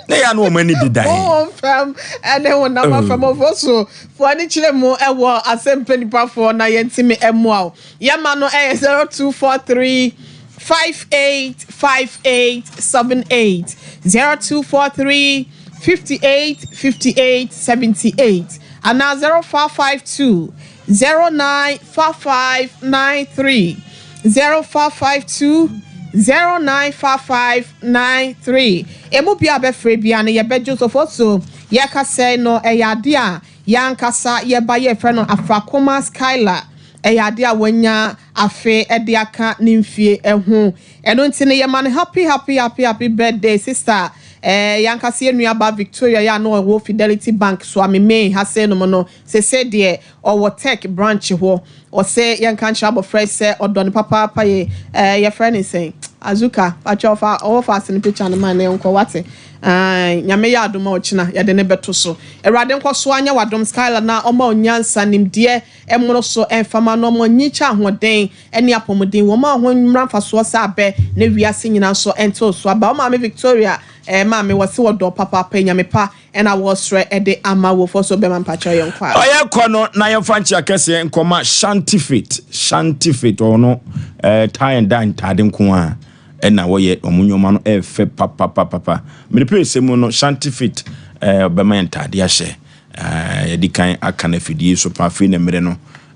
Na yɛ ano wɔn ani deda he. Honhom fam ne honam afam ɔfɔ so fo ani kyerɛ mu wɔ asɛmpɛ nipafoɔ na yɛntumi mmoa wo. Yɛma no ɛyɛ 0243 5858 78 0243 58 58 78 anaa 0552 09 55 93 0552 09 55 93. Emu biara a bɛfrɛ biara no yɛbɛgye so. Foto yɛkasa yi no ɛyɛ adeɛ a yɛn ankasa yɛba yɛfrɛ no Afrakoma Skylar. Ɛyɛ adeɛ a wanya. afe de aka ne mfie ho. Ɛno nti no yɛma no happy happy happy happy birthday sister eh, yɛankasa yɛn nuabaa Victoria yɛ a na ɔwɔ Fidelity Bank Suame Main ha sei nom no, sesei deɛ ɔwɔ Tech branch hɔ. Ɔse yɛnka nkyerɛ abɔfra yi sɛ ɔdɔ no papaapa yie. Eh, yɛfrɛ no sɛn? Azuka, pakyɛ ɔfa ɔwɔ fa ase no picture no ma na yɛnkɔ wate. Ae, Nyame yɛ adom a ɔkyena yɛde no bɛto so. Awurade nkɔ so ara nyɛ w'adom Skylar na ɔma wo nyansa, nimdeɛ mmoro so mfa ma no, ɔma ɔnyikyɛ ahoɔden ne apɔmuden wɔ mu a ho mmra mfasoɔ sɛ abɛ na wiase nyinaa nso ntew so aba. Wo maame Victoria eh, maame wɔse wɔdɔ wo papaapa, Nyame pa na wɔresrɛ de ama wo. Fɔ so bɛma mpakyɛw yɛnkɔ a. Ɔyɛ kɔ no na yɛmfa nkyea kɛseɛ nkɔma Shanti Fit, Shanti Fit, ɔno eh, tie and dye ntaade nko a ɛna wɔyɛ wɔn nneɛma no ɛfɛ papapapapa. Mede pɛ sɛ mu no Shanti Fit eh, ɔbɛma yɛn ntaade ahyɛ. Eh, yɛdi kan aka no afidie so pa afei na mmerɛ no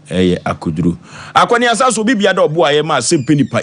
ɛyɛ akoduru. Akɔneasa so obi bia dɛ ɔboa yɛ ma asɛm pɛ nipa.